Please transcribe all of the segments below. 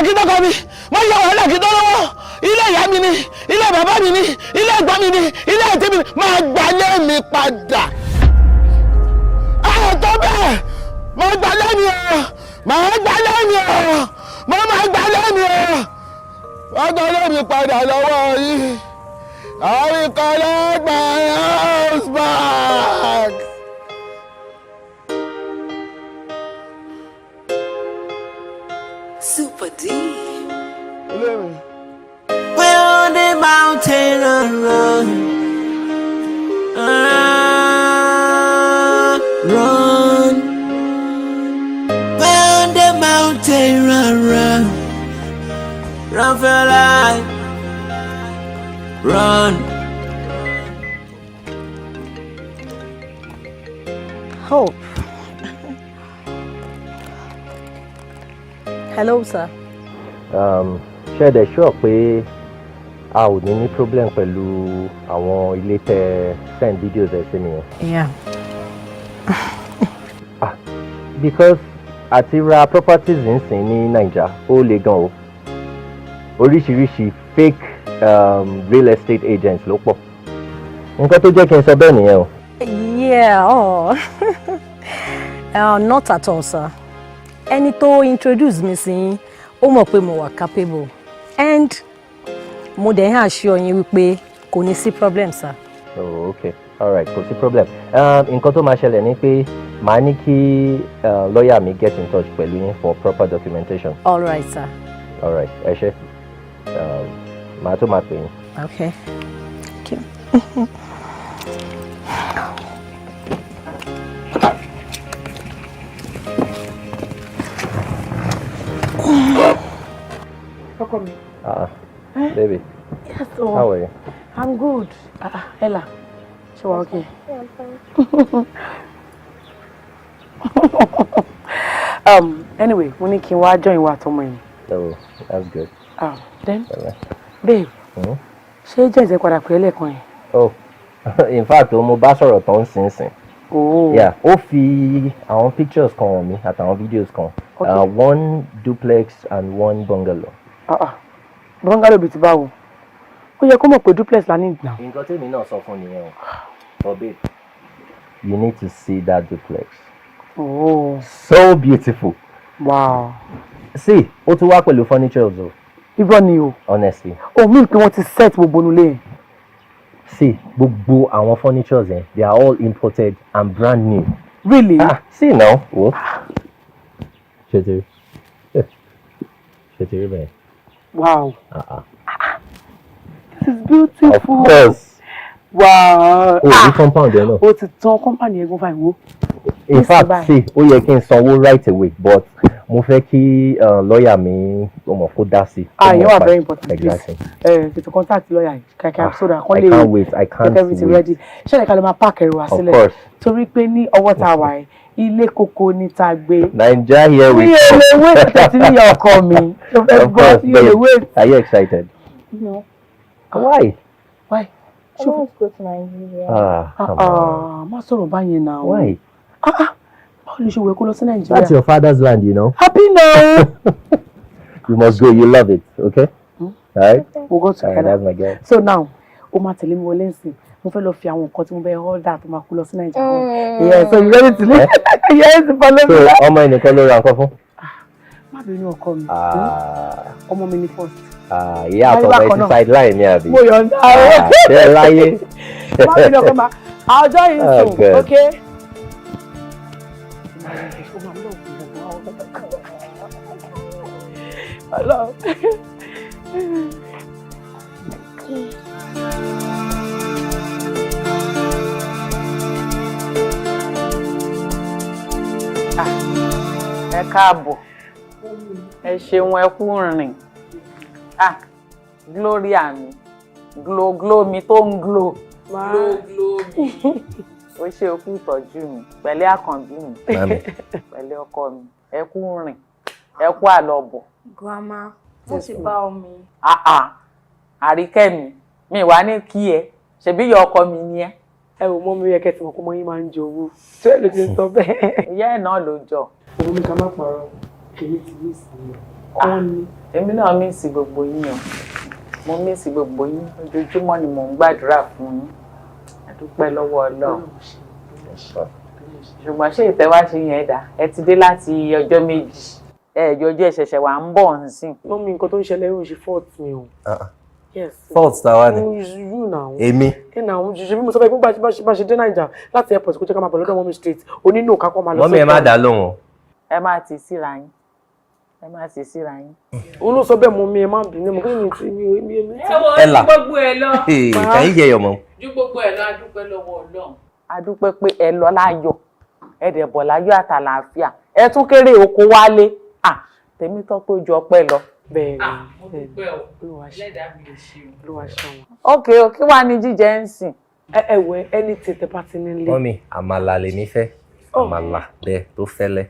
kí tọkọ mi, mo ṣe wàhálà kí tó lọ́wọ́. Ilé ìyá mi ni, ilé bàbá mi ni, ilé ẹ̀gbọ́n mi ni, ilé ẹ̀tí mi ni. Máa gbalé mi padà. Ẹ̀ tó bẹ́ẹ̀, máa gbalé mi o, máa gbalé mi o, mo máa gbalé mi o, máa gbalé mi padà lọ́wọ́ yìí. I will collect my house back. Super D. Ilé mi. We're on the mountain run, run. Ah, run. We're on the mountain run, run. Run for life. Run. Hope. Hello, sir. Ṣé ẹ dẹ̀ sure pé a ò ní ní problem pẹ̀lú àwọn ilé tẹ send videos ẹ̀ sí mi yẹn? Yeah. Ah, because àti ra properties nsìn ní Naija, ó le gan o. Oríṣiríṣi fake real estate agents ló pọ̀. Nǹkan tó jẹ́ kí n sọ bẹ́ẹ̀ nìyẹn o. Yeah, oh. Not at all, sir. Ẹni tó introduce mi sí yín, ó mọ̀ pé mo wà capable. And mo dẹ̀ ń assure yín wípé kò ní sí problem, sir. Oh, okay. All right, kò sí problem. Nǹkan tó máa ṣẹlẹ̀ ni pé màá ní kí lawyer mi get in touch pẹ̀lú yín for proper documentation. All right, sir. All right, ẹ ṣé. Màá tó máa pè yín. Okay. Thank you. Ọkọ mi. Ah, baby. Yes, oh. How are you? I'm good. Ah, Ella. Ṣé wàá okay? Yeah, I'm fine. Anyway, mo ní kí n wá join wa àtọmọ yìí. Oh, that's good. Ah, then, Bye-bye. babe, Hmm? ṣé jẹ́ǹsẹ̀ padà pè é lẹ́ẹ̀kan yẹn? Oh, in fact, mo bá sọ̀rọ̀ tán sínsìn. Oh. Yeah, ó fi àwọn pictures kan hàn mí àtàwọn videos kan. Okay. One duplex and one bungalow. Ah, ah. Bungalow bíi ti báwo? Ó yẹ kó mọ̀ pé duplex la ní ìgbà. Nǹkan tèmi náà sọ fún nìyẹn o. But babe, you need to see that duplex. Oh. So beautiful. Wow. See, ó tún wá pẹ̀lú furnitures o. Irọ́ ni o. Honestly. Ó mí pé wọ́n ti set gbogbo inú ilé yẹn. See, gbogbo àwọn furnitures yẹn, they are all imported and brand new. Really? Ah, see now, wo. Ṣé ti rí? Ṣé ti rí bẹ́ẹ̀? Wow. Ah, ah. This is beautiful. Of course. Wow. O rí compound yẹn náà. Ó ti tán company yẹn gan fine wo. In fact, Bye. see, ó yẹ kí n sanwó right away, but mo fẹ́ kí lawyer mi ó mọ̀ kó dá sí. Ah, ìyẹn wà very important. Exactly. Please. Tètè contact lawyer yìí kàkà so that kán I lè can't wait. I can't get everything wait. ready. Ṣé ẹ̀ka ló máa park ẹrù wá Of sílẹ̀? course. Torí pé ní ọwọ́ tá a wà yìí, ilé koko ni tá a gbé. Naija here we Mi ò lè wait tẹ̀sí ní ìyá ọkọ mi. Tó fẹ́ Of gbọ́, course, mi ò lè babe. wait. Are you excited? No. Why? Why? I want to go to Nigeria. Ah, come on. Ah, má sọ̀rọ̀ báyẹn náà. Why? Ah, ah, báwo ló ṣe wẹ̀ kó lọ sí Nàìjíríà? That's your father's land, you know. Happy now. You must go. You love it, okay? All right. We'll go All right, together. that's my girl. So now, o máa tẹ̀lé mi wọlé nsìn. Mo fẹ́ lọ fi àwọn nǹkan tí mo bẹ order tó máa kó lọ sí Nàìjíríà. Yeah, so you ready to leave? You ready to follow So, me? ọmọ ẹnìkan ló ra nǹkan fún. Má bínú ọkọ mi. Ah, Ọmọ mi ni first. ah, ìyá àtọmọ ẹ ti Bákan náà. sideline mi àbí? Mo yọ̀ǹda o. Ah, ṣé ẹ láyé? Má bínú ọkọ mi. I'll join you Oh, soon, good. okay? Hello. Ẹ káàbọ̀, ẹ ṣeun, ẹ kú rìn. Ah, Gloria mi, glo glo mi tó ń glo glo glo mi, ó ṣe okú ìtọ́jú mi, pẹ̀lẹ́ àkànbí mi. Mami. Pẹ̀lẹ́ ọkọ mi, ẹ kú rìn, ẹ kú àlọ́bọ̀. Grandma, wọ́n ti bá omi. Ah ah, àríkẹ́ mi, mi wà ní kí ẹ ṣebí ìyá ọkọ mi ni ẹ. Ẹ wò mọ́ mi, yẹ kẹ́ ti mọ̀ pé ọmọ yín máa ń jowú. Tí ẹ lè ti sọ bẹ́ẹ̀. Ìyá ẹ̀ náà ló jọ. Òun mi ká má parọ́, èmi ti ní ìsinmi. Gan ni. Èmi náà miss gbogbo yín o. Mo miss gbogbo yín. Ojoojúmọ́ ni mò ń gbàdúrà fún yín. A dúpẹ́ lọ́wọ́ Ọlọ́run. Ṣùgbọ́n ṣé ìtẹ́wá ṣe yẹn dà? Ẹ ti dé láti ọjọ́ 2. Ẹ yọjú, ẹ ṣẹ̀ṣẹ̀ wà ń bọ̀ nsìn. Mummy, nǹkan tó ń ṣẹlẹ̀ yóò ṣe fault mi o. Yes. Fault tàwa ni? You now. Èmi? Ẹ náà, ṣe bí mo sọ fẹ́ pé bá ṣe dé Naija láti airport, kó jẹ́ ká máa bọ̀ lọ́dọ̀ mummy straight. Onínú ká kọ́ máa lọ. Mummy, ẹ má dá lóhùn o. Ẹ má ti síra yín. Ẹ má ti síra yín. Òun ló sọ bẹ́ẹ̀. Mummy, ẹ má bínú. Mo kí ni ti mi ti. Ẹ wo, Ella. ju gbogbo ẹ lọ. Hey, can you hear your mom? Ju gbogbo ẹ lọ, a dúpẹ́ lọ́wọ́ Ọlọ́run. A dúpẹ́ pé ẹ lọ láyọ̀. Ẹ dẹ̀ bọ̀ láyọ̀ àtàlàáfíà. Ẹ tún kéré oko wálé. Ah, tèmi tọ́ pé ojú ọpẹ́ lọ. Bẹ́ẹ̀ ni. Mo dúpẹ́ o. Olúwa ṣe. Ẹlẹ́dàá mi ò ṣe o. Olúwa ṣe wọn. Ok o, kí wàá ní jíjẹ ń sìn? Ẹ wẹ ẹni tí tẹ bá ti nílé. Mummy, àmàlà lèmi fẹ́. Àmàlà bẹ́ẹ̀ tó fẹ́lẹ́.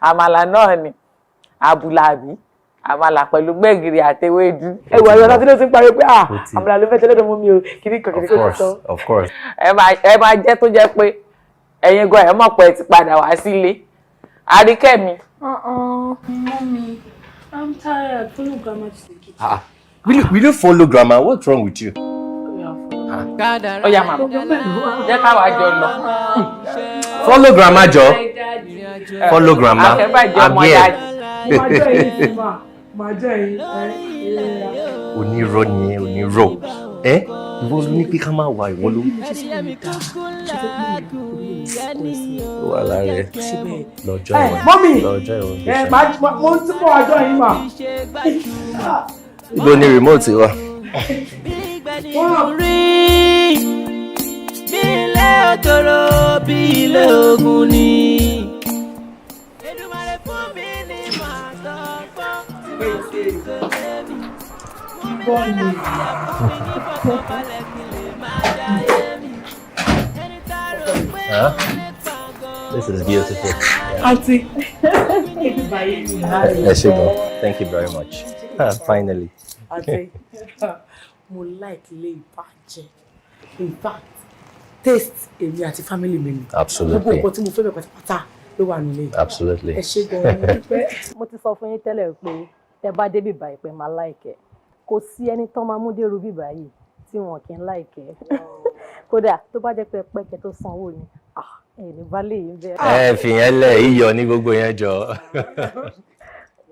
Àmàlà náà ni. Àbùlà àbí? Àmàlà pẹ̀lú gbẹ̀gìrì àtewédú. Ẹ wà ayọ̀ láti ló ti ń parí pé ah, Ó ti- àmàlà ló fẹ́ tẹ́lẹ̀ dọ̀ mummy o, kìíní kan Of kìíní kan ti course, sọ. of course. Ẹ máa jẹ́ tó jẹ́ pé ẹ̀yin gan ẹ̀ mọ̀ pé ẹ ti padà wá sílé. Àríkẹ́ mi. Uh-uh. Mommy, I'm tired. Follow grandma to the kitchen. Ah, will you follow grandma? What's wrong with you? Ó yá màmá, jẹ́ káwa jọ lọ. Follow grandma, jọ. Follow grandma. Àfẹ́bàjẹ́ I'm ọmọ here. dájú. Máa jẹ́ yín sí ma, máa jẹ́ yín. Onírọ́ ni ẹ, onírọ́. Ẹ ìwọ ló ní pé ká máa wà, ìwọ ló. Ó wà lára ẹ. Lọ́jọ́ Ẹ ìwọ̀n. Mummy, Lọ́jọ́ ìwọ̀n. ẹ máa mo ń túbọ̀ àjọ yín mà. Ibo ni remote wà? Rí bí ilé òtòrò, bí ilé ogun ni. Èdùmàrè fún mi ní màá tọ́gbọ́n tí màá fi tẹ̀lé mi. Fún mi lálàáfíà, fún mi ní fọkànbalẹ̀ kí lè máa jayé mi. Ẹni tá a rò pé Huh? ó lè pa gan-an. This is beautiful. Àǹtí. Ẹ ṣé gan. Thank you very much. Ah, finally. Àǹtí, mo like ilé ìbàjẹ́. In fact, taste èmi àti family mi ni. Gbogbo Absolutely. nǹkan tí mo fẹ́ bẹ̀ pátápátá ló wà nílé. Absolutely. Ẹ ṣé gan-an, mo dúpẹ́. Mo ti sọ fún yín tẹ́lẹ̀ pé tẹ bá dé bíbá ìpè máa like ẹ̀. Kò sí ẹni tán máa mú dèrò bíbá yìí tí wọn kì í like ẹ̀. Kódà tó bá jẹ́ pé pẹ́kẹ́ tó sanwó ni, ah, ẹ̀ ní bá lè yín bẹ́ẹ̀. Ẹ fìyẹn lẹ̀, iyọ̀ ní gbogbo yẹn jọ.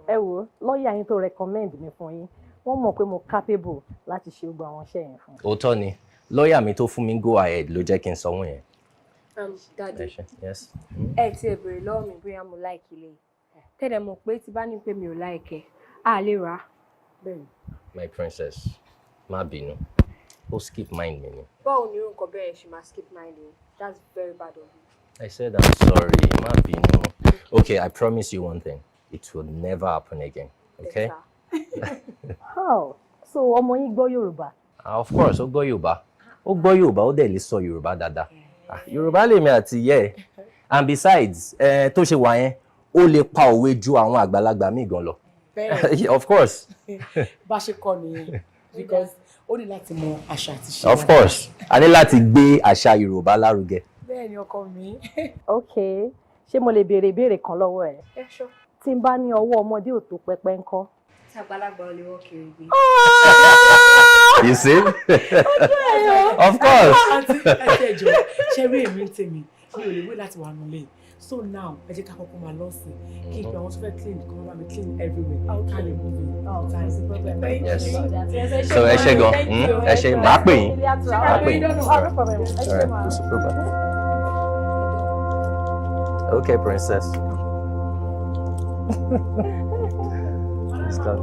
Ẹ wo lọ́ọ̀yà yín tó recommend mi fún yín, wọ́n mọ̀ pé mo capable láti ṣe gbogbo àwọn iṣẹ́ yẹn fún. Òótọ́ ni, lọ́ọ̀yà mi tó fún mi go ahead ló jẹ́ kí n sanwó yẹn. Daddy, Ẹ ṣé. Yes. ẹ ti ẹ bèrè lọ́wọ́ mi bóyá mo like ilé yìí. Tẹ́lẹ̀ mọ̀ pé tí bá ní pé mi ò like ẹ̀, a lè rà á. My princess, má bínú. Ó skip mind mi ni. Báwo ni irú nǹkan bẹ́ẹ̀ ṣe máa skip mind yín? That's very bad of you. I said I'm sorry, má bínú. Okay, I promise you one thing. It will never happen again. Okay? Better. How? So ọmọ yín gbọ́ Yorùbá? Ah, of course, ó gbọ́ Yorùbá. Ó gbọ́ Yorùbá, ó dẹ̀ lè sọ Yorùbá dáadáa. Ah, Yorùbá lèmi àti ìyá ẹ̀. And besides, tó ṣe wà yẹn, ó lè pa òwe ju àwọn àgbàlagbà míì gan lọ. Bẹ́ẹ̀. Of course. Bá ṣe kọ́ nìyẹn, because ó ní láti mọ àṣà àti ṣe. Of course. A ní láti gbé àṣà Yorùbá lárugẹ. Bẹ́ẹ̀ ni, ọkọ mi. Ok, ṣé mo lè béèrè ìbéèrè kan lọ́wọ́ ẹ̀? Ẹ ṣọ́. Tí n bá ní ọwọ́ ọmọdé ò tó pẹpẹ ńkọ́? Tí àgbàlagbà ò lè wọ́ kiri gbé. You see? Of course. Àǹtí, ẹ tẹ́ jọ ṣe rí èmi ń tèmi, mi ò lè wé láti wà nílé. So now, ẹ jẹ́ ká kọ́kọ́ máa lọ sí kí n pe àwọn tó fẹ́ clean kí wọ́n bá mi clean everywhere, ká lè move in. Thank Yes. you. So ẹ ṣé gan. Ẹ ṣé, màá pè yín. Màá pè yín. No problem. Ẹ All ṣé right, ma. kò sí problem. Okay, princess. Please come.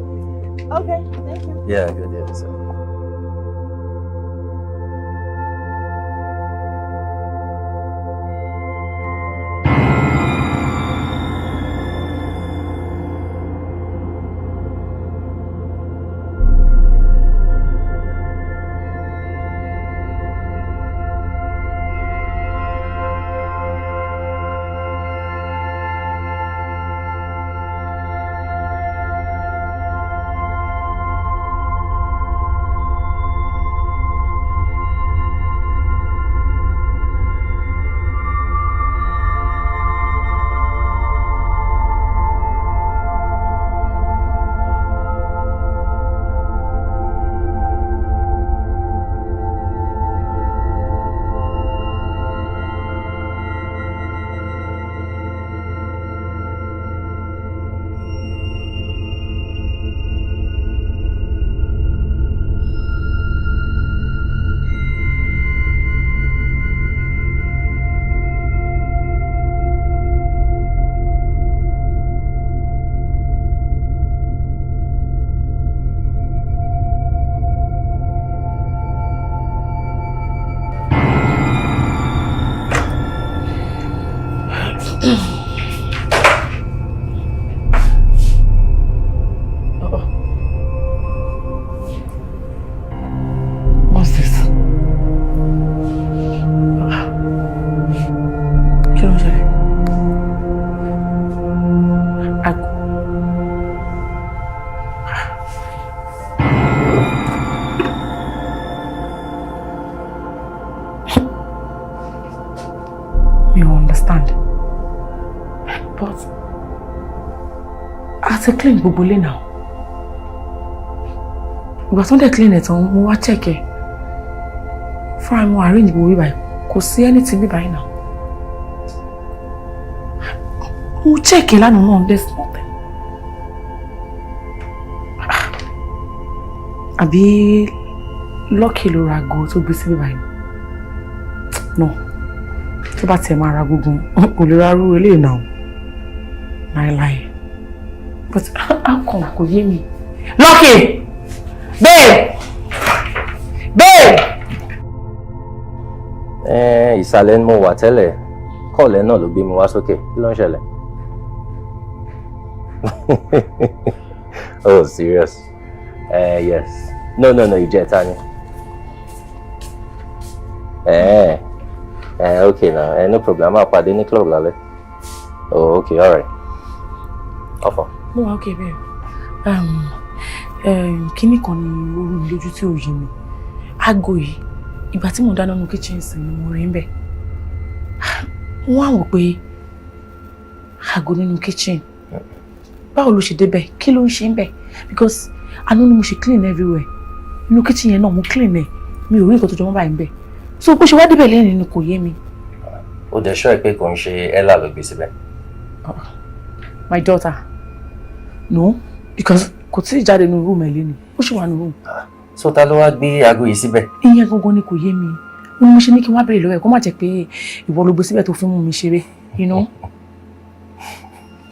Okay, thank you. Yeah, good, yeah, so. Mi ò understand. But a ti clean gbogbo ilé náà. Ìgbà tó ń dẹ̀ clean ẹ̀ tán, mo wá check ẹ̀. Fúnra mi mo arrange gbogbo bíbáyìí. Kò sí anything bíbáyìí náà. Mo check ẹ̀ lánàá náà, there's nothing. Àbí Lucky ló ra aago tó gbé sí bíbáyìí? No. Tó bá tiẹ̀ máa ra gbogbo, kò lè ra irú eléyìí náà. Láíláí. But how come kò yé mi? Lucky! Babe! Babe! Ẹ ìsàlẹ̀ ni mo wà tẹ́lẹ̀, call ẹ̀ náà ló gbé mi wá sókè. Kí ló ń ṣẹlẹ̀? Oh, serious? Yes. No, no, no, ìjẹta ni. Okay now, no problem. A máa pàdé ní club lálẹ́. Oh, okay, all right. Ọ̀fọ̀. Mo wà okay, babe. Kíní kan ni ó rú mi lójú tí ò yé mi. Aago yìí, ìgbà tí mo dáná nínú kitchen sí ni mo rí ń bẹ̀. Wọ́n á wò pé aago nínú kitchen. Báwo ló ṣe débẹ̀? Kí ló ń ṣe ń bẹ̀? Because àná ni mo ṣe clean everywhere. Inú kitchen yẹn náà mo clean ẹ̀. Mi ò rí nǹkan tó jọ mọ́ báyìí ń bẹ̀. So bó ṣe wá débẹ̀ lẹ́yìn ni kò yé mi. Ó dẹ̀ sure pé kò ń ṣe Ella ló gbé síbẹ̀? My daughter? No, because kò tí ì jáde nínú room ẹ̀ léni. Ó ṣì wà nínú room. So ta ló wá gbé aago yìí síbẹ̀? Ìyẹn gangan ni kò yé mi. Ó ní mo ṣe ní kí n wá béèrè lọ́wọ́ ẹ̀, kó má jẹ́ pé ìwọ ló gbé síbẹ̀ tó fi mú mi ṣeré. Ṣé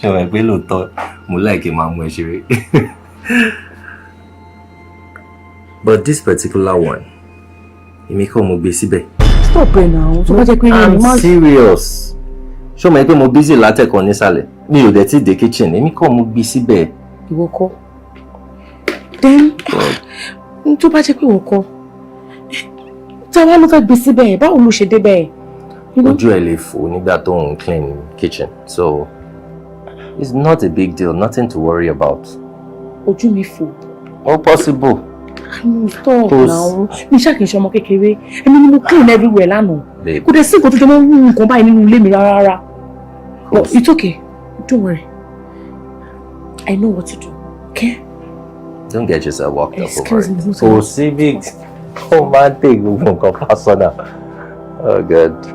o mọ̀ pé lóòótọ́ mo like máa mú ẹ ṣeré? But this particular one, èmi kọ́ mo gbé síbẹ̀. Stop ẹ̀ náà, tó bá jẹ́ pé I'm èmi máa. serious. Ṣé o mọ̀ pé mo busy látẹ̀kọ́ nísàlẹ̀? Mi ò dẹ̀ tí dé kitchen, èmi kọ́ mo gbé síbẹ̀. Ìwọ kọ́. Then tó bá jẹ́ pé ìwọ kọ́, táwa ló fẹ́ gbé síbẹ̀? Báwo ló ṣe débẹ̀? You know? Ojú ẹ lè fò nígbà tó ń clean kitchen, so it's not a big deal, nothing to worry about. Ojú mi fò? Ó possible. No, stop now. Mi ṣáà kì í ṣe ọmọ kékeré. Èmi ni mo clean everywhere lánàá. Babe. Kò dẹ̀ sí nǹkan tó jọ mọ́ nǹkan báyìí nínú ilé mi rárá rárá. But it's okay. Don't worry. I know what to do. Okay? Don't get yourself worked up Excuse over me. it. Kò sí big, ó máa ń take gbogbo nǹkan personal. Oh God.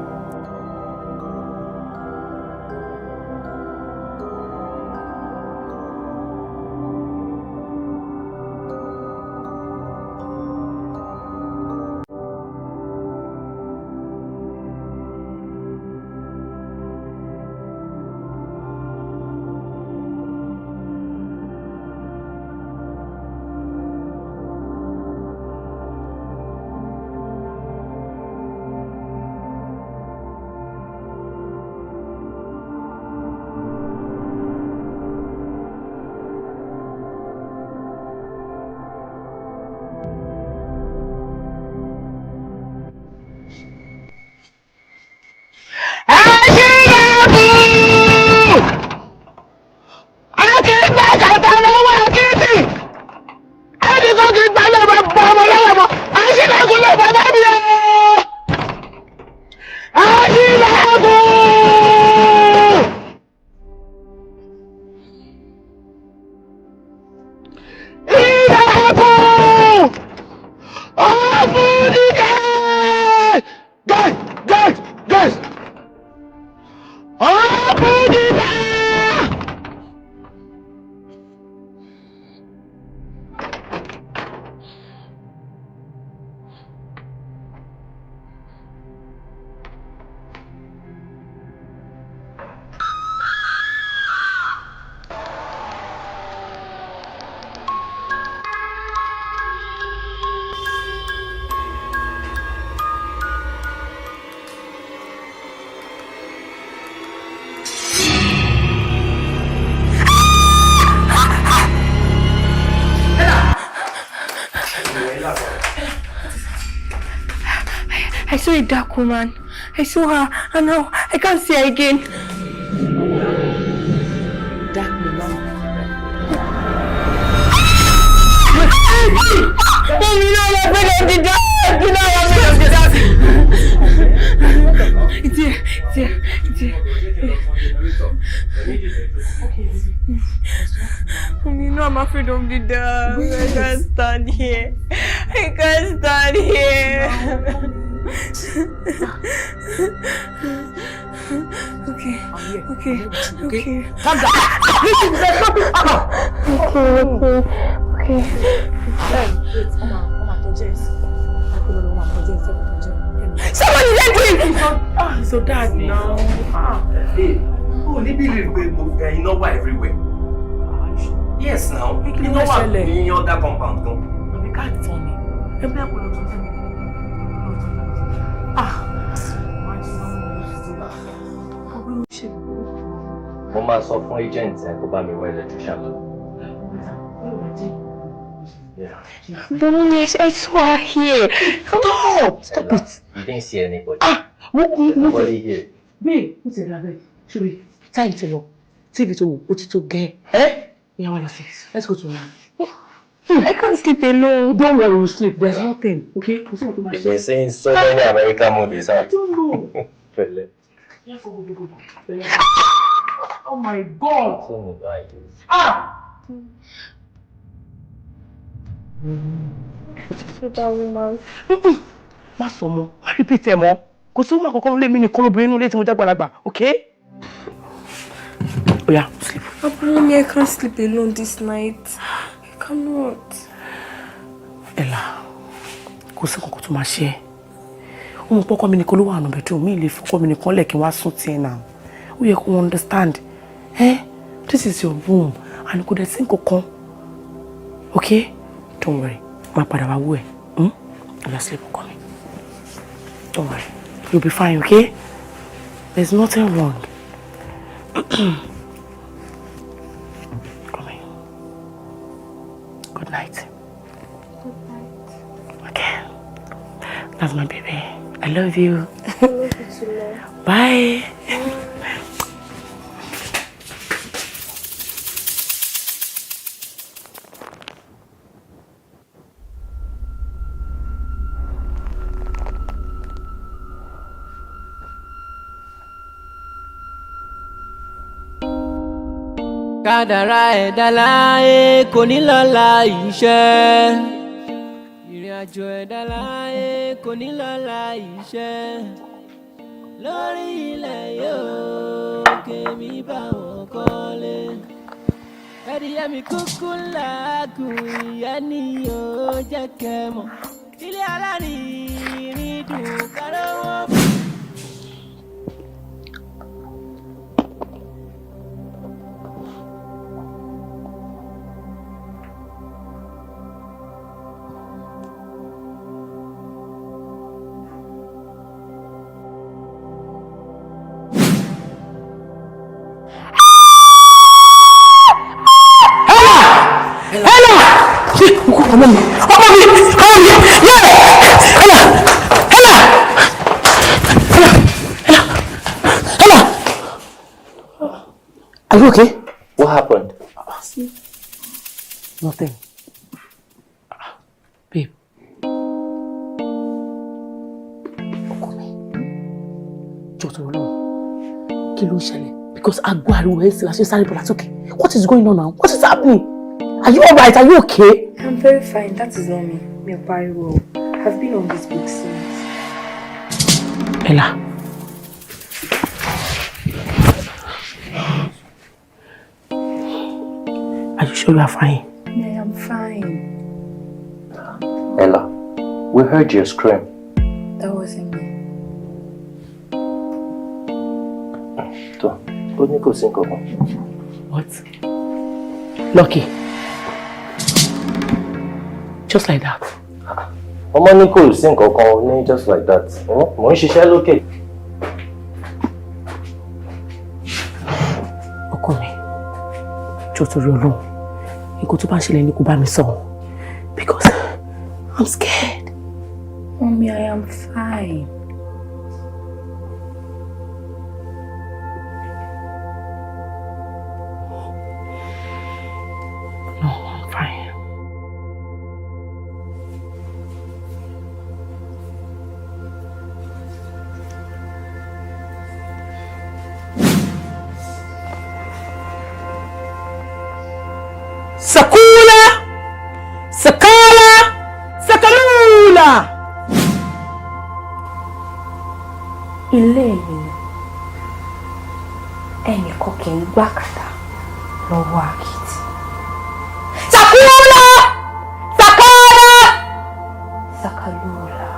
Aṣílẹ̀kùn! Akíndé kàtà lọ́wọ́ akíndì! Ẹnì kan kì í gbalẹ̀ bá bọ́ ọmọ lọ́wọ́ mọ́. Aṣílẹ̀kùn ló bàbá mi o! Aṣílẹ̀kùn! Ilẹ̀kùn! Ọ̀fúnìkẹ́! Guys, guys, guys! Ọ̀fúnìkẹ́! I saw a dark woman. I saw her and now I can't see her again. Dark woman. Mommy, no, I'm afraid of the dark. You know, I'm afraid of the dark. It's here, it's here. Mommy, you know I'm afraid of the dark. I can't stand here. I can't stand here. Okay. Okay. Okay. Calm down. Listen, there's nothing. Okay. Okay. Okay. Wait, ọmọ ọmọ àtọ́jẹ́ ẹ̀sìn. Akọlọ ọmọ àtọ́jẹ́ ẹ̀sìn àtọ́jẹ́. Somebody let me! Ah, so dad now. Ah. Hey, o ní bí lè pé mo iná wà everywhere. Yes now, Kí ló iná wà ṣẹlẹ̀? ní other compound gan. Àbí káàdì tán ni. Ẹ bí àpò lọ́tún tán ni. Ah. Mo máa sọ fún agent ẹ kó bá mi wá electrician lọ. Yeah. But mommy, I saw her here. Stop! Stop it! You didn't see anybody. Ah! Mo mo Nobody here. Babe, mo ti rà bẹ́ẹ̀. Ṣé time ti lọ? TV tó wò ó ti tó gẹ́ ẹ́. Ìyá wa lọ sí. Let's go to room. I can't sleep alone. Don't worry, we'll sleep. There's nothing, okay? Kò sí nǹkan tó máa You've ṣe. been seeing so many American movies, huh? I don't know. Pẹ̀lẹ́. Yeah, go, go, go, go, go. Oh my God! Tell me why you- Ah! So that woman. Má sọ mọ́, má repeat ẹ̀ mọ́. Kò sí woman kankan lé mi nìkan lóbìnrin inú ilé tí mo jágbàlagbà, okay? Oya, sleep. But mommy, I can't sleep alone this night. I cannot. Ella, kò sí kankan tó máa ṣe ẹ́. Ó mọ̀ pọ́kọ́ mi nìkan ló wà nù bedroom, mi lè fọkọ́ mi nìkan lẹ̀ kí n wá sùn tiẹ̀ náà. Ó yẹ kó understand. Eh? This is your room and kò dẹ̀ sí nǹkankan. Okay? Don't worry, máa padà wá wú ẹ̀. Hmm? Oya, sleep ọkọ mi. Don't worry, you'll be fine, okay? There's nothing wrong. Come here. Good night. Okay. That's my baby. I love you. I love you too, love. Bye. Kádàrá ẹ̀dá láyé kò ní lọ́la iṣẹ́. Ìrìn àjò ẹ̀dá láyé kò ní lọ́la iṣẹ́. Lórí ilẹ̀ yóò kémi bá wọn kọ́lé. Ẹ̀dìyẹ mi kúkú làágùn ìyẹn ni yóò jẹ́ kẹ́ mọ̀. Ilé alárinrin dùn kárọ́wọ́. Ella! Ṣé ọmọ mi? Ọmọ mi! Ọmọ mi! Yeah! Ella! Ella! Ella! Ella! Ella! Are you okay? What happened? Nothing. Babe. Ọkọ mi. Jọ̀ọ́ tó lọ. Kí ló ń ṣẹlẹ̀? Because agbo ariwo ẹ̀ sì la ṣe sáré bọ̀ látòkè. What is going on now? What is happening? Are you alright? Are you okay? I'm very fine. That is not me. Mi ò pariwo. I've been on this book since. Ella. Are you sure you are fine? Yeah, I'm fine. Ella, we heard your scream. That wasn't me. Tó, ó ní kò sí nǹkan kan. What? Lucky. Just like that. Ọmọ ní kò sí nǹkan kan ní just like that. Mò ń ṣiṣẹ́ lókè. Ọkọ mi, jọ̀ọ́ torí Ọlọ́run, nǹkan tó bá ń ṣẹlẹ̀ ni kò bá mi sọ. Because I'm scared. Mommy, I am fine. No, I'm fine. Sakula, Sakala, Sakalula. Ilé mi ni, ẹnìkan kì í gbàkàtà lọ́wọ́ àkìtì. Sakula, Sakala, Sakalula.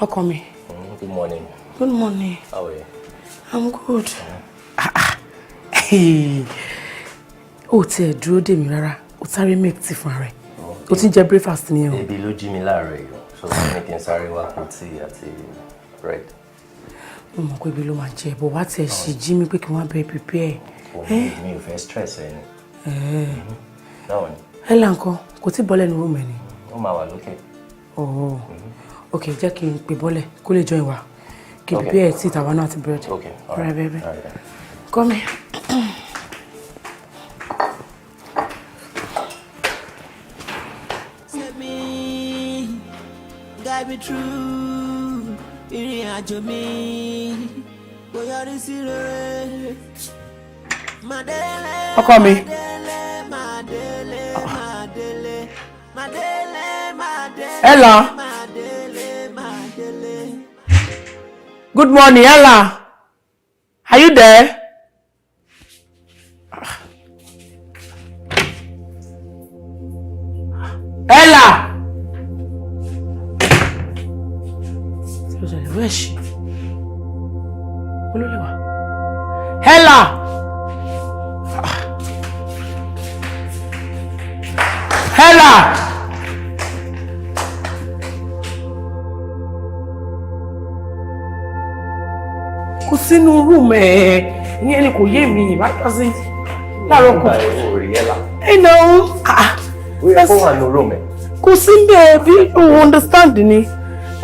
Ọkọ mi. Good morning. Good morning. How are you? I'm good. Ah, ah. Hey. O tiẹ̀ dúró dè mí rárá. O sáré make tea fún ara ẹ̀. O ti ń jẹ breakfast ni o. Ebi ló jí mi láàárọ̀ yìí o. So mo ní kí n sáré wá kó tea àti bread. Mo mọ̀ pé ibi ló máa jẹ, but wá tiẹ̀ ṣì jí mi pé kí wọ́n bẹ prepare. Mi ò fẹ́ stress ẹ ni. Báwo ni? Ella ńkọ́, kò tí bọ́lẹ̀ ní room ẹ̀ ni. Ó máa wà lókè. Oh. Ok, jẹ́ kí n pè bọ́lẹ̀ kó lè join wa. Kí n prepare tea tàwa náà àti bread. Okay. All right, baby. All right, then. Come here. Save me, guide me through ìrìn àjò mi kò yọrí sí rere. Màdélé, Ọkọ mi. Màdélé, Màdélé, Màdélé, Màdélé, Màdélé, Ella. Màdélé, Màdélé. Good morning, Ella. Are you there? Ella. Where is she? Olúwa. Ella. Ella. Kò sínú room ẹ̀, ìyẹn ni kò yé mi ìbátan sí láàárọ̀ kù. Ó rí Ella. Ẹ nà ó. Ó yẹ kó wà ní room ẹ̀. Kò sí bẹ́ẹ̀ bí o understand ni.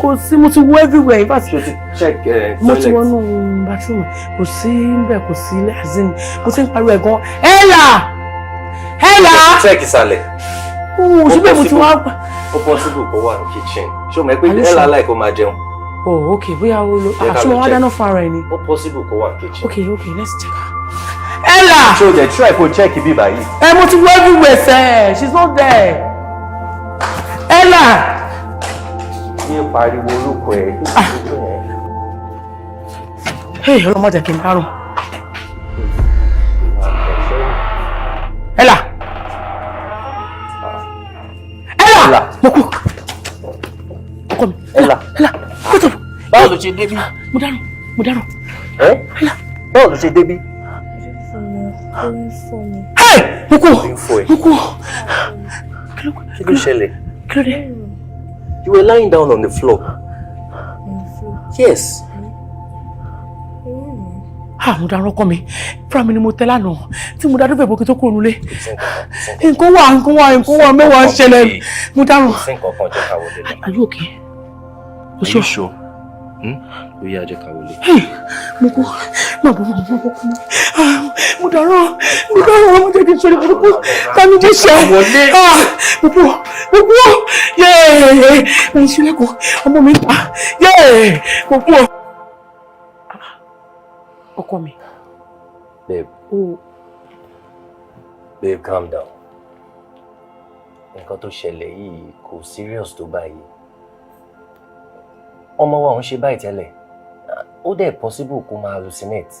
Kò sí, mo ti wo everywhere, in fact. Ṣé o ti check Mo ti toilet? wọnú bathroom, kò sí bẹ́ẹ̀, kò sí azin, mo ti ń pariwo ẹ̀ gan. Ella! Ella! Check ìsàlẹ̀. Ó síbẹ̀ mo ti wá. Ó possible kó wà ní kitchen. Ṣé o mọ̀ pé Are you Ella sure? like kó máa jẹun? Oh, okay, bóyá o lo. Jẹ́ ká Ah, ṣé lọ mo wá check. dáná fún ara ẹ ni? Ó possible kó wà ní kitchen. Okay, let's check her. Ella! Ṣé o dẹ̀ try kó check ibi báyìí? Ẹ mo ti wo everywhere sẹ́, she's not there. Ella! Yé pariwo orúkọ ẹ̀. Hey, ọlọ́mọ jẹ́ kí n dárùn. Ella! Ella! Mo kú. Ọkọ mi. Ella. Ella! Kótó. Báwo ló ṣe débí? Mo dárùn, mo dárùn. Ẹ́ báwo ló ṣe débí? Orí ń fọ́ mi. Hey! Mo kú. Orí ń fọ́ ẹ. Mo kú. Kí ló ṣẹlẹ̀? Kí ló dé? You were lying down on the floor. Yes. Ah, mo dáràn, ọkọ mi. Fúnra mi ni mo tẹ lánàá tí mo dá dúpẹ́ bókí tó kúrò nílé. Nǹkan wà, nǹkan wà, nǹkan wà, mẹ́wàá ń ṣẹlẹ̀. Mo dáràn. Kò sí nǹkan kan, jẹ́ ká wọlé lọ. Are you okay? O Are you sure? Hmm? Ó yá, jẹ́ ká wọlé. Hey, mo kú. Má bọ̀, má bọ̀, má bọ̀. Ah, mo dáràn, mo dáràn, mo jẹ́ kí n ṣe burúkú. Ta ni mo ṣe? Ah, mo kú, mo kú. Yéè, mo ń ṣílẹ̀kùn, ọmọ mi ń ta. Yéè, mo kú. Ọkọ mi. Babe, O babe, calm down. Nǹkan tó ṣẹlẹ̀ yìí kò serious tó báyìí. Ọmọ wa ò ń ṣe báyìí tẹ́lẹ̀. Ó dẹ̀ possible kó máa hallucinate.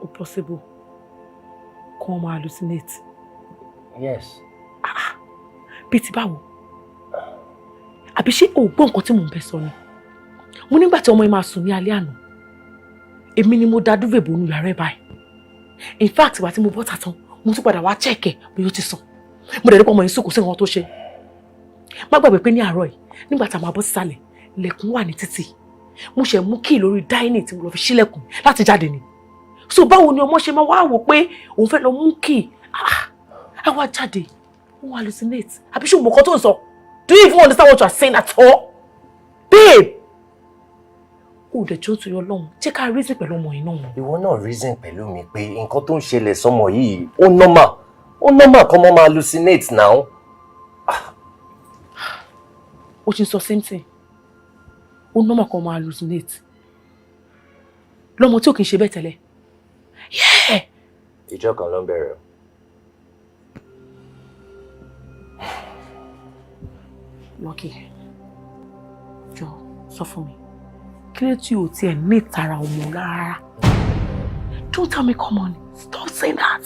Ó possible kó wọn máa hallucinate? Yes. Bíi ti báwo? Àbí ṣé o gbọ́ nǹkan tí mò ń bẹ sọ ni? Mo nígbà tí ọmọ yẹn máa sùn ní alẹ́ àná, èmi ni mo da duvet bò nínú yàrá ẹ̀ báyìí. In fact, ìgbà tí mo bọ́ta tán, mo tún padà wá check ẹ̀ bóyá ó ti sùn. Mo dẹ̀ rí pé ọmọ yẹn sùn, kò sí nǹkan tó ṣe. Má gbàgbé pé ní àárọ̀ yìí, nígbà tá a máa bọ́ sísàlẹ̀, ilẹ̀kùn wà ní títì. Mo ṣe mú key lórí dining tí mo lọ fi ṣílẹ̀kùn láti jáde ni. So báwo ni ọmọ ṣe máa wá wò pé òun fẹ́ lọ mú key? Ah, á wá jáde, ó wá hallucinate? Àbí ṣé o mọ̀ nǹkan tó ń sọ? Do you even understand what you are saying at all? Babe, ó dẹ̀ jọ́ torí Ọlọ́run, jẹ́ ká reason pẹ̀lú ọmọ yìí náà. Ìwọ náà reason pẹ̀lú mi pé nǹkan tó ń ṣẹlẹ̀ sọmọ yìí, ó normal, ó normal kọ́ mọ́ máa hallucinate now. Ó ti ń sọ same thing, ó normal kan máa hallucinate, lọ́mọ tí ò kì í ṣe bẹ́ẹ̀ tẹ́lẹ̀. Yeah. Ìjọ kan ló ń bẹ̀rẹ̀ o. Lucky, jọ sọ fún mi, kí ló tí o tiẹ̀ ní ìtara ọmọ rárá? Don't tell me, come on, stop saying that.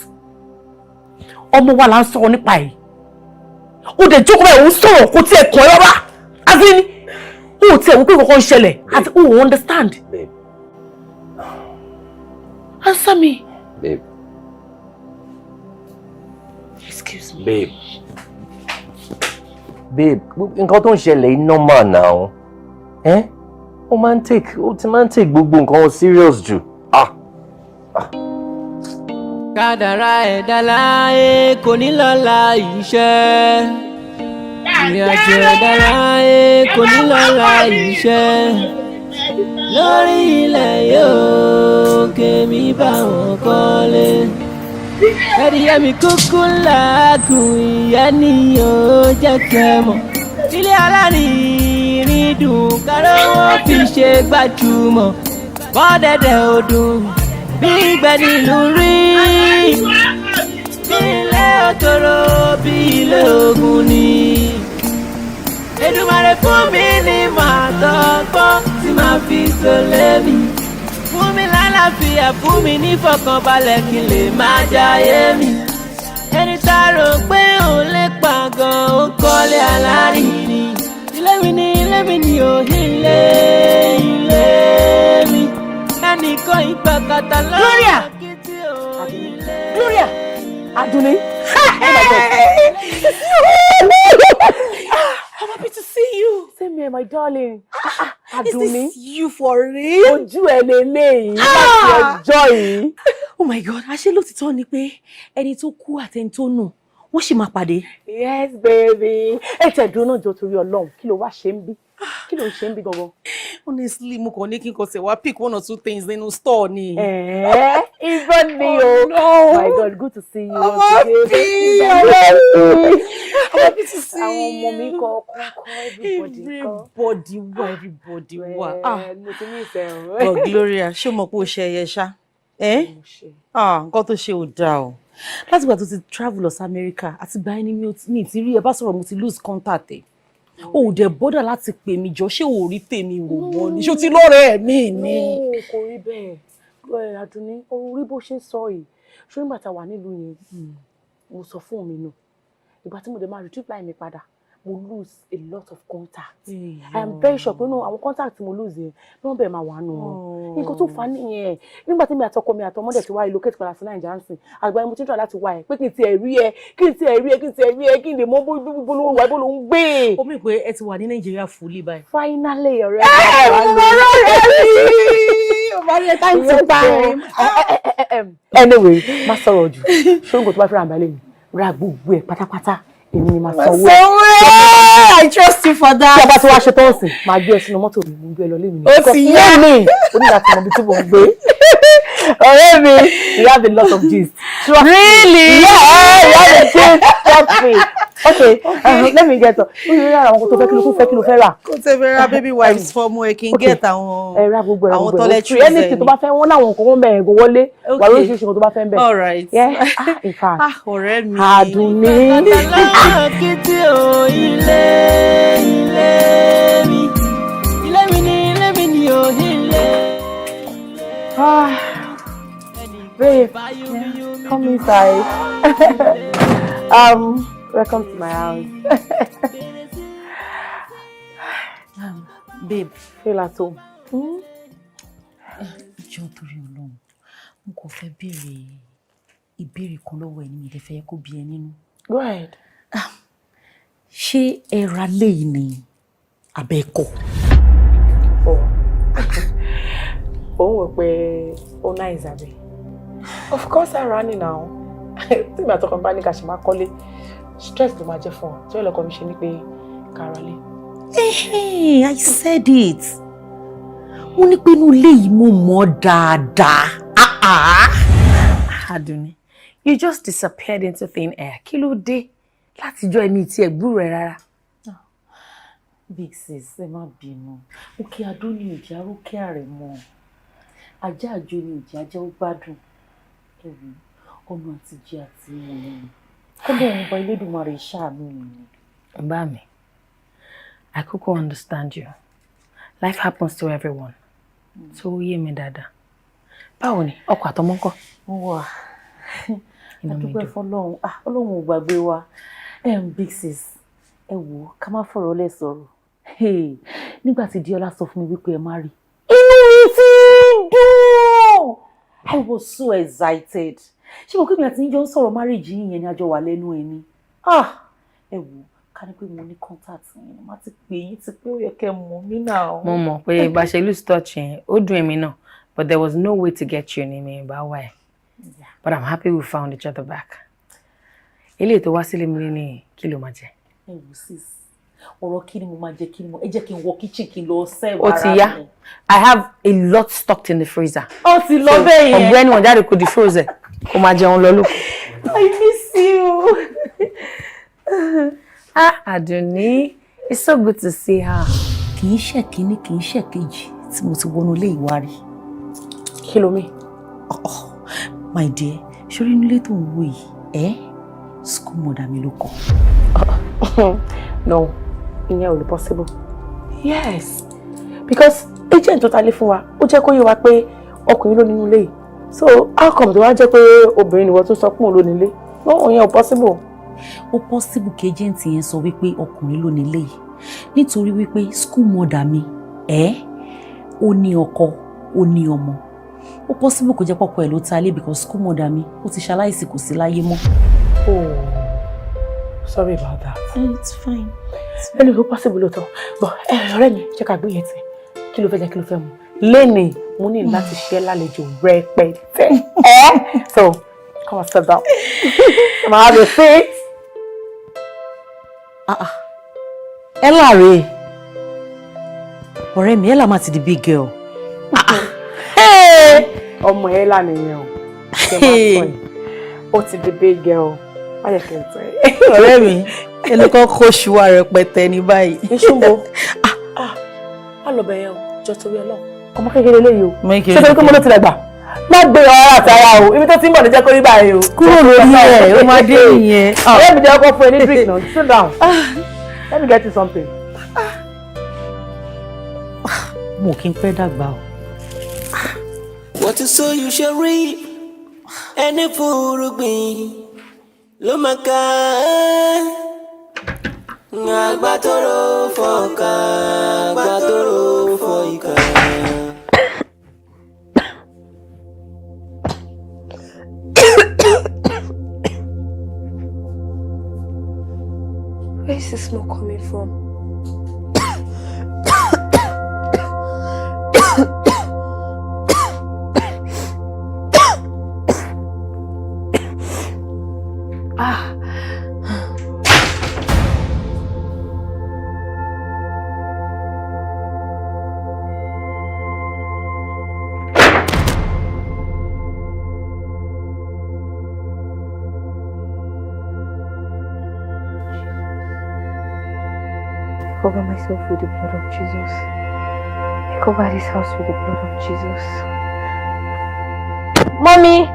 Ọmọ wa là ń sọ̀rọ̀ nípa ẹ̀, ó dẹ̀ jókòó báyìí, òun sọ̀rọ̀ kò tiẹ̀ kàn ẹ́ rárá, as in o ò tiẹ̀ wò pé kankan ń ṣẹlẹ̀ àti o ò understand. Babe. Answer me. Babe. Excuse me. Babe. Babe, nǹkan tó ń ṣẹlẹ̀ yìí normal now. Eh? Ó máa ń take, ó ti máa ń take gbogbo nǹkan serious jù. Ah. Kádàrá ẹ̀dá láyé kò ní lọ́la iṣẹ́. Ìrìn àjò ẹ̀dá láyé kò ní lọ́la iṣẹ́. Lórí ilẹ̀ yóò kémi bá wọn kọ́lé. Ẹ̀dìyẹ mi kúkú làágùn, ìyá ni yóò jẹ́ kẹ́ mọ̀. Ilé alárinrin dùn, kárọ́wọ́ fi ṣe gbajúmọ̀. Bọ́dẹ̀dẹ̀ ò dùn bí ìgbẹ́ nílùú rí. Bí ilé òtòrò, bí ilé ogun ni. Èdùmàrè fún mi ní màá tọ́gbọ́n tí màá fi tolé mi. Fún mi lálàáfíà, fún mi ní fọkànbalẹ̀ kí n lè máa jayé mi. Ẹni tá a rò pé òun lè pa gan, ó kọ́lé alárinrin. Ilé mi ni, ilé mi ni ò, ilé ilé mi. Ẹnìkan ìgbà kàtà lọ́wọ́. Gloria! Kìtì ò ilé. Gloria! Adunni! Oh my God! I'm happy to see you. Same here, my darling. Is Adunni. this you for real? Ojú ẹ lélẹ́yìí láti ọjọ́ yìí. Oh my God, àṣé lótìtọ́ ni pé ẹni tó kú àti ẹni tó nù, wọ́n sì máa pàdé. Yes, baby. Ẹ tẹ̀ dúró náà jọ, torí Ọlọ́run, kí ló wá ṣe ń bí? Kí ló ń ṣe ń bí gangan? Honestly, mo kàn ní kí n kàn ṣe wá pick one or two things nínú store ni. Ẹ̀ẹ́, irọ́ ni o. Oh, no. My God, good to see you I'm once again. happy. I'm happy. I'm happy to see Àwọn ọmọ mi you. kọ́ kọ́, everybody kọ́. Everybody wà, everybody wà. Ah, Ẹ mo ti ní ìfẹ́ o. but Gloria, ṣé o mọ̀ pé o ṣe ẹyẹ ṣá? Eh? Ah, nǹkan tó ṣe ò dáa o. Látìgbà tó ti travel lọ sí America, àti gba ẹni mi ti rí ẹ bá sọ̀rọ̀, mo ti lose contact ẹ̀. O ò dẹ̀ bother láti pè mí jọ, ṣé o ò rí tèmi rò mọ́ ni? Ṣé o ti lọ́rẹ̀ẹ́ mi ni? No, kò rí bẹ́ẹ̀. Ẹ Àdùnní, o rí bó ṣe ń sọ yìí. Ṣé nígbà tá a wà nílùú yẹn, mo sọ fún mi nù. Ìgbà tí mo dẹ̀ máa retrieve line mi padà, mo lose a lot of contact. I am very sure pé no, àwọn contact tí mo lose yẹn, nọ́mbà ẹ̀ máa wà nù wọn. Nǹkan tó fà á nìyẹn. Nígbà tí mi àtọkọ mi àtọmọdé ti wá relocate padà sí Nàìjíríà ń sìn, àgbà yẹn mo ti ń try láti wá ẹ pé kí n tiẹ̀ rí ẹ, kí n tiẹ̀ rí ẹ, kí n tiẹ̀ rí ẹ, kí n lè mọ bó ló wà, bó ló ń gbé. Ó mì pé ẹ ti wà ní Nàìjíríà fully báyìí. Finally, ọ̀rẹ́ Ẹ mo rọ rẹ mi. Ó bá rí ẹ time to time. Anyway, má sọ̀rọ̀ jù. Ṣé nǹkan tó bá fẹ́ ra àbálẹ̀ mi, ra gbogbo ẹ̀ pátápátá, èmi ni màá sanwó ẹ̀. Sanwó ẹ̀! I trust you for that. Tí a bá ti wá ṣe tán sìn, máa gbé ẹ sínú mọ́tò mi, mo ń gbé ẹ lọ lé mi. Ó ti yá. Mi ó ní láti mọ ibi tí mò ń gbé. Ọ̀rẹ́ mi, we have a lot of gist. Trust me. Really? Yeah, we have a gist. Trust me. Okay, let me get up. Ó yẹ àwọn tó fẹ́, kí ló tún fẹ́, kí ló fẹ́ rà? Kò tẹ́ fẹ́ ra baby wipes fọ́mọ ẹ, kí n get àwọn Ẹ ra gbogbo ẹ, àwọn gbogbo ẹ. toiletries. Anything tó bá fẹ́, wọ́n láwọn nǹkan wọ́n bẹ̀rẹ̀ kó wọlé. Wà lóríṣiríṣi nǹkan tó bá fẹ́ ń bẹ̀. All right. Yeah, ah, in fact. Ah, ọ̀rẹ́ mi. Àdùnní. Kìtì ò ilé ilé mi. Ilé mi ni, ilé mi ni ò ilé. Ah, babe, come inside. Welcome to my house. Babe. Feel at home. Jọ̀ọ́, torí Ọlọ́run, mo kò fẹ́ béèrè ìbéèrè kan lọ́wọ́ ẹ ní, mi lè fẹ́ kó bí ẹ nínú. Go ahead. Ṣé ẹ ra léyìí ni abẹ́ẹ̀kọ́? Oh. Òun wò pé ó nice, àbí? Of course I ran it now. Tí mi àtọkọ mi bá ní ká ṣe máa kọ́lé, stress ló máa jẹ́ fún ọ. Tí ó lọ́kọ mi ṣe ní pé ká ra lé. Hey, I said it. Mo ní pé inú ilé yìí mo mọ̀ dáadáa. Ah ah. Adunni, you just disappeared into thin air. Kí ló dé? Látijọ́ èmi tí ẹ̀ gbúrò ẹ rárá. Big sis, ẹ má bínú. Òkè Adó ni òjì arókè àrẹ̀ mọ́. Ajá àjò ni òjì ajá ó gbádùn. Ẹ wò, ọ̀nà àtijẹ àti ìmọ̀ ni. Kọ́lọ́run ọba Elédùmarè ṣàánú mi ni. Bá mi, I kúkú understand you. Life happens to everyone. So ó yé mi dáadáa. Báwo ni ọkọ àtọmọ ńkọ́? Wọ́n wà. Inú mi Adúpẹ́ dùn. fọlọ́run. Ah, Ọlọ́run ò gbàgbé wa. Big sis, ẹ wò ó, ká má fọ̀rọ̀ lẹ̀ sọ̀rọ̀. Hey, nígbà tí Diola sọ fún mi wípé ẹ má rí. Inú mi ti dùn. I was so excited. Ṣé mo kí mi àti yín jọ ń sọ̀rọ̀ marriage yín yẹn ni a jọ wà lẹ́nu ẹ̀ ni? Ah, ẹ wò ó, ká ní pé mo ní contact yín, mo ti pè yín ti pé ó yẹ kẹ́ mọ̀ mí náà. Mo mọ̀ pé bá ṣe lose touch yẹn, ó dùn èmi náà, but there was no way to get you ní mi bá wà ẹ̀. But I'm happy we found each other back. Eléyìí tó wá sílé mi ní, kí ló máa jẹ? Ẹ wò, sis, ọ̀rọ̀ kí ni mo máa jẹ, kí ni mo, ẹ jẹ́ kí n wọ kitchen kí n lọ serve Ó ara ti yá. mi. I have a lot stocked in the freezer. Ó ti lọ bẹ́ẹ̀ yẹn. Ọ̀gbẹ́ni wọn jáde kó defroze ẹ̀, kó máa jẹun lọ lóko. I miss you. Ah, Adunni, it's so good to see her. Kì í ṣe kínní, kì í ṣe kejì tí mo ti wọnú ilé ìwárí. Kí ló mi? Oh, my dear, ṣorí inú ilé tó ń wò yìí, ẹ́ school mother mi ló kọ́. No, ìyẹn ò lè possible. Yes, because agent tó ta lé fún wa, ó jẹ́ kó yé wa pé ọkùnrin ló nínú ilé yìí. So how come tó wá jẹ́ pé obìnrin ni wọ́n tún sọ pé òun ló nílé? No, ìyẹn ò possible. Ó possible kí agent yẹn sọ wípé ọkùnrin ló nílé yìí nítorí wípé school mother mi, ẹ́ ó ní ọkọ, ó ní ọmọ. Ó possible kó jẹ́ pọ̀pọ̀ ẹ̀ ló ta ilé because school mother mi, ó ti ṣaláìsí, kò sí láyé mọ́. Oh, sorry about that. It's fine. Anyway, ó possible lóòótọ́. But ẹ ọ̀rẹ́ mi, jẹ́ ká gbé yẹn tì. Kí ló fẹ́ jẹ, kí ló fẹ́ mu? Lénìí, mo ní láti ṣe é lálejò rẹpẹtẹ. Ẹ́ so, come on, sit down. Come on, have a seat. Ah ah. Ella rèé. Ọ̀rẹ́ mi, Ella má ti di big girl. Ọmọ Ella nìyẹn o. Ṣé máa tọ́ ẹ̀? Ó ti di big girl. Má yẹ kí n tọ́ ẹ. Ọ̀rẹ́ mi, ẹnu kan kó ṣùwà rẹpẹtẹ ní báyìí. Ìṣubú. Ah, má lọ bẹ̀yẹn o, jọ torí Ọlọ́run. Ọmọ kékeré léyìí o. Mékèrè. Ṣé torí pé mo ló ti dàgbà? Má gbé ọ̀rọ̀ àti ara o, ibi tó ti ń bọ̀ ló jẹ́ kó rí báyìí o. Kúrò lórí ẹ̀, ó máa dé ìyẹn. Ọ̀rẹ́ mi, jẹ́ ọkọ fún ẹ ní drink náà. Sit down. Let me get you something. Mo kí n pẹ́ dàgbà o. What you sow you shall reap. Ẹni fúrúgbìn ló máa ká. Àgbà tó rò fọkà, àgbà tó rò fọ ìkà. Where is the smoke coming from? Ah. I cover myself with the blood of Jesus. I cover this house with the blood of Jesus. Mommy!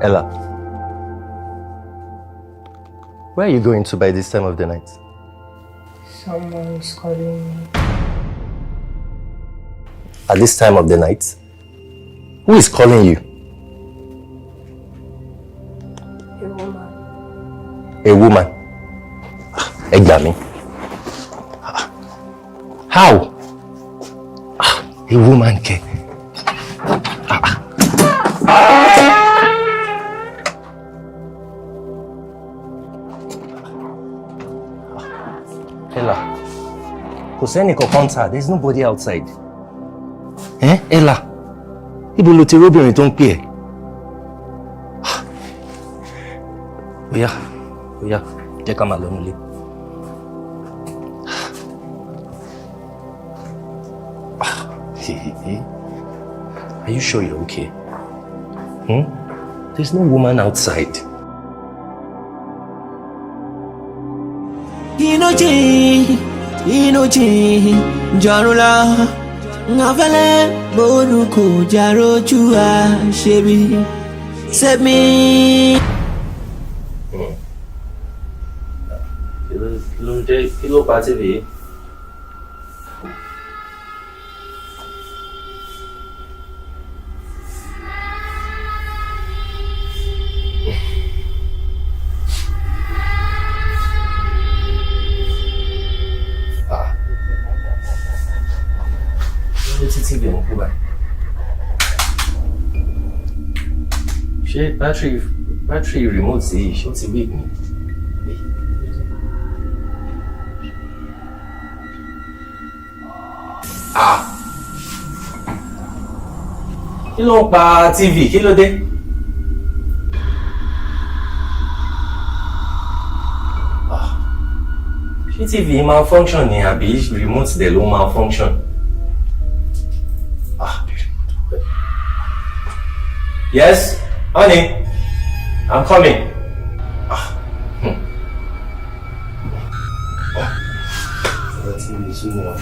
Ella, where are you going to by this time of the night? Someone is calling me. At this time of the night? Who is calling you? A woman. A woman. Ẹ gbà mí. How? A woman kẹ̀. Kò sẹ́ni kankan ta, there is nobody outside. Eh, Ella, ibo lo ti róbìnrin tó ń pè ẹ́? Ah. Oya, oya, jẹ́ ká máa lọ nílé. Ah. Are you sure you're okay? Hmm? There's no woman outside. Inú jìn, inú jìn, jọ̀run lọ. Ngàfẹ́lẹ́ bólú kò járójú àṣebí. Save me. Kí ló ń jẹ́, kí ló pa TV yìí? Ah. Kí ló tí TV ń kú báyìí? Ṣé battery remote yìí, ṣé ó ti weak ni? Ah! Kí ló ń pa TV? Kí ló dé? Ah. Ṣé TV máa function ni àbí remote dẹ̀ ló máa function? Ah. Yes, honey, I'm coming. Ah. Oh. Ọ̀rọ̀ TV sú mi o.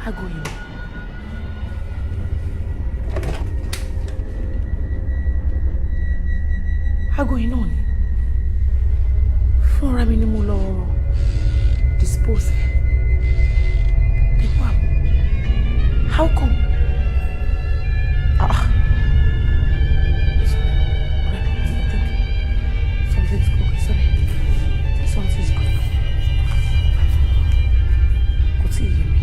Aago yìí ni. Aago yìí náà ni. Fúnra mi ni mo lọ dispose ẹ̀. Then what? How come? Ah. Sorry. I think something's okay. Sorry. Something's going on. Kò tí ì yé mi.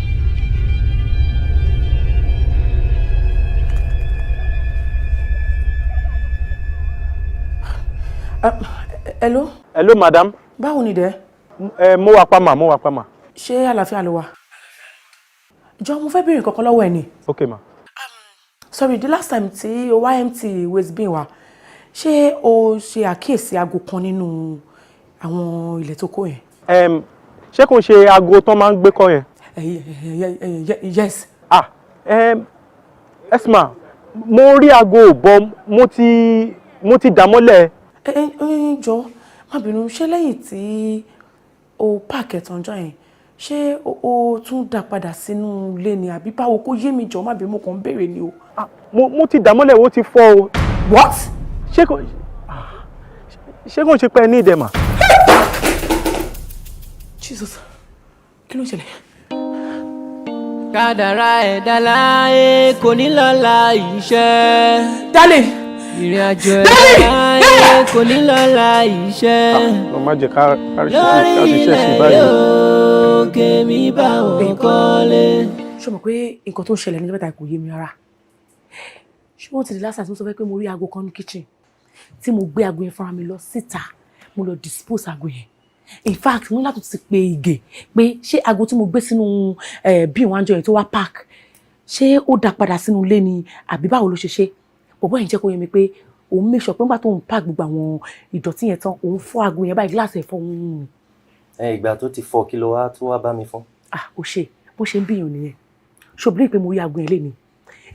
Hello? Hello, madam. Báwo ni dẹ́? Ẹ mo wà pa mà, mo wà pa mà. Ṣé àlàáfíà ló wà? Jọ, mo fẹ́ béèrè nǹkan kan lọ́wọ́ ẹ ni. Ok, ma. Sorry, the last time tí o wá empty waste bin wa, ṣé o ṣe àkíyèsí aago kan nínú àwọn ilẹ̀ tó kó yẹn? Ṣé kò ń ṣe aago tán máa ń gbé kọ́ yẹn? Yes. Ah, esma, mo rí aago bọ, mo ti dà mọ́lẹ̀. Ẹ ẹ jọ, má bínú, ṣé lẹ́yìn tí o pack ẹ̀ tán jọ yẹn, ṣé o tún dá padà sínú ilé ni àbí báwo? Kó yé mi, jọ, má bínú, mo kàn ń béèrè ni o. Mo ti dà mọ́lẹ̀, ó ti fọ́ o. What? Ṣé kò ń ṣe pé ẹ ní ìdẹ̀mà? Jesus, kí ló ń ṣẹlẹ̀? Kádàrá ẹ̀dá láyé kò ní lọ́la iṣẹ́. Darling! Ìrìn àjò ẹ̀dá láyé kò ní lọ́la iṣẹ́. Lọ má jẹ́ ká Lórí ṣiṣẹ́ sí ilẹ̀ báyìí. yóò kémi bá wọn kọ́lé. Ṣé o mọ̀ pé nǹkan tó ń ṣẹlẹ̀ níjọ́ mẹ́ta kò yé mi rárá? Ṣé wọ́n ti di last time tí mo sọ fẹ́ pé mo rí aago kan ní kitchen, tí mo gbé aago yẹn fúnra mi lọ síta, mo lọ dispose aago yẹn? In fact, mo ní láti ti pe Ìgè pé ṣé aago tí mo gbé sínú bí ìwọ̀n àjọ yẹn tó wá park, ṣé ó dá padà sínú ilé ni àbí báwo ló ṣe ṣe? Bọ̀bọ́ yẹn jẹ́ kó yé mi pé òun make sure pé nígbà tó ń park gbogbo àwọn ìdọ̀tí yẹn tán, òun fọ́ aago yẹn báyìí, gíláàsì ẹ̀ fọ́ òun. Ẹ ìgbà tó ti fọ́, kí ló wá tó wá bá mi fún? Ah, ó ṣe bó ṣe ń bíyàn nìyẹn. Ṣòbírí pé mo rí aago yẹn léni.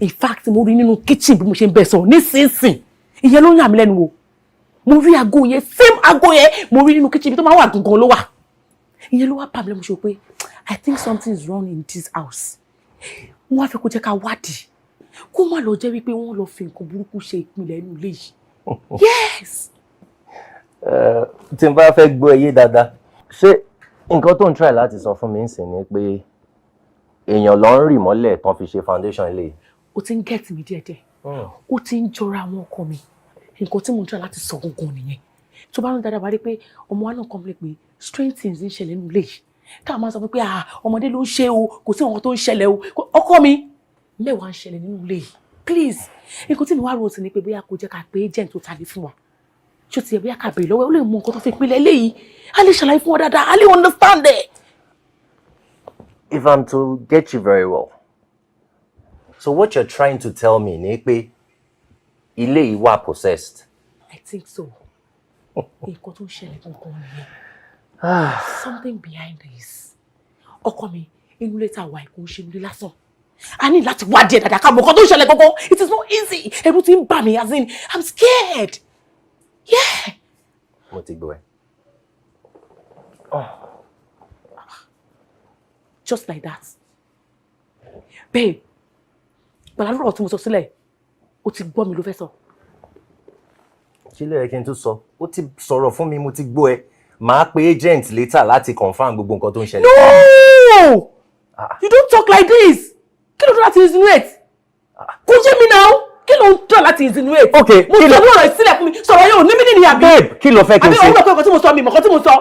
In fact, mo rí nínú kitchen bí mo ṣe ń bẹ sọ̀rọ̀ nísinsìn. Ìyẹn ló ń yà mí lẹ́nu o. Mo rí aago yẹn, same aago yẹn, mo rí nínú kitchen, ibi tó máa wà gangan ló wà. Ìyẹn ló wá bà mí lẹ́nu ṣe pé I think something is wrong in this house. Wọ́n wá fẹ́ kó jẹ́ ká wádìí, kó má lọ jẹ́ wípé wọ́n lọ fi nǹkan burúkú ṣe ìpìlẹ̀ inú ilé yìí. Yes. Tí n bá fẹ́ gbọ́ ẹ yé dáadáa, ṣé nǹkan tó ń try láti sọ fún mi ń sìn ni pé èèyàn ló ń rì mọ́lẹ̀ tán fi ṣe foundation ilé yìí? O ti ń get mi díẹ̀díẹ̀. Ó ti ń jọra àwọn ọkọ mi. Nǹkan tí mo ń try láti sọ gangan nìyẹn. Tó bá ń dáadáa, wá rí pé ọmọ wa náà complain pé strange things ń ṣẹlẹ̀ nínú ilé yìí, táwọn máa sọ pé, "Ah, ọmọdé ló ń ṣe o, kò sí nǹkan tó ń ṣẹlẹ̀ o." Ọkọ mi, mẹ́wàá ń ṣẹlẹ̀ nínú ilé yìí. Please, nǹkan tí mi wá rò sí ni pé bóyá kò jẹ́ ká pé agent tó talé fún wa, ṣó ti yẹ? Bóyá ká béèrè lọ́wọ́ ẹ̀, ó lè mọ nǹkan tó fi pinlẹ̀ eléyìí, á lè ṣàlàyé fún wa dáadáa, á lè understand ẹ̀. If I'm to get you very well, so what you're trying to tell me ni pé ilé yìí wà possessed. I think so. Nǹkan tó ń ṣẹlẹ̀ gangan nìyẹn. Something behind this. Ọkọ mi, inú ilé tá a wà, kò ń ṣe ilé lásán. A ní láti wádìí ẹ̀ dáadáa ká mọ̀ nǹkan tó ń ṣẹlẹ̀ gangan. It is not easy. Ẹ̀rù ti ń bà mí, as in, I'm scared. Yeah. Mo ti gbọ́ ẹ. Just like that. Babe, pẹ̀lú ọ̀rọ̀ tí mo sọ sílẹ̀, o ti gbọ́ mi ló fẹ́ sọ. Kí ló yẹ kí n tún sọ? Ó ti sọ̀rọ̀ fún mi, mo ti gbọ́ ẹ. Màá pe agent later láti confirm gbogbo nǹkan tó ń ṣẹlẹ̀. No! You don't talk like this. Kí ló dé láti insinuate? Kò yé mi náà. Kí ló ń tọ́ láti insinuate? Okay, Mo kí sọ ló ní ọ̀rọ̀ ìsílẹ̀ fún mi. Sọ̀rọ̀ yóò ní mí nìyí àbí? Babe, kí ló fẹ́ kí n Àbí ṣe? òun náà pé nǹkan tí mo sọ mi, mọ̀ nǹkan tí mo sọ.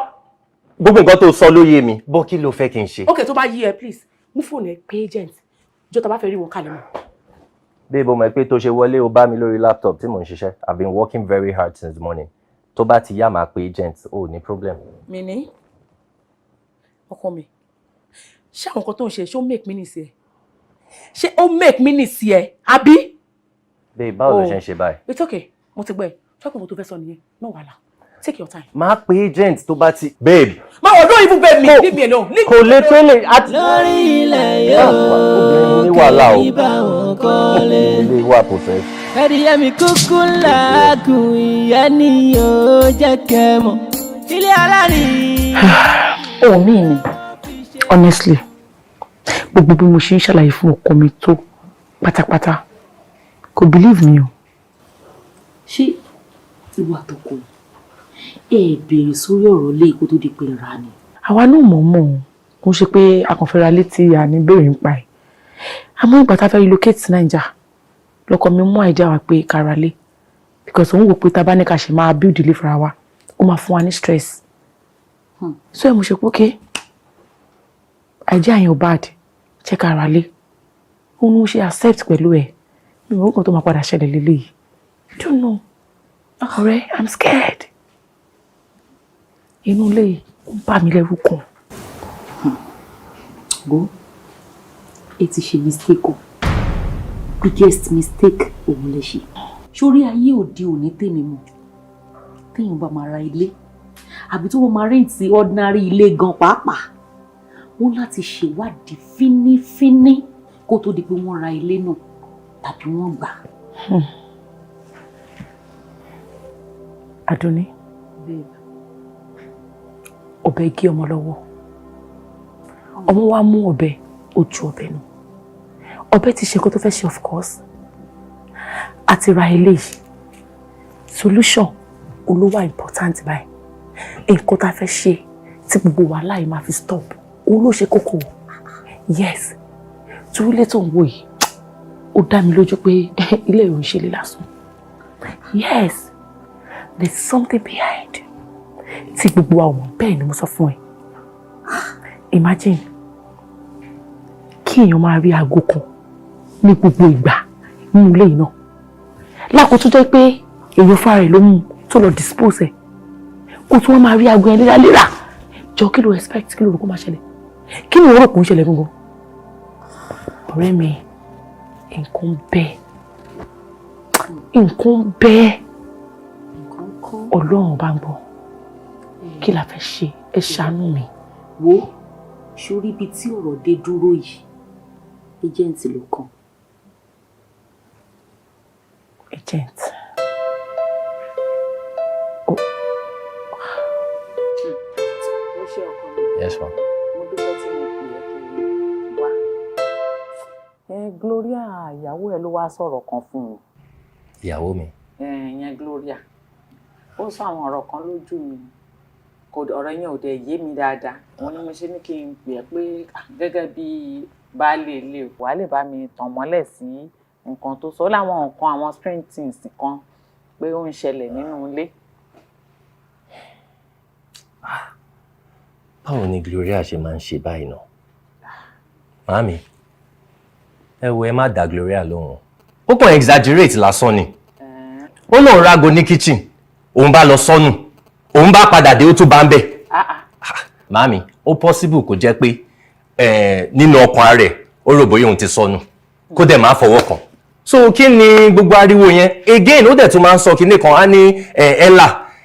Gbogbo nǹkan tó sọ ló yé mi. Bọ́ kí ló fẹ́ kí n ṣe? Okay, tó bá yí ẹ, please, mú fóònù ẹ, pé agent. Jọ́ tá bá fẹ́ rí wọn kalẹ̀ mọ́. Babe, o mọ̀ pé tó ṣe wọlé, o bá mi lórí laptop tí mò ń ṣiṣẹ́. I've been working very hard since morning. Tó bá ti yá, màá pe agent, o ní problem. Mi ní. Ọkọ mi, ṣé àwọn nǹkan tó ń ṣe, ṣé ó make meaning sí ẹ? Ṣé ó make meaning sí ẹ? Àbí? Babe, báwo ló Oh. ṣe ń ṣe báyìí? It's okay, mo ti gbọ́ ẹ. Ṣọ́kùn mo tó fẹ́ sọ nìyẹn. No wàhálà. Take your time. Màá pe agent tó bá ti. Babe! Má wọ̀, don't even babe me. Leave me alone. Leave Kò me lè alone. tó lè. Lórí ilẹ̀ yóò Obìnrin ní wàhálà o. kí bá wọn kọ́lé. Ilé wà possessed. Ẹdìyẹ mi kúkú làágùn, ìyẹn ni yóò jẹ́ kẹ́ mọ̀. Ilé alárin. Ohun mi ni, honestly, gbogbo bí mo ṣe ń ṣàlàyé fún ọkọ mi tó pátápátá, kò believe me o. Ṣé ìwà àtọkọ ẹ béèrè sórí ọ̀rọ̀ lé kó tó di pé ra ni? Àwa náà mọ̀ mọ̀ o, kò ń ṣe pé a kàn fẹ́ ra létí àní béèrè ń pa ẹ̀. Àmọ́ ìgbà tá a fẹ́ relocate sí Naija, lọ́kọ mi mú idea wá pé ká ra lé, because òun wò pé tá a bá ní ká ṣe máa build ilé fúnra wa, ó máa fún wa ní stress. So ẹ̀ mo ṣe pé okay, idea yẹn ò bad, jẹ́ ká ra lé. Òun ni mo ṣe accept pẹ̀lú ẹ̀. Mi ò mọ̀ nǹkan tó máa padà ṣẹlẹ̀ lélẹ́yìí. I don't know, ọ̀rẹ́, I'm scared. Inú ilé yìí, ó ń bà mí lẹ́rù kan. Bó ẹ ti ṣe mistake o, biggest mistake òun lè ṣe. Sórí ayé òde òní, tèmi mọ̀, téèyàn bá máa ra ilé àbí tó wọ́n máa rent ordinary ilé gan pàápàá, wọ́n láti ṣèwádìí fínífíní kó tó di pé wọ́n ra ilé náà tàbí wọ́n gbà. Àdùnní, ọ̀bẹ gé ọmọ lọ́wọ́, ọmọ wa mú ọ̀bẹ, ó ju ọ̀bẹ nù. Ọ̀bẹ ti ṣe nǹkan tó fẹ́ ṣe. Of course, àti ra ilé yìí, solution olówó important báyìí. Nǹkan tá a fẹ́ ṣe tí gbogbo wàhálà yìí máa fi stop, òun ló ṣe kókó. Yes, torí ilé tó ń wò yìí, ó dá mi lójú pé ilé ìròyìn ṣe lè lásán. Yes, there's something behind tí gbogbo wa ò mọ̀. Bẹ́ẹ̀ ni mo sọ fún ẹ. Imagine kí èèyàn máa rí aago kan ní gbogbo ìgbà nínú ilé yìí náà, lákòó tó jẹ́ pé èèyàn fúnra rẹ̀ ló mú tó lọ dispose ẹ̀, kó tí wọ́n máa rí aago yẹn léraléra. Jọ, kí ló expect? Kí ló rò kó máa ṣẹlẹ̀? Kí ni ìwọ rò kó ń ṣẹlẹ̀ gangan? Ọ̀rẹ́ mi, nǹkan bẹ́ẹ̀, nǹkan bẹ́ẹ̀, Ọlọ́run bá ń gbọ́. Kí la fẹ́ ṣe? Ẹ ṣàánú mi. Wo, sórí ibi tí ọ̀rọ̀ dé dúró yìí, agent ló kàn. Agent. Ó ṣe, ọkọ mi. Yes, ma. Mo dúpẹ́ tí mo pè ẹ́ tó wá. Ẹ Gloria, ìyàwó ẹ ló wá sọ̀rọ̀ kan fún mi. Ìyàwó mi. Ẹ ìyẹn Gloria, ó sọ àwọn ọ̀rọ̀ kan lójú mi, kò ọ̀rọ̀ yẹn ò dẹ̀ yé mi dáadáa. Òun ni mo ṣe ní kí n pè ẹ́ pé gẹ́gẹ́ bí baálé ilé, wàá lè bá mi tàn mọ́lẹ̀ sí Nǹkan tó sọ, ó láwọn nǹkan, àwọn strange things kan pé ó ń ṣẹlẹ̀ nínú ilé. Báwo ni Gloria ṣe máa ń ṣe báyìí náà? Màámi, ẹ wo, ẹ má dá Gloria lóhùn, ó kàn exaggerate lásán ni. Ó lóun rágo ní kitchen, òun bá lọ sọnù, òun bá padà dé, ó tún bá ń bẹ̀. Màámi, ó possible kó jẹ́ pé nínú ọkàn rẹ̀, ó rò bóyá òun ti sọnù, kó dẹ̀ máa fọwọ́ kàn. So kí ni gbogbo ariwo yẹn again? Ó dẹ̀ tún máa ń sọ kinní kan, á ní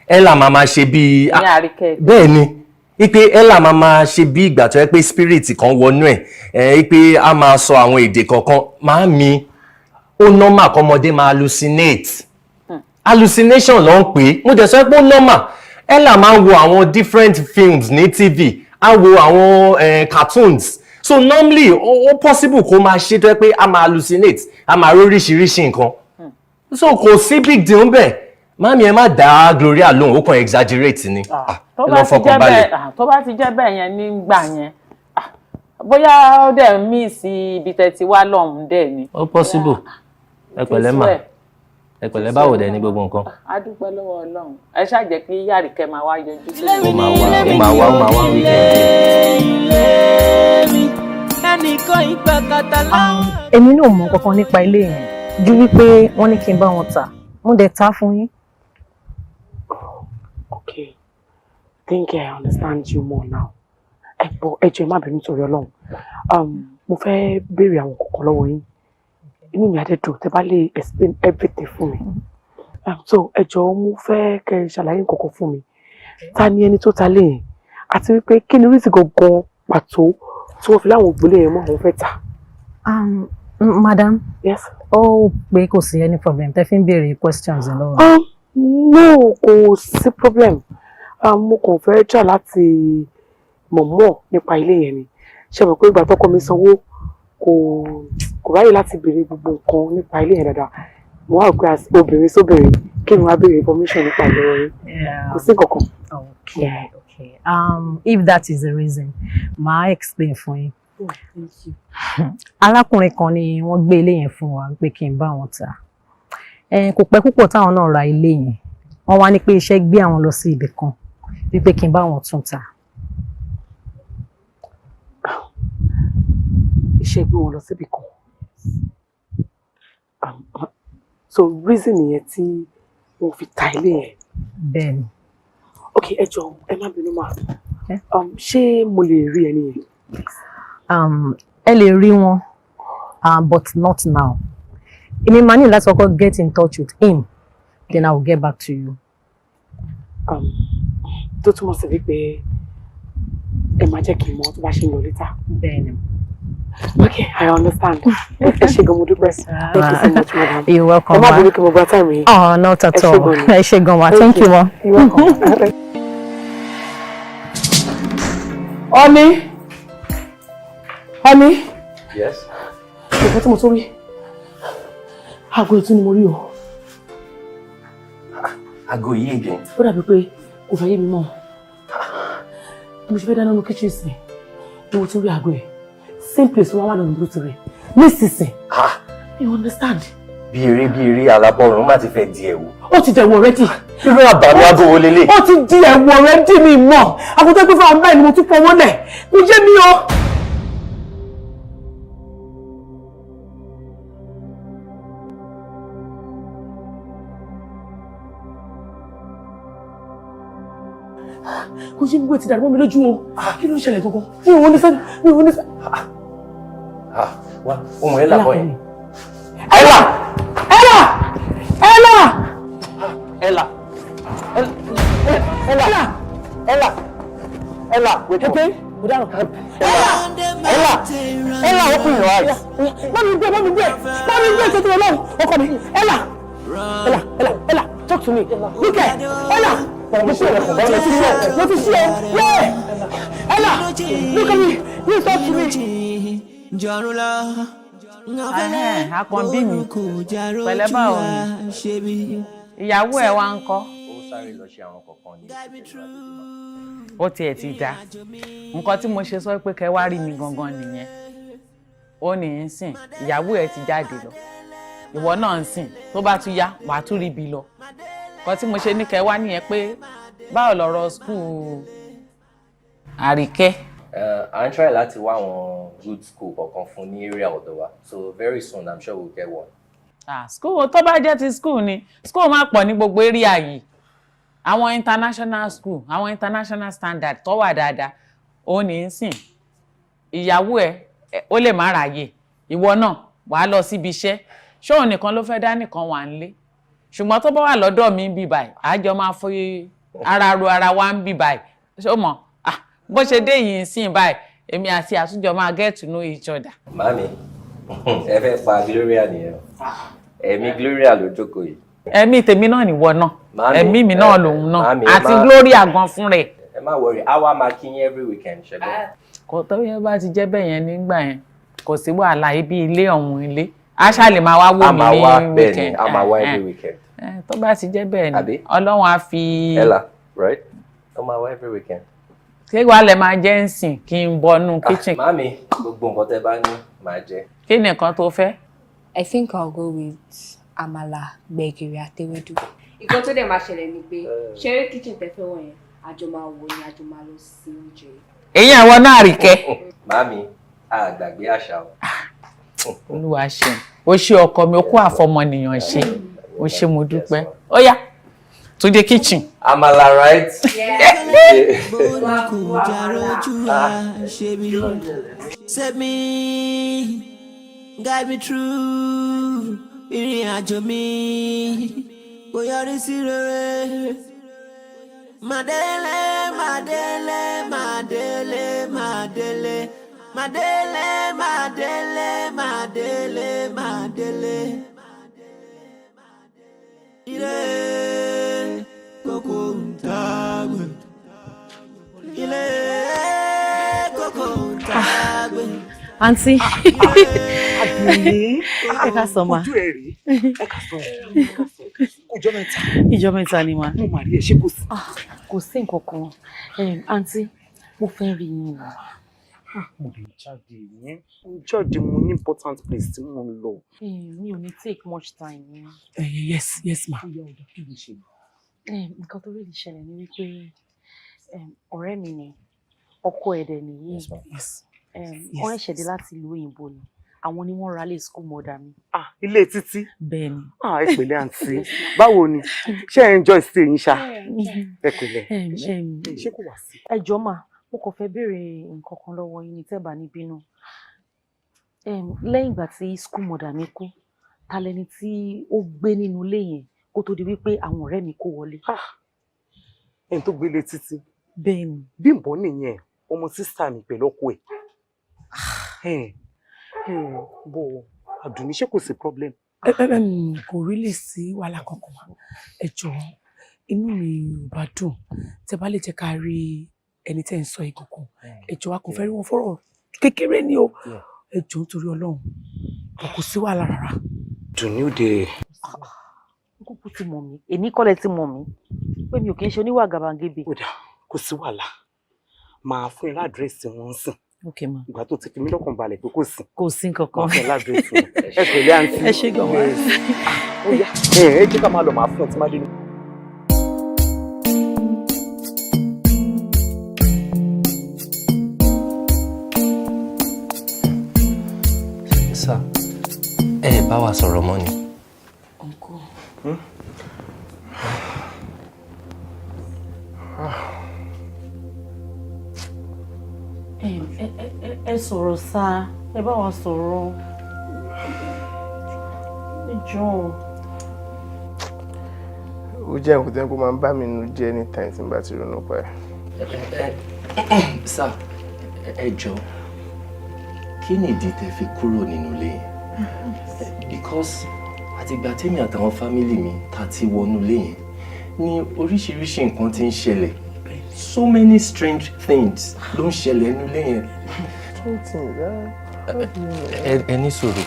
Ella máa máa ṣe bíi Ní Àríkẹ́. Bẹ́ẹ̀ ni, ipe Ella máa máa ṣe bí ìgbà tó yẹ pé spirit kan wọnú ẹ̀ ẹ̀, ipe a máa sọ àwọn èdè kọ̀ọ̀kan. Màámi, ó normal kọ́mọdé máa hallucinate. Hallucination ló ń pè é. Mo dẹ̀ sọ pé ó normal. Ella máa ń wo àwọn different films ní TV, á wo àwọn cartoons, so normally ó possible kó máa ṣe tó yẹ pé a máa hallucinate, a máa rí oríṣiríṣi nǹkan. So kò sí big deal ńbẹ̀. Màámi, ẹ má dá Gloria lóhùn, ó kàn exaggerate ni. Ah, Tó ẹ bá lọ ti jẹ́ fọkàn balẹ̀. bẹ́ẹ̀, tó bá ti jẹ́ bẹ́ẹ̀ yẹn nígbà yẹn, bóyá ó dẹ̀ mí sí ibi tẹ́ ti wá lọ́hùn-ún dẹ̀ ni. Ó possible. Ẹ pẹ̀lẹ́ mà, ẹ pẹ̀lẹ́. Báwo dẹ̀ ní gbogbo nǹkan? A dúpẹ́ lọ́wọ́ Ọlọ́run. Ẹ ṣáà jẹ́ kí Àríkẹ́ máa wá yọjú sí. Ó máa wá, ó máa wá, ó máa wá weekend. Ẹnìkan ìgbà kàtà láwọn. Èmi náà mọ kankan nípa ilé yẹn ju wípé wọ́n ní kí n bá wọn tà, mo dẹ̀ ta fún yín. Okay, I think I understand you more now. Ẹ bọ, ẹ jọ̀ọ́, ẹ má bínú torí Ọlọ́run. Mo fẹ́ béèrè àwọn kọ̀ọ̀kan lọ́wọ́ yín. Inú mi á dẹ̀ dùn tẹ́ bá lè explain everything fún mi. So ẹ jọ̀ọ́, mo fẹ́ kẹ́ ẹ ṣàlàyé nǹkan kan fún mi. Ta ni ẹni tó ta lé yẹn? Àti wípé kí ni reason gangan pàtó tí wọ́n fi láwọn ògbólé yẹn mọ́ àwọn fẹ́ tà? Madam. Yes. Ó pé kò sí any problem tẹ́ fi ń béèrè questions lọ́wọ́ mi. No, kò sí problem. Mo kàn fẹ́ try láti mọ̀ mọ̀ nípa ilé yẹn ni. Ṣé mo pé ìgbà tọ́kọ mi sanwó, kò ráyè láti béèrè gbogbo nǹkan nípa ilé yẹn dáadáa. Mo wá rò pé as obìnrin sóbìnrin, kí ni wàá béèrè information nípa ìlọ́wọ́ yín. Kò sí nǹkan kan. Okay. If that is the reason, màá explain fún yín. Oh, thank you. Arákùnrin kan ni wọ́n gbé ilé yẹn fún wa pé kí n bá wọn tà. Kò pẹ́ púpọ̀ táwọn náà ra ilé yẹn. Wọ́n wá ní pé iṣẹ́ gbé àwọn lọ sí ibì kan, wípé kí n bá wọn tún tà. Iṣẹ́ gbé wọn lọ síbì kan. So reason nìyẹn tí wọ́n fi ta ilé yẹn. Bẹ́ẹ̀ni. Ok, ẹ jọ̀ọ́, ẹ má bínú mà. Ṣé mo lè rí ẹni yẹn? Ẹ lè rí wọn, but not now. Èmi máa ní láti kọ́kọ́ get in touch with him, then I will get back to you. Tó túmọ̀ sí wípé ẹ máa jẹ́ kí n mọ̀ tó bá ṣe ń lọ later. Bẹ́ẹ̀ni. Okay, I understand. Ẹ ṣé gan, mo dúpẹ́. Thank you so much, madam. You're welcome. Ẹ má Ma. bínú kí mo gba time yìí. Oh, not at Ẹ ṣé all. gan ni. Ẹ ṣé gan ma. Thank you, ma. You're welcome. Honey, honey. Yes. Nǹkan tí mo tún rí, aago ìtún ni mo rí o. Aago yìí again? Ó dàbí pé kò fẹ́ yé mi mọ́. Bí mo ṣe fẹ́ dáná nínú kitchen sí ni mo tún rí aago yìí. Same place wọn wà lọ́nà ló ti rí nísinsìnyí. You understand? Bí eré bí eré, alábọ̀rún má ti fẹ́ di ẹ̀wù. Ó ti dẹ̀wù already. Irú àbàmì aago wo lélẹ̀? Ó ti di ẹ̀wù already. Mi mọ̀ àkótó pé fún àwọn bẹ́ẹ̀ ni mo tún fọwọ́ lẹ̀, kò yé mi o. Kò yé mi, bó ti dàrú mọ́ mi lójú o. Kí ló ń ṣẹlẹ̀ gangan? Mi ò ní fẹ́, mi ò ní fẹ́. Ah, wá, ohun ẹ̀ làbọ̀ yẹn. Ella! Ella! Ella! Ella! Ella! Ella! Ella, wake up. Okay, mo dáràn. Ella! Ella, open your eyes. Bá mi gbé, bá mi gbé, bá mi gbé, ṣètò Ọlọ́run, ọkọ mi. Ella! Ella, Ella, Ella, talk to me. Look at Ella. Mo ṣe ẹ, mo ti ṣe ẹ, mo ti ṣe ẹ. Yeah! Ella, look at me. You talk to me. Jọ̀run lọ. Ẹhẹ́n, Akànbí mi, pẹ̀lẹ́. Báwo ni ìyàwó ẹ̀ wá ń kọ́? Ó sáré lọ ṣe àwọn kọ̀ọ̀kan ní ìṣẹ̀lẹ̀. Ó tiẹ̀ ti dáa. Nǹkan tí mo ṣe sọ pé kẹ́ wá rí mi gangan nìyẹn. Ó ní í sìn, ìyàwó ẹ̀ ti jáde lọ. Ìwọ náà ń sìn, tó bá tún yá, wàá tún rí ibi lọ. Kọ́ tí mo ṣe ní kẹ́ wá nìyẹn pé báwo lọ̀rọ̀ school Àríkẹ́? À ń try láti wá àwọn good school kọ̀ọ̀kan fún ní area ọ̀dọ̀ wa, so very soon I'm sure we'll get one. Ah, school tó bá jẹ́ ti school ni, school máa pọ̀ ní gbogbo area yìí. Àwọn international school, àwọn international standard tó wà dáadáa, ó ní í sìn. Ìyàwó ẹ, ó lè má ráyè, ìwọ náà wàá lọ síbi iṣẹ́, ṣé òun nìkan ló fẹ́ dá nìkan wà nílé? Ṣùgbọ́n tó bá wà lọ́dọ̀ mi ń bì báyìí, àjọ máa fi ara ro ara wa ń bì báyìí. Ṣó mọ̀? Ah, bó ṣe dé yìí sìn báyìí, èmi àti àtúnjọ máa get to know each other. Màámi, ẹ fẹ́ pa Gloria nìyẹn o. Ẹ̀mí Gloria ló jókòó yìí. Ẹ̀mí tèmi náà nìwọ náà. Màámi, ẹ̀mí mi náà lòun náà. Màámi, ẹ àti Gloria gan fún rẹ̀. Ẹ má worry, àwa máa kí yín every weekend, ṣẹ́gbọ́n. Kò tó yẹ, bá ti jẹ́ bẹ́ẹ̀ yẹn nígbà yẹn, kò sí wàhálà. Ibi ilé ọ̀hún, ilé a ṣáà lè máa wá wò A mí máa ní wá, bẹ́ẹ̀ ni, weekend. a máa wá Eh, every weekend. Tó bá ti jẹ́ bẹ́ẹ̀ ni, Àbí? Ọlọ́run á fi. Ella, right? Ó máa wá every weekend. Ṣé wàá lẹ máa jẹ́ ń sìn kí n bọnú kitchen? Màámi, gbogbo nǹkan tẹ́ bá ní màá jẹ. Kí ni nǹkan tó fẹ́? I think I'll go with àmàlà, gbẹ̀gìrì àti ewédú. Nǹkan tó dẹ̀ máa ṣẹlẹ̀ ni pé ṣeré kitchen tẹ́ fẹ́ wọ̀ yẹn, àjọ máa wò ni, àjọ máa lọ sí oúnjẹ. Èyí àwọn náà, Àríkẹ́. Màámi, a gbàgbé àṣà o. Olúwa ṣeun, ó ṣe ọkọ mi, ó kó àfọmọnìyàn ṣe, ó ṣe, mo dúpẹ́. Ó yá, Túndé, kitchen. Àmàlà, right? Bóni kò járójú àṣebí. Save me, guide me through ìrìn àjò mi, kò yọrí sí rere. Màdélé, Màdélé, Màdélé, Màdélé, Màdélé, Màdélé, Màdélé, Màdélé. Ilé kókó ń tàgbé. Ilé kókó ń tàgbé. Àǹtí. Àdùnní. Ẹ ká sọ ma. Ojú ẹ rí. Ẹ ká sọ. Ọjọ́ mẹ́ta. Ìjọ mẹ́ta ni ma. Mo mà rí ẹ, ṣé kò sí? Kò sí nǹkan kan. Àǹtí, mo fẹ́ rí yín o. Mo lè jáde yẹn. Mo jáde, mo ní important place tí mo ń lọ. Mi ò ní take much time ni. Yes, ma. Ó yá, ọ̀dà, kí ló ṣe? Nǹkan tó rí ṣẹlẹ̀ ni wípé ọ̀rẹ́ mi ni ọkọ ẹ̀dẹ̀ nìyí. Yes. Wọ́n ṣẹ̀ṣẹ̀ dé láti ìlú òyìnbó ni. Àwọn ni wọ́n ra lé school mother mi. Ah, ilé títí. Bẹ́ẹ̀ni. Ah, ẹ pẹ̀lẹ́ àǹtí. Báwo ni? Ṣé ẹ enjoy stay yín ṣá? Ẹ pẹ̀lẹ́. Ṣé kò wá sí? Ẹ jọ̀ọ́ mà, mo kàn fẹ́ béèrè nǹkan kan lọ́wọ́ yín ní, tẹ́ bá ní bínú. Lẹ́yìn ìgbà tí school mother mi kú, ta lẹni tí ó gbé nínú ilé yẹn kó tó di wípé àwọn ọ̀rẹ́ mi kó wọlé? Ẹni tó gbélé títí. Bẹ́ẹ̀ni. Bímbọ́ nìyẹn, ọmọ sister mi pẹ̀lú ọkọ ẹ̀. Bọ̀ Àdùnní, ṣé kò sí problem? Kò rí lè sí wàhálà kankan mà. Ẹ jọ̀ọ́, inú mi ò bá dùn tẹ́ bá lè jẹ́ ká rí ẹni tẹ́ ń sọ yìí kankan. Ẹ jọ̀ọ́, a kò fẹ́ rí wọn fọ́rọ̀ kékeré ni o. Ẹ jọ̀ọ́, nítorí Ọlọ́run, kò sí wàhálà rárá. Dùnní ò dé. Kúkú ti mọ̀ mí, èmi kọ́lẹ̀ ti mọ̀ mí pé mi ò kì í ṣe oníwà gàbàǹgebè. Ó dà, kò sí wàhálà, máa fún ẹ ládírẹ́sì wọn sìn. Ok ma. Ìgbà tó ti fi mí lọ́kàn balẹ̀ pé kò sí. Kò sí nǹkan kan. Máa fún ẹ ládírẹ́sì wọn. Ẹ pẹ̀lẹ́ àǹtí. Ẹ ṣé gan wa. Yes. Ó yá, ẹ jẹ́ ká máa lọ, máa fún ẹ tí má dé ní. Sir, ẹ bá wa sọ̀rọ̀ mọ́ ni. Uncle. Ẹ sọ̀rọ̀ sá, ẹ bá wa sọ̀rọ̀, ẹ jọ̀ọ́. Ó jẹ́ nǹkan tó ń kó máa ń bá mi nínú jẹ́ anytime tí n bá ti ronú pa ẹ̀. Sir, ẹ jọ̀ọ́, kí ni ìdí tẹ́ fi kúrò nínú ilé yẹn? Because àtìgbà tèmi àtàwọn family mi ta ti wọnú ilé yẹn ní oríṣiríṣi nǹkan ti ń ṣẹlẹ̀. So many strange things ló ń ṣẹlẹ̀ nínú ilé yẹn. Strange things, ah, how do you know? Ẹ ní sùúrù.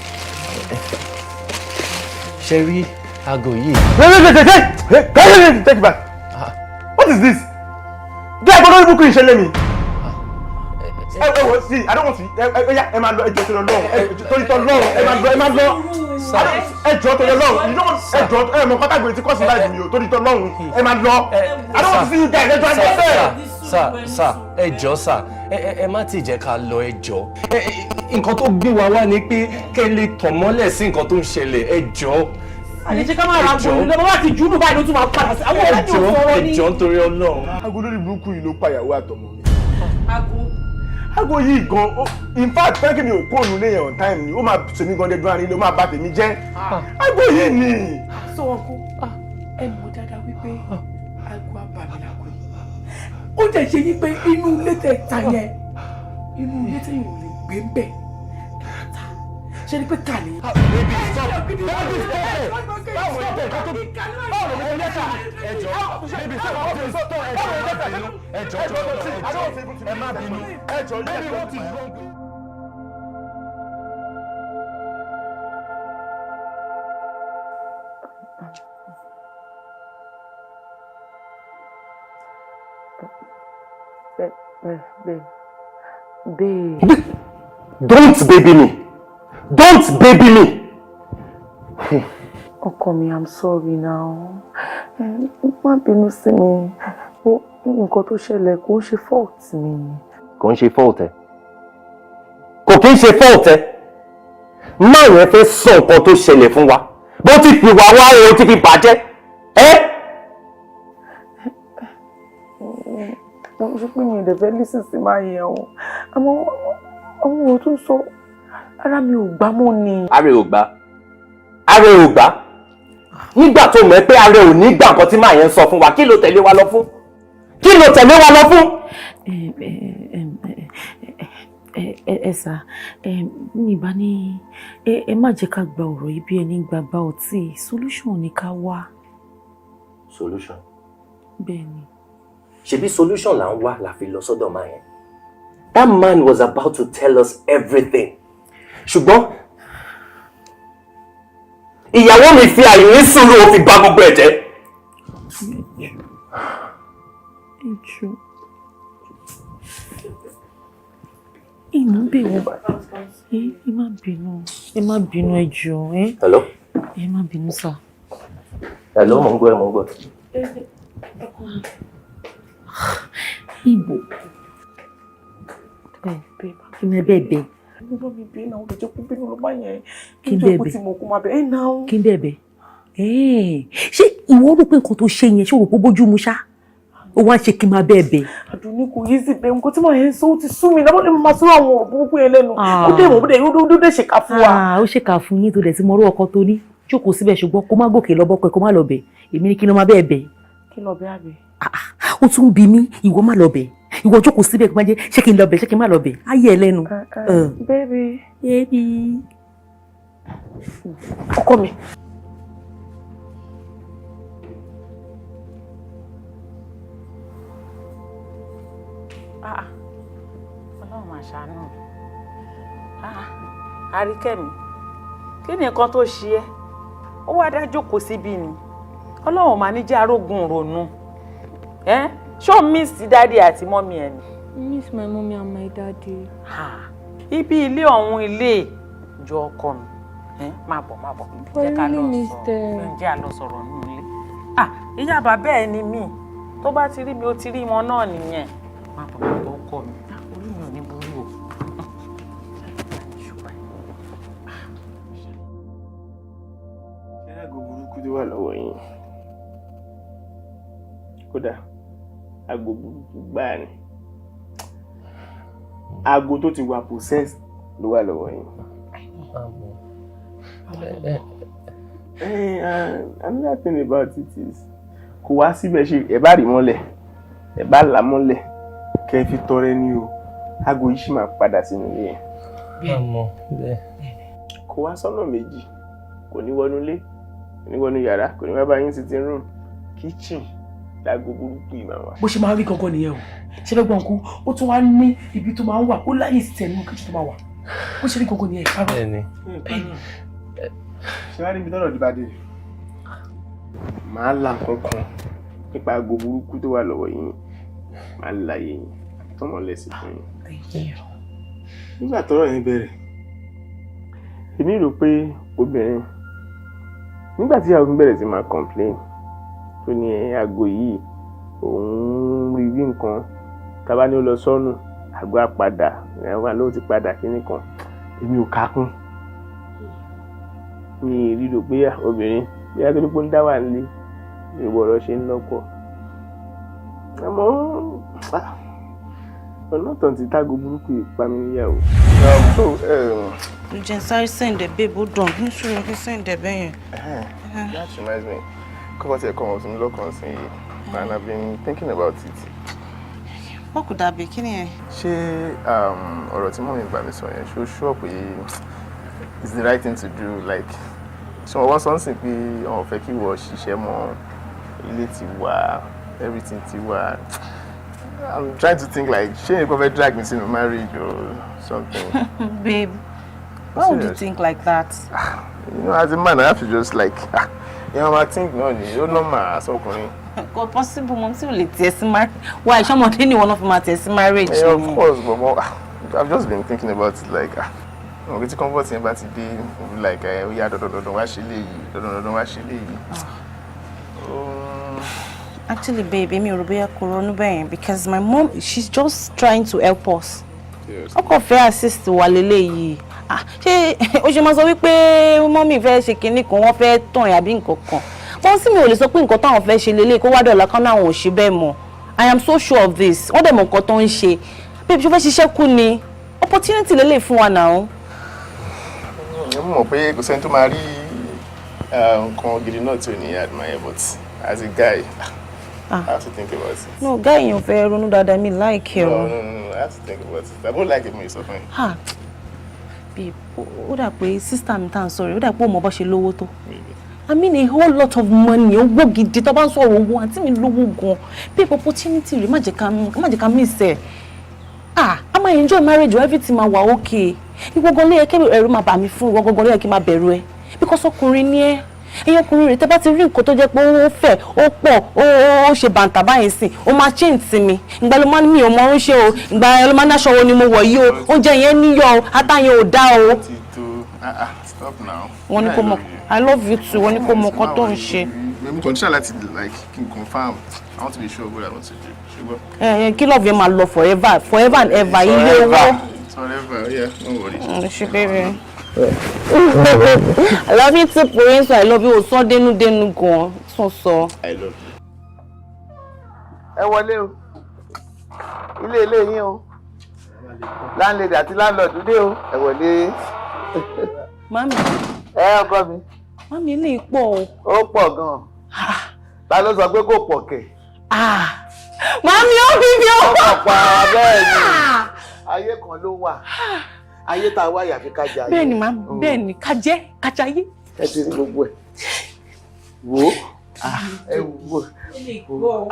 Ṣe rí aago yìí. Wait, wait, wait, wait, wait, wait, wait, take it back. What is this? Jẹ́ ẹ̀gbọ́n lórí búkú ìṣẹ̀lẹ̀ mi. Ẹ wo, see, I don't want to. Ẹ ẹ ya, ẹ máa lọ, ẹ jọ̀ọ́, torí Ọlọ́run, ẹ torí tọ́ lọ́run, ẹ máa lọ, ẹ máa lọ. Ẹ jọ̀ọ́, torí Ọlọ́run, you don't, ẹ jọ̀ọ́, ẹ mọ pátákó tí kọ́sì láì mi o, torí Ọlọ́run, ẹ máa lọ. I don't want to see you guys. Ẹ jọ̀ọ́, ẹ jọ̀ọ́ sẹ́ẹ̀. Sir, sir, ẹ jọ̀ọ́ sir, ẹ má tí jẹ́ ká lọ, ẹ jọ̀ọ́. Ẹ nǹkan tó gbé wa wá ni pé kẹ́ ẹ lè tàn mọ́lẹ̀ sí nǹkan tó ń ṣẹlẹ̀, ẹ jọ̀ọ́. Àlejò ká máa ra gbòòrò lọ́wọ́ bá ti jù ú nù báyìí, ló tún máa padà sí. Àwọn Ẹ ọ̀rẹ́ mi ò jọ̀ọ́, sọ̀rọ̀ ẹ ni. jọ̀ọ́, nítorí Ọlọ́run. Aago lórí burúkú yìí ló pa ìyàwó àtọmọ mi. Aago. Aago yìí gan, in fact, pé kí mi ò kó òun lé yẹn on time ni, ó máa ṣèmi gan dẹdún àárín ló máa bà tèmi jẹ́. Aago yìí ni. Sọ wọn kú, ẹ mọ̀ dáadáa wípé aago abàmì làgò yìí. Ó dẹ̀ ṣe yí pé inú ilé tẹ̀ ta yẹn, inú ilé tẹ̀ yìí ò lè gbé ń bẹ̀ ṣe ni pé kà ní. Baby, stop. Baby, stop it. Stop it. Báwo ló ń yẹ? Ẹ jọ̀ọ́, baby, stop. Stop. Ẹ jọ̀ọ́, ẹ má bínú. Ẹ jọ̀ọ́, ẹ jọ̀ọ́, ẹ má bínú. Ẹ jọ̀ọ́, baby, what is wrong? Babe, babe, babe. Don't baby me. Don't baby me. Ọkọ mi, I'm sorry now. Má bínú sí mi. Nǹkan tó ṣẹlẹ̀ kò ń ṣe fault mi. Kò ń ṣe fault ẹ, kò kí ń ṣe fault ẹ. Máa yẹn fẹ́ sọ nǹkan tó ṣẹlẹ̀ fún wa, bó ti fi wà wá o ti fi bàjẹ́ ẹ́. Mo ṣe pé mi ò dẹ̀ fẹ́ lísìn sí máa yẹn o. Àmọ́ àwọn ọ̀rọ̀ tó sọ, ara mi ò gbá mọ́ ni. Ara ẹ ò gbà, ara ẹ ò gbà. Nígbà tó mọ̀ ẹ́ pé ara ẹ ò ní gbà nǹkan tí máa yẹn sọ fún wa, kí ló tẹ̀lé wa lọ fún? Kí ló tẹ̀lé wa lọ fún? Ẹ sà, mi bá ní ẹ má jẹ́ ká gba ọ̀rọ̀ yìí bí ẹni gbàgbá ọtí. Solution ni ká wá. Solution? Bẹ́ẹ̀ ni. Ṣebí solution là ń wá la fi lọ sọ́dọ̀ máa yẹn. That man was about to tell us everything, ṣùgbọ́n ìyàwó mi fi àìní sùúrù, ó fi bà gbogbo ẹ̀ jẹ́. Ẹ jọ̀ọ́, ìmú bẹ̀ wọ́n, ẹ má bínú, ẹ má bínú, ẹ jọ̀ọ́ ẹ. Hello? Ẹ má bínú sà. Hello, mo ń gbọ́ ẹ, mo ń gbọ́. Ibo kí ni ẹ bẹ́ẹ̀ bẹ́ẹ̀? Mo bá mi bínú, àwọn òjò kó bínú ló bá yẹn. Kí n Kí n bẹ́ẹ̀ tó bẹ́ẹ̀? tí mo kó máa bẹ̀ ẹ́ náà. Kí n bẹ́ẹ̀ bẹ́ẹ̀? Ṣé ìwọ rò pé nǹkan tó ṣe yẹn, ṣé o rò pé ó bójú mu ṣá? Ó wá ń ṣe kí n máa bẹ́ẹ̀ bẹ́ẹ̀. Àdùnní, kò yí sí pé nǹkan tí màá yẹn sọ, ó ti sú mi lábọ́ ní mo máa sọ àwọn ọ̀rọ̀ burúkú yẹn lẹ́nu. Ó dé ìwọ̀n, ó dé ṣèkà fún wa. Ah, ó ṣèkà fún yín tó dẹ̀ ti mọ orú ọkọ tó ní. Jókòó síbẹ̀, ṣùgbọ́n kó má gòkè lọ bọ́kọ ẹ̀, kó má lọ bẹ̀. Èmi ní kí ló máa bẹ́ẹ̀ bẹ́ẹ̀? Kí lọ bẹ́ àbí? Ó tún bí mi. Ìwọ má lọ bẹ̀, ìwọ jókòó síbẹ̀, kó má jẹ́ ṣé kí n lọ bẹ̀, ṣé kí n má lọ bẹ̀, á yẹ ẹ lẹ́nu. Baby. Baby. Ọkọ mi. Ah, Ọlọ́run máa ṣàánú mi. Ah, Àríkẹ́mi, kí ni nǹkan tó ṣe ẹ́? Ó wá dá jókòó síbí ni. Ọlọ́run máa ní jẹ́ arógun ronú ẹ́. Ṣó miss daddy àti mummy ẹ̀ ni? Miss my mommy and my daddy. Ibi ilé ọ̀hún, ilé jọ ọkọ mi ẹ́, má bọ̀, má bọ̀. Jẹ́ ká lọ sọ̀rọ̀, jẹ́ à lọ sọ̀rọ̀ nínú ilé. Ah, ìyá bàbá ẹ̀ ni mí. Tó bá ti rí mi, ó ti rí wọn náà nìyẹn. Má bọ̀, má bọ̀, ọkọ mi. Orí mi ò ní burú o. Ṣé aago burúkú tó wà lọ́wọ́ yín? Kódà, aago burúkú gbáà ni. Aago tó ti wà possessed ló wà lọ́wọ́ yín. Another thing about it is, kò wá síbẹ̀ ṣe ẹ bá rí mọ́lẹ̀, ẹ bá là mọ́lẹ̀, kẹ́ ẹ fi tọrẹ ní o, aago yìí sì máa padà sínú ilé yẹn. Àmọ́ bẹ́ẹ̀. Kò wá sọ́nà méjì, kò ní wọnú ilé, kò ní wọnú yàrá, kò ní wá bá yín sitting room, kitchen láago burúkú yìí máa wà. Bó ṣe máa ń rí gangan nìyẹn o. Ṣe fẹ́ gbọ́n kú, ó tún wá ní ibi tó máa ń wà, ó láyè sí tẹ̀ nínú kitchen tó máa wà. Bó ṣe rí gangan nìyẹn, ìparọ́. Bẹ́ẹ̀ni. Ṣé wàá níbi tọ́rọ̀ dìbàdì, màá la nǹkan kan nípa aago burúkú tó wà lọ́wọ́ yín, màá la yín tọmọ lẹ́sìn fún yín. Thank you. Nígbà tọ́rọ̀ yẹn bẹ̀rẹ̀, èmi rò pé obìnrin Nígbà tí ìyàwó mi bẹ̀rẹ̀ sí máa complain, tó ní aago yìí òun rí bí nǹkan tábà ní ó lọ sọ́nù, àgọ́ àpadà ìyàwó àlọ́ ti padà kíní kan, èmi ò kákún. Mi ríro pé obìnrin bí a tó ní pé ń dá wà nílé ìwọ̀rọ̀ ṣe ń lọ́kọ̀. Àmọ́ ọ̀nà tàn tí tágo burúkú yìí pa mí níyàwó. So Jẹ́ sáré send ẹ̀, babe, ó dàn ní sùúrù kí send ẹ̀ bẹ́yẹn. That reminds me, kọ́kọ́ tí ẹ̀ kọ́ wọn sí mi lọ́kàn sí i and I've been thinking about it. What could that be? Kí ni ẹ? Ṣé ọ̀rọ̀ tí mummy bá mi sọ yẹn, ṣó sure pé it's the right thing to do? Like, ṣé wọ́n sọ ń sìn pé wọn ò fẹ́ kí wọ́n ṣiṣẹ́ mọ́, ilé ti wà, everything ti wà. I'm trying to think, like, ṣé nǹkan fẹ́ drag me sínú marriage or something? Babe, why would you Serious. think like that? As a man, I have to just like, ah, I think náà ni, ó normal as ọkùnrin. Kò possible, mom tí ò lè tiẹ̀ sí marriage. Why, ṣọmọdé ni wọn náà fi máa tiẹ̀ sí marriage Yeah, of ni? course, but I've just been thinking about it, like, ah, mo kì í tí comfort yẹn bá ti dé, like, ẹ ó yá, dandan dandan wá ṣe léyìí, dandan dandan wá ṣe léyìí. Actually, babe, èmi ò rò bóyá kò ronú bẹ́ẹ̀ yẹn because my mom, she's just trying to help us. Ó kàn fẹ́ assist wa leléyìí. Ah, ṣé ó ṣe máa sọ wípé mummy fẹ́ ṣe kinní kan, wọ́n fẹ́ tàn ẹ̀ àbí nǹkan kan? Wọ́n sì mi ò lè sọ pé nǹkan táwọn fẹ́ ṣe leléyìí kó wá dọ̀la kán náà wọn ò ṣe bẹ́ẹ̀ mọ́. I am so sure of this. Wọ́n dẹ̀ mọ̀ nǹkan tó ń ṣe. Babe, ṣó fẹ́ ṣiṣẹ́ kú ni? Opportunity lélẹ̀ fún wa náà. Mo mọ̀ pé kò sẹ́ni tó máa rí nǹkan gidi náà tí ò ní admire, but as a guy, I have to think about it. No, guy yẹn ò fẹ́ ronú dáadáa, mi like ẹ No, o. no, I have to think about it. I don't like it when you sọ fún mi. Ha, babe, ó dà pé sister mi tá à ń sọ̀rọ̀, ó dà pé ó mọ bó ṣe lówó tó. I mean, a whole lot of money, owó gidi. Tó bá ń sọ̀rọ̀ owó, àǹtí mi lówó gan. Babe, opportunity rẹ̀, má jẹ́ ká miss ẹ̀. Ah, a máa enjoy marriage o, everything máa wà okay. Ìwọ gan ló yẹ kí ẹ̀rù máa bà mí fún, ìwọ gangan ló yẹ kí n máa bẹ̀rù ẹ. Because ọkùnrin ni ẹ́. Ẹ̀yin ọkùnrin rẹ̀, tẹ́ bá ti rí nǹkan tó jẹ́ pé ó fẹ̀, ó pọ̀, ó ṣe bàǹtà báyìí sìn, ó máa change sí mi. Ìgbà ló máa ní mi ò mọ oún ṣe o, ìgbà ló máa ní aṣọ wo ni mo wọ̀ yìí o, oúnjẹ yẹn níyọ̀ o, ata yẹn ò dá o. Ti tó, ah ah, stop now. Wọ́n ní kó mọ, I love you too, wọ́n ní kó mọ nǹkan tó ń ṣe. Mo kàn try láti like kí n confirm. I want to be sure what I want to do. Ṣùgbọ́n. Ẹ ẹ, kí love yẹn máa lọ forever, forever and ever, ilé owó. Forever, yeah, no worries. Ṣe baby. I love you too, Prince. I love you. Sọ dénúdénú gan. Tún sọ. I love you. Ẹ wọlé o, ilé ilé yín o, landlady àti landlord dé o, ẹ wọlé. Mummy. Ẹ ọkọ mi. Mummy, ilé pọ̀ o. Ó pọ̀ gan-an, ta ló sọ pé kò pọ̀ kẹ̀? Mummy, ó bí mi ó. Ó pọ̀ bẹ́ẹ̀ ni, ayé kan ló wà, ayé tá a wá yàfi ká jẹ ayé. Bẹ́ẹ̀ni mummy, bẹ́ẹ̀ni, ká jẹ́ ká jayé. Ẹ ti rí gbogbo ẹ̀, wò ó, ẹ wò ẹ wò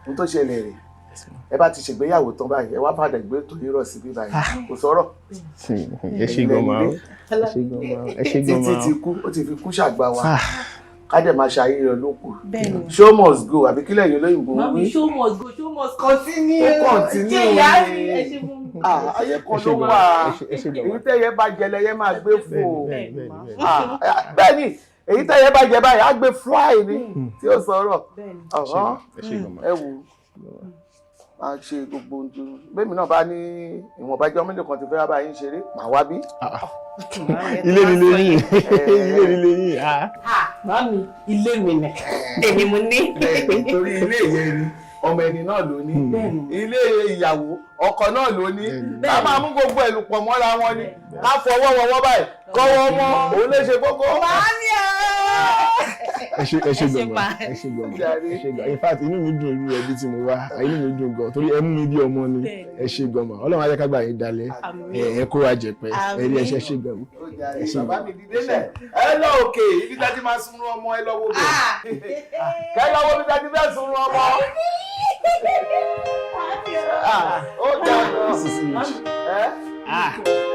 ohun tó ṣẹlẹ̀ rè, ẹ bá ti ṣègbéyàwó tán báyìí, ẹ wá fàdà gbé tó yírọ̀ sí bí báyìí, kò sọ̀rọ̀. Ẹ ṣé gan ma o, ẹ ṣé gan ma o, ẹ ṣé gan ma Títí o. ti kú, ó ti fi kú ṣàgbà wa, ká dẹ̀ máa ṣayé rẹ̀ ló kù. Bẹ́ẹ̀ni. Show must go, àbí kílẹ̀ yìí olóyìnbó Mummy, wí? show must go, show must continue. Ó continue. Ṣé ìyá mi, ẹ ṣe fún mi. Ah, ayé kan ló wà, èyí tẹ́yẹ bá jẹ lẹyẹ máa gbé fò. Ah, bẹ́ẹ̀ni, èyí tẹ́yẹ bá jẹ báyìí á gbé fly ni tí ó sọ̀rọ̀. Ọ̀hán. Ẹ wò, máa ṣe gbogbo ohun tó bẹ́ẹ̀mi náà bá ní ìwọ̀nba jọ́ mílíọ̀nù kan ti fẹ́ wá bá yín ṣeré, màá wá bí. Ilé nílé yín, ilé nílé yín. Mummy, ilé mi nì. Èmi mo ní. Torí ilé ìyẹn ni ọmọ ẹni náà ló ní, ilé ìyàwó ọkọ náà ló ní, ká máa mú gbogbo ẹ̀lù pọ̀ mọ́ra wọn ni, ká fọwọ́ wọwọ́ báyìí kọ́wọ́ mọ́, òun lè ṣe kókó. Mummy o. Ẹ ṣé, ẹ ṣé gan ma, ẹ ṣé gan ma, ẹ ṣé gan. In fact, inú mi dùn, irú ẹbí tí mo wá, inú mi dùn gan torí ẹ mú mi bí ọmọ ni. Ẹ ṣé gan ma, Ọlọ́run á jẹ́ ká gbà yín dalẹ̀, ẹ kó wa jẹpẹ, ẹ rí, ẹ ṣé, ṣé gan. Ẹ ṣé. Bàbá mi, dìde lẹ̀, ẹ lọ òkè ibi tá a ti máa sunrun ọmọ, ẹ lọ wo bẹ̀, kẹ lọ wo ibi tá a ti fẹ́ sunrun ọmọ. Ó dà gan ẹ,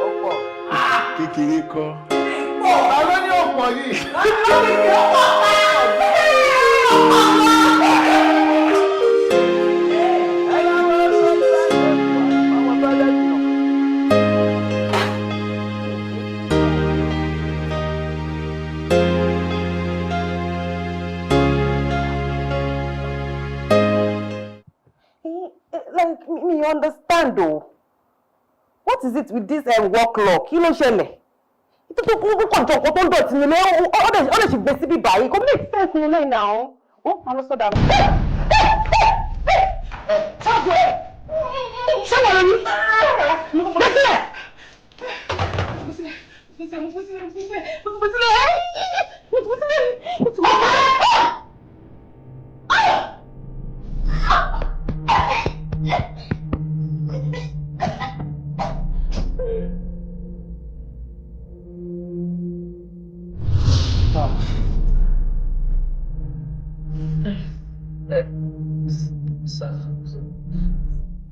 ó pọ̀. Kékeré kọ́. Ta ló ní ọ̀pọ̀ yìí? Like, me understand o. What is it with this work law? Kí ló ṣẹlẹ̀? Tó tó kó kàn jọ nǹkan tó ń dọ̀tí nílé, ó lè ṣì gbé síbí báyìí. Kò make sense nílé náà. Ó máa lọ sọ́dà. Ṣáàgùn ẹ̀! Ṣé wà lórí? Gbèsè!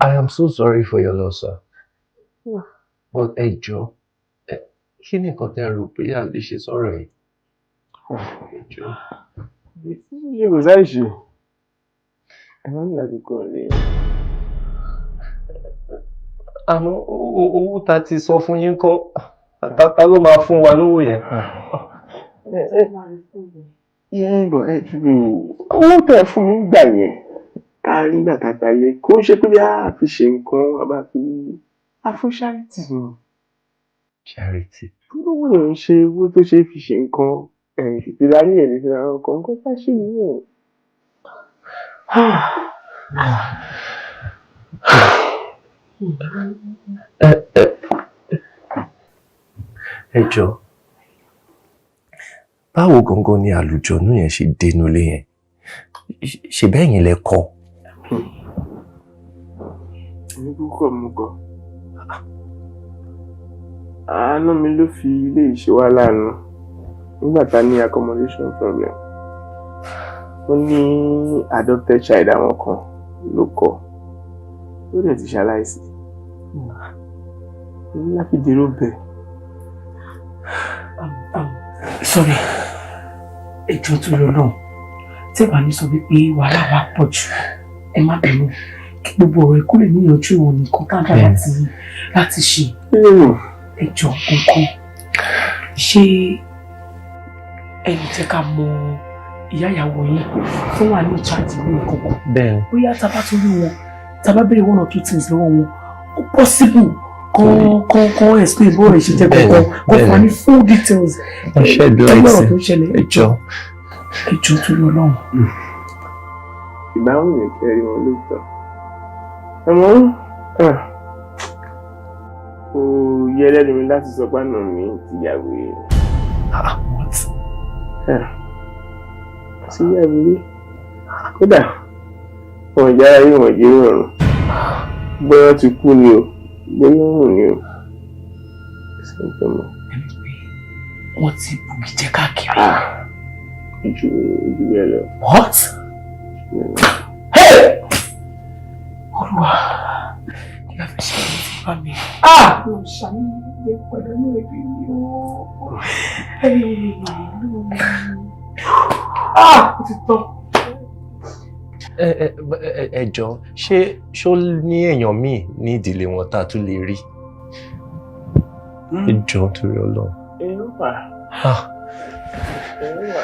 I am so sorry for your loss, sir. But ẹ jọ̀ọ́, kí ni nǹkan tẹ́ ẹ rò pé a lè ṣe sọ̀rọ̀ yìí? Ẹ jọ̀ọ́. Ṣé kò sáì ṣe? Ẹ máa ń láti kọ́ lé. Àmọ́ owó ta ti sọ fún yín kọ́, ta ló máa fún wa lówó yẹn? Yẹ́n bọ̀ ẹ owó tẹ̀ fún mi gbà yẹn tá a rí gbà tá a gbà yẹn kó ń ṣe pé bí a fi ṣe nǹkan a bá fi a fún charity ni. Charity. Owó yẹn ń ṣe owó tó ṣe é fi ṣe nǹkan ìtura ní ẹ̀ lè fi ra nǹkan nǹkan tá a ṣe nìyẹn. Ẹ jọ̀ọ́, báwo gangan ni àlùjọ̀nú yẹn ṣe dénú ilé yẹn? Ṣe bẹ́ẹ̀ yẹn lẹ kọ́? Èmi kúkọ̀ mú kọ. Àánú mi ló fi ilé ìṣe wá láàánú nígbà tá a ní accommodation problem. Ó ní adopted child àwọn kan ló kọ. Ó dẹ̀ ti ṣaláìsí. Ó ní láti dèrò bẹ̀. Sorry, ẹ jọ̀ọ́ tó lọ náà, tí ẹ bá ní sọ wípé wàhálà wa pọ̀ jù, ẹ má bínú, kí gbogbo ọ̀rọ̀ ẹ kó lè níyànjú òun nìkan tá a dá láti ṣe. Ẹ jọ̀ọ́ kankan, ṣé ẹ lè jẹ́ ká mọ ìyá ìyàwó yín tó wà ní ìcháàjì ní nǹkan kan? Bẹ́ẹ̀ni. Bóyá tá a bá tún rí wọn, tá a bá béèrè one or two things lọ́wọ́ wọn, ó possible kan explain bó rẹ̀ ṣe jẹ́ kankan, kan fún wa ní full details. Wọ́n shed Ẹgbẹ́ light ọ̀rọ̀ tó ń ṣẹlẹ̀. Ẹ jọ̀ọ́. Ẹ jọ̀ọ́ tó lọ lọ́hùn. Ìgbà wù mí kẹ́ rí wọn lóòótọ́. Àmọ́ kò yẹ lẹ́nu mi láti sọ pé àna mi ti ya wèrè. What? Ti ya wèrè. Kódà, wọn ò jára yí wọn jẹ́ rọrùn. Bóyá ti kú ni o, bóyá ó rùn ni o. Ṣé n tó mọ̀? Wọ́n ti bùgì jẹ káàkiri. Ju ju bẹ́ẹ̀ lọ. What? Hey! Olúwa, kí la fẹ́ ṣe ní ti bá mi? Ah! Mo ṣàmì pẹ̀lú ẹbí mi o. Ah! Ó ti tán. Ẹ jọ̀ọ́, ṣé ṣó ní èèyàn míì ní ìdílé wọn tá a tún lè rí? Ẹ jọ̀ọ́ torí Ọlọ́run. Èèyàn wà. Èèyàn wà.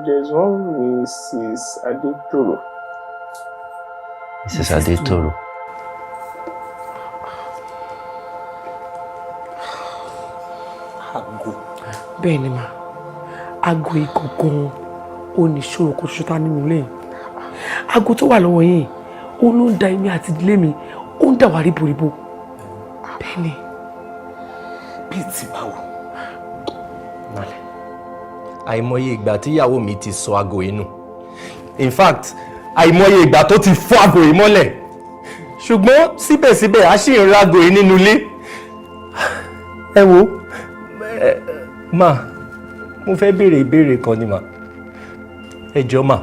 There's one Mrs. Adetoro. Mrs. Adetoro. Aago. Bẹ́ẹ̀ ni mà, aago ìgangan ò ní ṣòro kó ṣoṣo tá nínú ilé yìí. Aago tó wà lọ́wọ́ yìí, ó ló ń da èmi àti ìdílé mi, ó ń dà wá ríboríbo. Bẹ́ẹ̀ ni. Bíi ti báwo? Àìmọye ìgbà tíyàwó mi ti sọ aago yìí nù. In fact, àìmọye ìgbà tó ti fọ́ aago yìí mọ́lẹ̀. Ṣùgbọ́n síbẹ̀síbẹ̀ a ṣì ń rágo yìí nínú ilé. Ẹ wo, mà, mo fẹ́ béèrè ìbéèrè kan ni mà. Ẹ jọ̀ọ́ mà,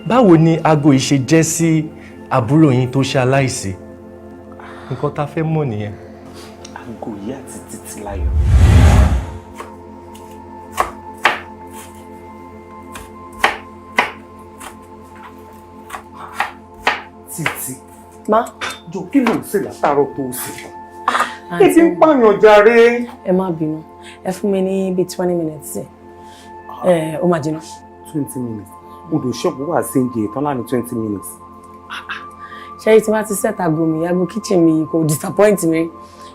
báwo ni aago yìí ṣe jẹ́ sí àbúrò yín tó ṣe aláìsí? Nǹkan tá a fẹ́ mọ̀ nìyẹn. Aago yìí àti Títílayọ̀. Títí. Ma. Jọ kí ló ń ṣe látàárọ̀ tó ṣe? Ebi ń pààyàn jàre. Ẹ má bínú, ẹ fún mi ní bíi 20 minutes ẹ, ó máa jiná. 20 minutes. Odò ṣọ́ọ̀bù wà sí oúnjẹ ìtàn láàrin 20 minutes. Ṣé tí n bá ti set aago mi, aago kitchen mi kò disappoint mi.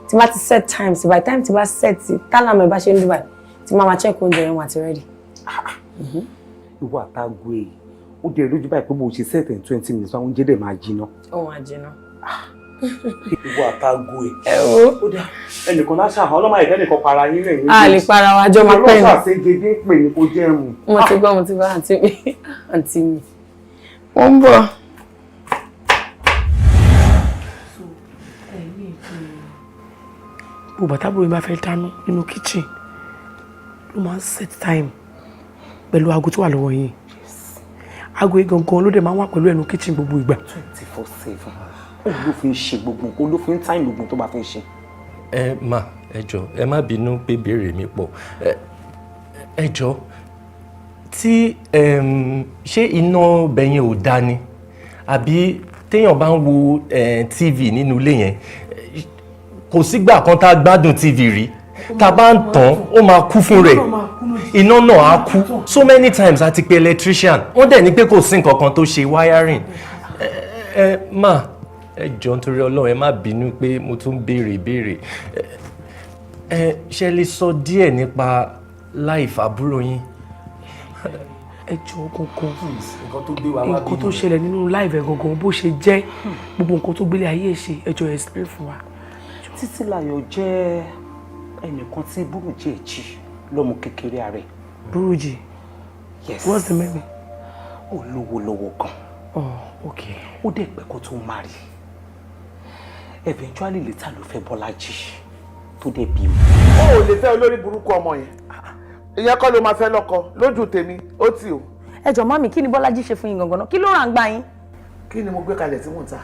Tí n bá ti set time, sí by time tí n bá set tí alarm ẹ̀ bá ṣe ń dún báyìí, tí máa ma check oúnjẹ yẹn, wà ti ready. Ìwọ àtàgò ẹ̀, ó dẹ̀ lójú báyìí pé mo ṣe set in 20 minutes, àwọn oúnjẹ dẹ̀ máa jiná? Ó máa jiná. Ìwọ àtàgò ẹ̀. Ẹ wo. Ó dà, ẹnìkan láṣà ọlọ́mọ ẹ̀fẹ́ nìkan para yín lẹ́yìn. A lè para wa, jọ máa pẹ́ ni. Ọlọ́sà ṣe dédé pè ní kó jẹ́ mu. Mo ti gbọ́, mo ti gbọ́, àǹtí mi, àǹtí mi. Mo ń bọ̀. Gbogbo àtàbúrò mi bá fẹ́ dáná nínú kitchen ló máa ń set time pẹ̀lú aago tó wà lọ́wọ́ yín. Aago yìí gangan ló dẹ̀ máa ń wà pẹ̀lú ẹnu kitchen gbogbo ìgbà. 24/7, òun ló fi ń ṣe gbogbo nǹkan, òun ló fi ń time gbogbo tó bá fi ń ṣe. Ẹ má, ẹ jọ̀ọ́, ẹ má bínú pé béèrè mi pọ̀. Ẹ jọ̀ọ́, tí ṣé iná bẹ̀yẹn ò da ni, àbí téèyàn bá ń wo TV nínú ilé yẹn, kò sígbà kan tá a gbádùn TV rí, tá a bá ń tàn, ó máa kú fún rẹ̀, iná náà á kú so many times. Àti pé electrician, wọ́n dẹ̀ ní pé kò sí nǹkan kan tó ṣe wiring. Ẹ má, ẹ jọ̀ọ́, nítorí Ọlọ́run, ẹ má bínú pé mo tún béèrè ìbéèrè. Ẹ ṣe lè sọ díẹ̀ nípa life àbúrò yín? Ẹ jọ̀ọ́, gangan Nǹkan tó gbé wa wá nǹkan tó ṣẹlẹ̀ nínú life ẹ̀ gangan, bó ṣe jẹ́, gbogbo nǹkan tó gbélé ayé ẹ̀ ṣe, ẹ jọ̀ọ́, explain fún wa. Títílayọ̀ jẹ́ ẹnìkan tí burújí ẹ̀ jí lọ́mọ kékeré rẹ̀. Burújí? Yes. What's the meaning? Ó lówó lọ́wọ́ gan. Oh, okay. Ó dẹ̀ pẹ́ kó tó marry. Eventually, later ló fẹ́ Bọ́lájí tó dẹ̀ bímọ. Ó ò lè fẹ́ olórí burúkú ọmọ yẹn. Ìyẹn kọ́ ló máa fẹ́ lọ́kọ lójú tèmi, ó tì o. Ẹ jọ̀ọ́ mummy, kí ni Bọ́lájí ṣe fún yín gangan náà? Kí ló rà ń gbà yín? Kí ni mo gbé kalẹ̀ tí mò ń ta?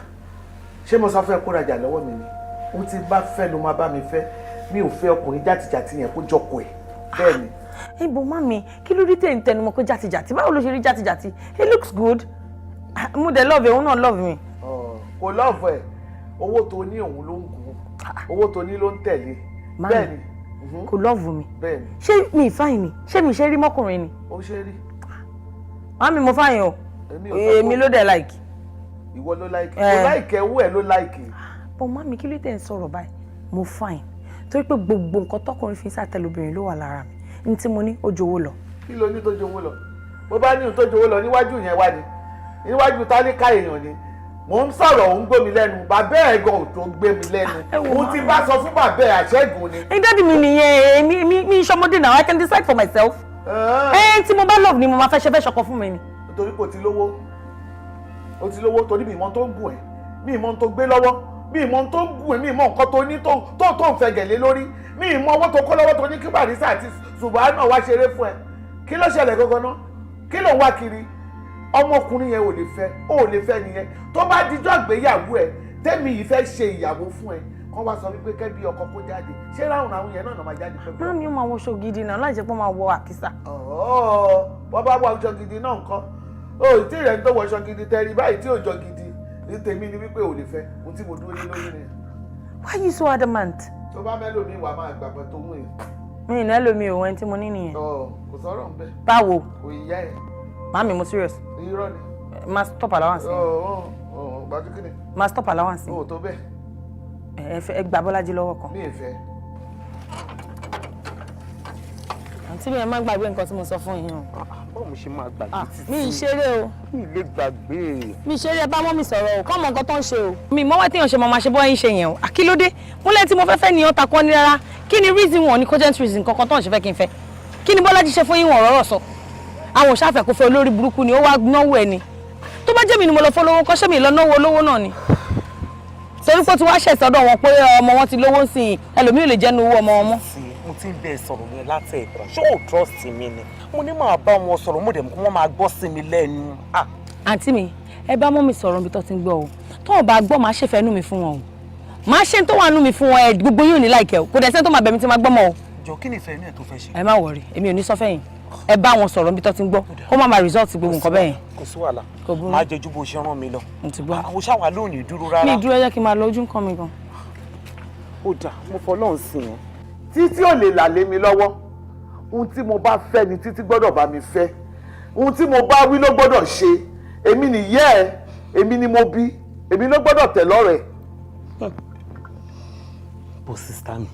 Ṣé mo sọ fẹ́ kó rajà lọ́wọ́ mi ni? Ó ti bá fẹ́ ló máa bá mi fẹ́. Mi ò fẹ́ ọkùnrin játijàti yẹn kó jọkọ ẹ̀ bẹ́ẹ̀ ni. Ibo mummy, kí ló dé tẹ̀ ń tẹnumọ́ pé játijàti? Báwo ló ṣe rí játijàti? He looks good. Mo dẹ̀ love ẹ̀, òun náà love mi. Kò love ẹ̀. Owó tó ní òun ló ń gùn, owó tó ní ló ń tẹ̀lé. Bẹ́ẹ̀ ni. Kò love mi? Bẹ́ẹ̀ ni. Ṣé mi fine ni? Ṣé mi ṣe rí mọ́kùnrin ni? Ó ṣe rí. Mummy, mo fine o. Èmi ló dẹ̀ like. Ìwọ ló like? Kò like, owó ẹ̀ ló like. But mummy, kí ló tẹ̀ ń sọ̀rọ̀ báyìí? Mo fine torí pé gbogbo nǹkan tọkùnrin fi ń sàtẹ̀lẹ̀ obìnrin ló wà lára mi. Ní tí mo ní, ó jowó lọ. Kí ló ní tó jowó lọ? Bó bá ní ohun tó jowó lọ, níwájú yẹn wá ni, níwájú tálíkà èèyàn ni mò ń sọ̀rọ̀, òun gbé mi lẹ́nu. Bàbá ẹ̀ gan ò tó gbé mi lẹ́nu. Òun ti bá sọ fún bàbá ẹ̀, àṣẹ́gun ni. Ẹ daddy mi nìyẹn. Èmi mi ìṣọmọdé now, I can decide for myself. Ẹ tí mo bá love ni mo máa fẹ́ ṣe, fẹ́ ṣọkọ fún mi ni. Nítorí kò ti lówó, ó ti lówó torí mi ìmọ̀ tó ń gùn ẹ̀, mi ìmọ̀ tó gbé lọ́wọ́, mi ìmọ̀ tó ń gùn ẹ̀, mi ìmọ̀ nǹkan tó ní tó ń fẹ̀gẹ̀ lé lórí, mi ìmọ̀ owó tó kó lọ́wọ́ tó ní kí Barrister àti Subhana wá ṣeré fún ẹ. Kí ló ṣẹlẹ̀ gangan náà? Kí ló ń wá kiri? Ọmọkùnrin yẹn ò lè fẹ́, ò lè fẹ́ nìyẹn. Tó bá dijọ́ ìgbéyàwó ẹ, tẹ́mi yìí fẹ́ ṣe ìyàwó fún ẹ, kán wá sọ wípé kẹ́bí ọkọ kó jáde, ṣé ráhùn ráhùn yẹn náà máa jáde pẹ́? Mummy, ó máa wọṣọ gidi náà, láì jẹ́ pé ó máa wọ àkísà. Bọ́ bá wọ aṣọ gidi náà nǹkan o, tí rẹ̀ ń tó wọṣọ gidi tẹ́rí báyìí tí ò jọ gidi ní tèmi ni wípé ò lè fẹ́. Ohun tí mo dúró lé lórí nìyẹn. Why you so adamant? Tó bá mẹ́lòmíì wà, máa gbàgbọ́ tó mú yẹn. Mi ì náà lómi òun, ẹni tí mo ní nìyẹn. Kò sọ̀rọ̀ ń bẹ̀. Báwo? Kò yá ẹ̀. Mummy, mo serious. Irọ́ ni. Máa stop allowance. Gbàdú kí ni? Máa stop allowance. O tó bẹ́ẹ̀. Ẹ fẹ́ ẹ gba Bọ́lájí lọ́wọ́ kan. Mi ì fẹ́. Àǹtí mi, ẹ má gbàgbé nǹkan tí mo sọ fún yín o. Báwo mo ṣe máa gbàgbé títí? Mi ì ṣeré o. Mi ì lè gbàgbé. Mi ì ṣeré. Ẹ bá mummy sọ̀rọ̀ o, kọ́ mọ nǹkan tó ń ṣe o. Mi mọ́ wá téèyàn ṣe máa ṣe bọ́ yín ṣe yẹn o. Àkílódé múlẹ̀ tí mo fẹ́ fẹ́ nìyẹn takọ́ ní rárá. Kí ni reason wọn ní cogent reason kankan tó ń ṣe fẹ́ kí n fẹ́? Kí ni Bọ́lájí ṣe fún yín? Wọn ọ̀rọ̀ sọ àwọn òṣàfẹ́ kò fẹ́. Olórí burúkú ni ó wá náwó ẹni. Tó bá jẹ́ mi ni mo lọ fọlọ́wọ́ kọ́, ṣé mi lọ náwó olówó náà ni? Torí pé ó ti wá ṣẹ̀ sọ́dọ̀ wọn pé ọmọ wọn ti lówó sí i, ẹlòmíì ò lè jẹ́nu owó ọmọ wọn mọ́. Mo ti ń bẹ sọ̀rọ̀ yẹn láti ẹ̀kan. Ṣé o trust mi ni? Mo ní máa bá wọn sọ̀rọ̀, mo dẹ̀ mọ̀ kí wọ́n máa gbọ́ sí mi lẹ́nu. Àǹtí mi, ẹ bá mummy sọ̀rọ̀ níbi tó ti ń gbọ́ o. Tó o bá gbọ́, máa ṣèfẹ́ nú mi fún wọn o. Máa ṣe tó wà nú mi fún wọn. Ẹ gbogbo yóò ní láìkẹ́ o. Kò dẹ̀ sẹ́ni tó máa bẹ̀ mí tí máa gbọ́ mọ́ o. Jọ, kí ni ìfẹ́ inú ẹ̀ tó fẹ́ ṣe? Ẹ má worry, èmi ò ní sọ fẹ́yìn. Ẹ bá wọn sọ̀rọ̀ níbi tó ti ń gbọ́, kó má máa result gbogbo nǹkan bẹ́ẹ̀ yẹn. Kò sí wàhálà. Kò burú. Máa jẹjú bó ṣe rán mi lọ. Mo ti gbọ́. Àwọn ṣáwa lónìí dúró rárá. Mi dúró, ẹ jẹ́ kí n máa lọ, ojú nǹkan mi gan. Ó dà, mo fọlọ́run sí yẹn. Títí ò lè là lé mi lọ́wọ́. Ohun tí mo bá fẹ́ ni títí gbọ́dọ̀ bá mi fẹ́. Ohun tí mo bá wí ló gbọ́dọ̀ ṣe. Èmi nìyẹ́ ẹ, èmi ni mo bí. Èmi ló gbọ́dọ̀ tẹ̀ lọ́rẹ̀ẹ́. Bó sister mi,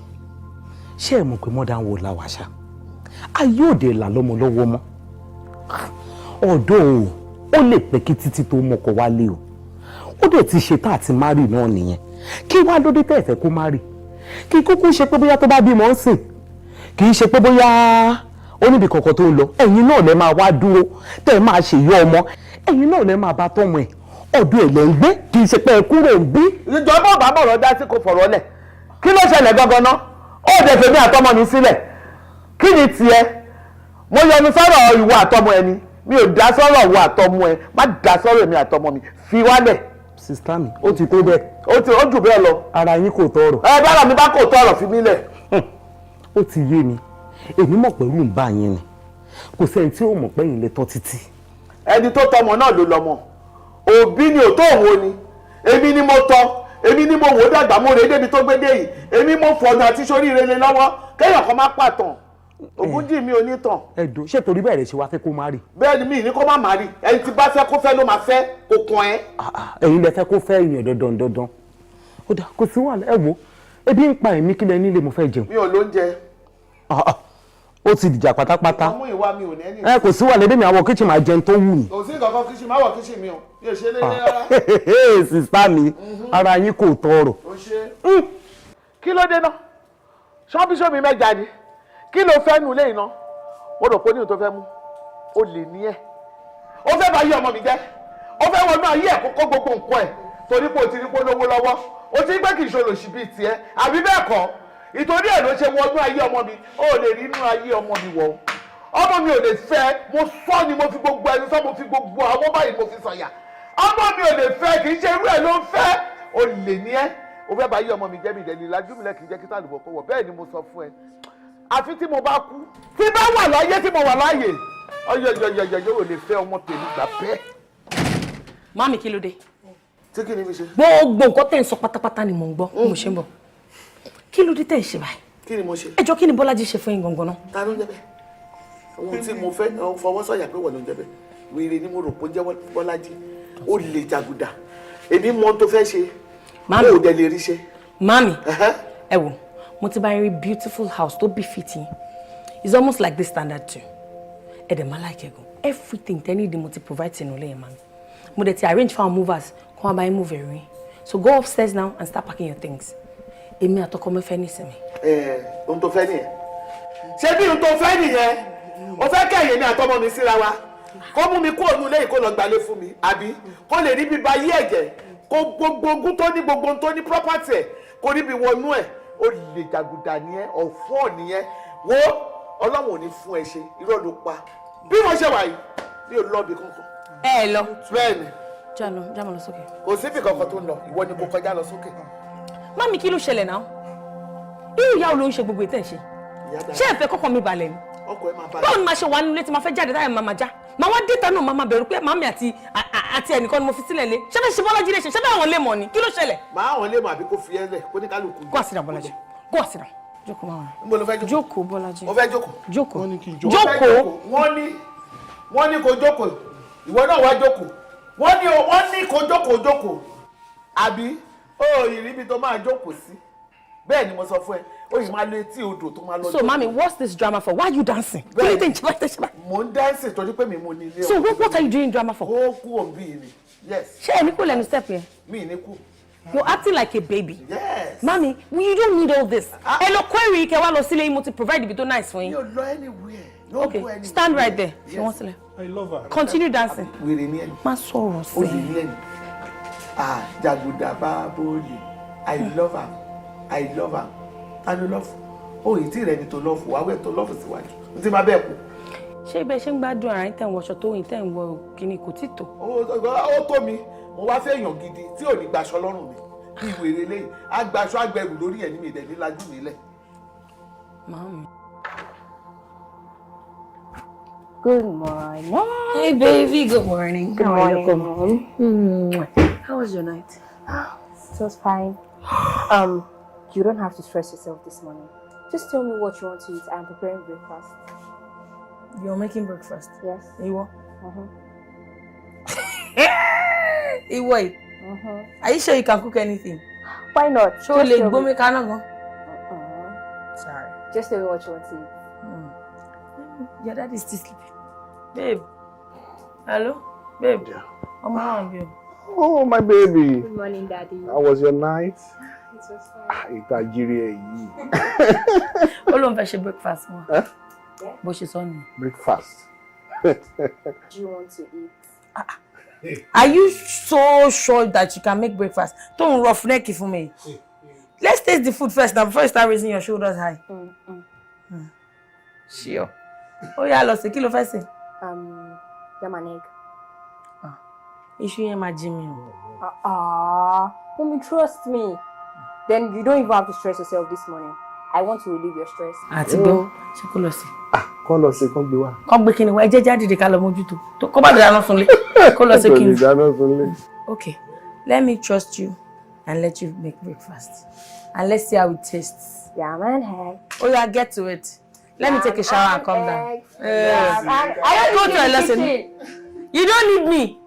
ṣé ẹ mọ̀ pé modern world la wà ṣá? Ayé òde là lọ́mọ lọ́wọ́ mọ́. Ọ̀dọ́ o, ó lè pẹ́ kí títí tó mọ́kọ wálé o. Ó dẹ̀ ti ṣe tá àti marry náà nìyẹn. Kí wá lóde tẹ́ ẹ̀ fẹ́ kó marry? Kí kúkú ṣe pé bóyá tó bá bímọ ń sìn, kì í ṣe pé bóyá ó níbi kankan tó ń lọ. Ẹ̀yin náà lẹ máa wá dúró tẹ́ ẹ máa ṣèyọ ọmọ, ẹ̀yin náà lẹ máa bá tọ́mọ ẹ̀. Ọ̀dọ̀ ẹ̀ lẹ́ ń gbé, kì í ṣe pé ẹ kúrò ń bí. Ìjọba ò bá bọ̀rọ̀ dá sí, kò fọ̀rọ̀ lẹ̀. Kí ló ṣẹlẹ̀ gangan náà? Ó dẹ̀ fèmí àtọmọ mi sílẹ̀. Kí ni tiẹ̀? Mo yọnu sọ̀rọ̀ ìwọ àtọmọ ẹ ni. Mi ò dá sọ̀rọ̀ ìwọ àtọmọ ẹ. Má dá sọ̀rọ̀ èmi àtọmọ mi, fi wálẹ̀. Sister mi, ó ti tó bẹ́ẹ̀. Ó ti ó jù bẹ́ẹ̀ lọ. Ara yín kò tọrọ. Ẹ bára mi bá kò tọrọ, fi mí lẹ̀. Ó ti yé mi. Èmi mọ̀ pẹ̀lú ń bá yín ni. Kò sẹ́ni tí ó mọ̀ pé yín lè tọ́ títí. Ẹni tó tọmọ náà ló lọ́mọ. Òbí ni ò tó òun ni. Èmi ni mo tọ́, èmi ni mo wò ó dàgbà, mo rèé débi tó gbé dé yìí. Èmi mo fọ̀nà àti sóríire lé lọ́wọ́. Kéèyàn kan má pàtàn Ògúnjì mi ò ní tàn. Ẹ̀dùn, ṣé torí bẹ́ẹ̀ rẹ̀ ṣe wá fẹ́ kó má rí? Bẹ́ẹ̀ ni, mi ní kó má má rí. Ẹni tí bá fẹ́ kó fẹ́ ló máa fẹ́, kó kàn ẹ́. Ẹ̀yin lẹ fẹ́ kó fẹ́ èèyàn dandan dandan. Ó dà, kò sí wàhálà. Ẹ wo, ebi ń pa èmi. Kílẹ̀ nílé? Mo fẹ́ jẹun. Mi ò lóúnjẹ. Ó ti dìjà pátápátá. Ọmú ìwà mi ò ní ẹni. Ẹ kò sí wàhálà, ebi mi àwọn kitchen máa jẹun tó wù mí. Kò sí nǹkan kan kitchen, má wọ̀ kitchen mi o. Mi ò ṣe lé rárá. Sister mi, ara yín kò tọrọ. Ó ṣe. Kí ló dé náà? Ṣọ́bíṣọ́ mi mẹ́ja ni. Kí ló fẹ́ nu ilé iná? Mo rò pé ní òun tó fẹ́ mú ó lè ní ẹ̀. Ó fẹ́ bá yí ọmọ mi jẹ́. Ó fẹ́ wọnú ayé ẹ̀, kó gbogbo nǹkan ẹ̀, torí pé o ti rí pé ó lówó lọ́wọ́. O ti rí pé kì í ṣe olòṣì bíi tiẹ̀, àbí bẹ́ẹ̀ kọ́? Ìtorí ẹ̀ ló ṣe wọnú ayé ọmọ mi. Ó lè rí inú ayé ọmọ mi wọ̀. Ọmọ mi ò lè fẹ́. Mo sọ ni, mo fi gbogbo ẹnu sọ, mo fi gbogbo àwọn báyìí mo fi sọ̀yà. Ọmọ mi ò lè fẹ́. Kì í ṣe irú ẹ̀ ló ń fẹ́. Ó lè ní ẹ́. O fẹ́ bá yí ọmọ mi jẹ́. Mi ìdẹ́ni lajú mi lẹ́, kì í jẹ́ kí sàlùbọ̀ kó wọ̀. Bẹ́ẹ̀ ni mo sọ fún ẹ. Àfi tí mo bá kú, tí bá wà láyé, tí mo wà láàyè, ọyọyọyọyọ yóò lè fẹ́ ọmọ tèmi, gbà bẹ́ẹ̀. Mummy, kí ló dé? Tí kí ni fi ṣe? Gbogbo nǹkan tẹ̀ ń sọ pátápátá ni mò ń gbọ́. Mo ṣe ń bọ̀. Kí ló dé tẹ̀ ń ṣe báyìí? Kí ni mo ṣe? Ẹ jọ, kí ni Bọ́lájí ṣe fún yín gangan náà? Ta ló ń jẹ́ bẹ́ẹ̀? Ohun tí mo fẹ́ fọwọ́ sọ̀yà pé wọ́n ló ń jẹ́ bẹ́ẹ̀. Wèrè ni mo rò pé ó jẹ́ Bọ́lájí. Ó lè jàgùdà. Èmi mọ ohun tó fẹ́ ṣe. Mummy. Ó dẹ̀ lè rí ṣe. Mummy, ẹ wò, mo ti bá yín rí beautiful house tó befit yín. It's almost like this standard too. Ẹ dẹ̀ máa like ẹ̀ gan. Everything tẹ́ need mo ti provide sínú ilé yẹn, mummy. Mo dẹ̀ ti arrange for our movers kó wá bá yín move ẹ̀rù yín. So go upstairs now and start packing your things. Èmi àtọkọ mi fẹ́ nísinmi. Ẹ ohun tó fẹ́ nìyẹn. Ṣé bí ohun tó fẹ́ nìyẹn? O fẹ́ kẹ̀yìn mi àtọmọ mi síra wa, kó mú mi kó ònú lẹ́yìn, kó lọ gbalé fún mi, àbí kó lè rí bíba yí ẹ̀jẹ̀, kó gbogbo ogún tó ní, gbogbo ohun tó ní, property ẹ̀, kó rí bí wọnú ẹ̀? Ó lè jàgùdà nìyẹn, ọ̀fọ́ nìyẹn. Wo, Ọlọ́run ò ní fún ẹ ṣe. Irọ́ ló pa. Bí mo ṣe wà yìí, mi ò lọ́ọ̀bì kankan. Ẹ lọ. Bẹ́ẹ̀ ni. Já lọ, já mọ lọ sókè. Kò síbì kankan tó ń lọ. Ìwọ ni kò kọjá lọ sókè. Mummy, kí ló ṣẹlẹ̀ náà? Irú ìyá wo ló ń ṣe gbogbo ètò ẹ̀ ṣe? Ṣé ẹ fẹ́ kọ́kọ́ mi balẹ̀ ni? Ọkọ ẹ máa balẹ̀. Báwo ni màá ṣe wà nílé tí màá fẹ́ jáde, táyà máa máa já? Màá wá déta náà, máa máa bẹ̀rù pé màmí àti ẹnìkan ni mo fi sílẹ̀ lé. Ṣé fẹ́ ṣe Bọ́lájí lè ṣe? Ṣé fẹ́ àwọn lè mọ̀ ni? Kí ló ṣẹlẹ̀? Máa àwọn lè mọ̀, àbí kó fi ẹ́ lẹ̀, kó ní kálukú. Go and sit down, Bọ́lájí. Go and sit down. Jókòó, máa wà. Níbo ló fẹ́ jókòó? Jókòó, Bọ́lájí. Ó fẹ́ jókòó. Jókòó. Jókòó. Jókòó. Wọ́n ní kó jókòó. Ìwọ náà wá jókòó. Wọ́n ní kó jókòó, jókòó. Àbí ó ìríbi tó máa jókòó sí? Bẹ́ẹ̀ ni mo sọ fún ẹ. Ó yìí máa lọ etí odò tó máa lọ. So mummy, what's this drama for? Why are you dancing? Kí ló dé ń ṣe báyìí, ṣe báyìí? Mò ń dance torí pé mi mo ní ilé. So what are you doing drama for? Ó kú òǹbí ni. Yes. Ṣé ẹni kò lẹ́nu step yẹn? Mi ní kú. You're acting like a baby. Yes. Mummy, you don't need all this. Ẹ lọ query kẹ wá lọ sílé yín, mo ti provide ibi tó nice fún yín. Mi ò lọ anywhere. No. Okay, Go anywhere. stand right there. Fi wọ́n sílẹ̀. I love her. Continue dancing. Wèrè ni ẹni. Má sọ̀rọ̀ Ó lè sí. ní ẹni. Ah, jàgùdà bá bóòlì. I love her. I love her. Ta ló love? Ó yìí tí rẹ ni tó love, wàá wẹ̀ tó love síwájú. N ti máa bẹ́ẹ̀ kú. Ṣé ibẹ̀ ṣe ń gbádùn ara yín, tẹ̀ ń wọṣọ tó yín, tẹ̀ ń wọ kíní, kò tí tó? Ó tó mi. Mo wá fẹ́ èèyàn gidi tí ò ní gbaṣọ lọ́rùn mi. Bí wèrè lẹ́yìn, á gbaṣọ àgbẹrù lórí ẹ̀ ní mi ìdẹ̀ ní lajú mi lẹ̀. Màámi. Good morning. Hey baby, good morning. Good How are you? morning, Mom. How was your night? It was fine. You don't have to stress yourself this morning. Just tell me what you want to eat. I'm preparing breakfast. You're making breakfast? Yes. Ìwọ? Mm-hmm. Ìwọ yìí. Are you sure you can cook anything? Why not? Ṣé o lè gbómi kaná gan? Sorry. Just tell me what you want to eat. Your dad is still sleeping. Babe. Hello? Babe. Ọmọ náà bí o. Oh, my baby. Good morning, Daddy. How was your night? It was fine. Ìtajiri ẹ̀ yìí. Ó lóun fẹ́ ṣe breakfast wọn. Bó ṣe sọ nìyẹn. Breakfast. Do you want to eat? Are you so sure that you can make breakfast? Don't rough neck it for me. Let's taste the food first now before you start raising your shoulders high. Sure. Ó yá, lọ sí, kí ló fẹ́ sè? Yam and egg. Iṣu yẹn máa jí mi o. Ah, mommy, trust me. Then you don't even have to stress yourself this morning. I want to relieve your stress. Àti gbọ́, ṣé kó lọ sí? Kọ́ lọ sí, kán gbé wá. Kán gbé kíni wá, ẹ jẹ́ jáde dé ká lọ mójútó. Kó bá dáná sunlé. Kó lọ sí Kò lè kíni. dáná sunlé. Okay, let me trust you and let you make breakfast. And let's see how it tastes. Yam and egg. Oh yeah, get to it. Let me take a shower and come down. Yam and I don't go to a lesson. You don't need me.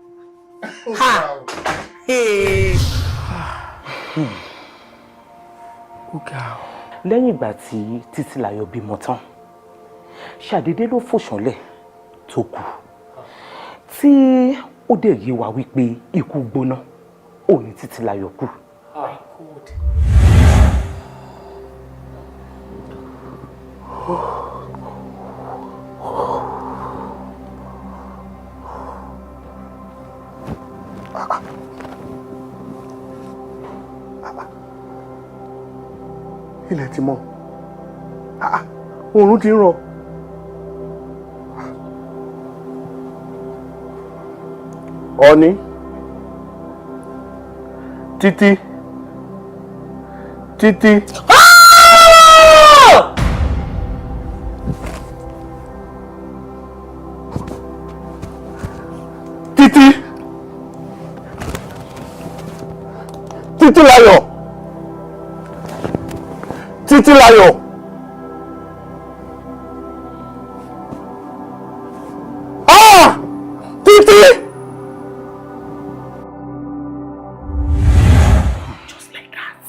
Ha! Hey. Ó ga ọ. Lẹ́yìn ìgbà tí Títílayọ̀ bímọ tán, ṣàdédé ló fò ṣánlẹ̀ tó kù, tí ó dẹ̀ yé wa wípé ikú gbóná ò ní Títílayọ̀ kú. My God. Ilẹ̀ ti mọ́. Ah, oòrùn ti ń rọ̀. Ọ̀ní. Títí. Títí. Títí. Títílayọ̀. Títílayọ̀. Ah! Títí! Just like that.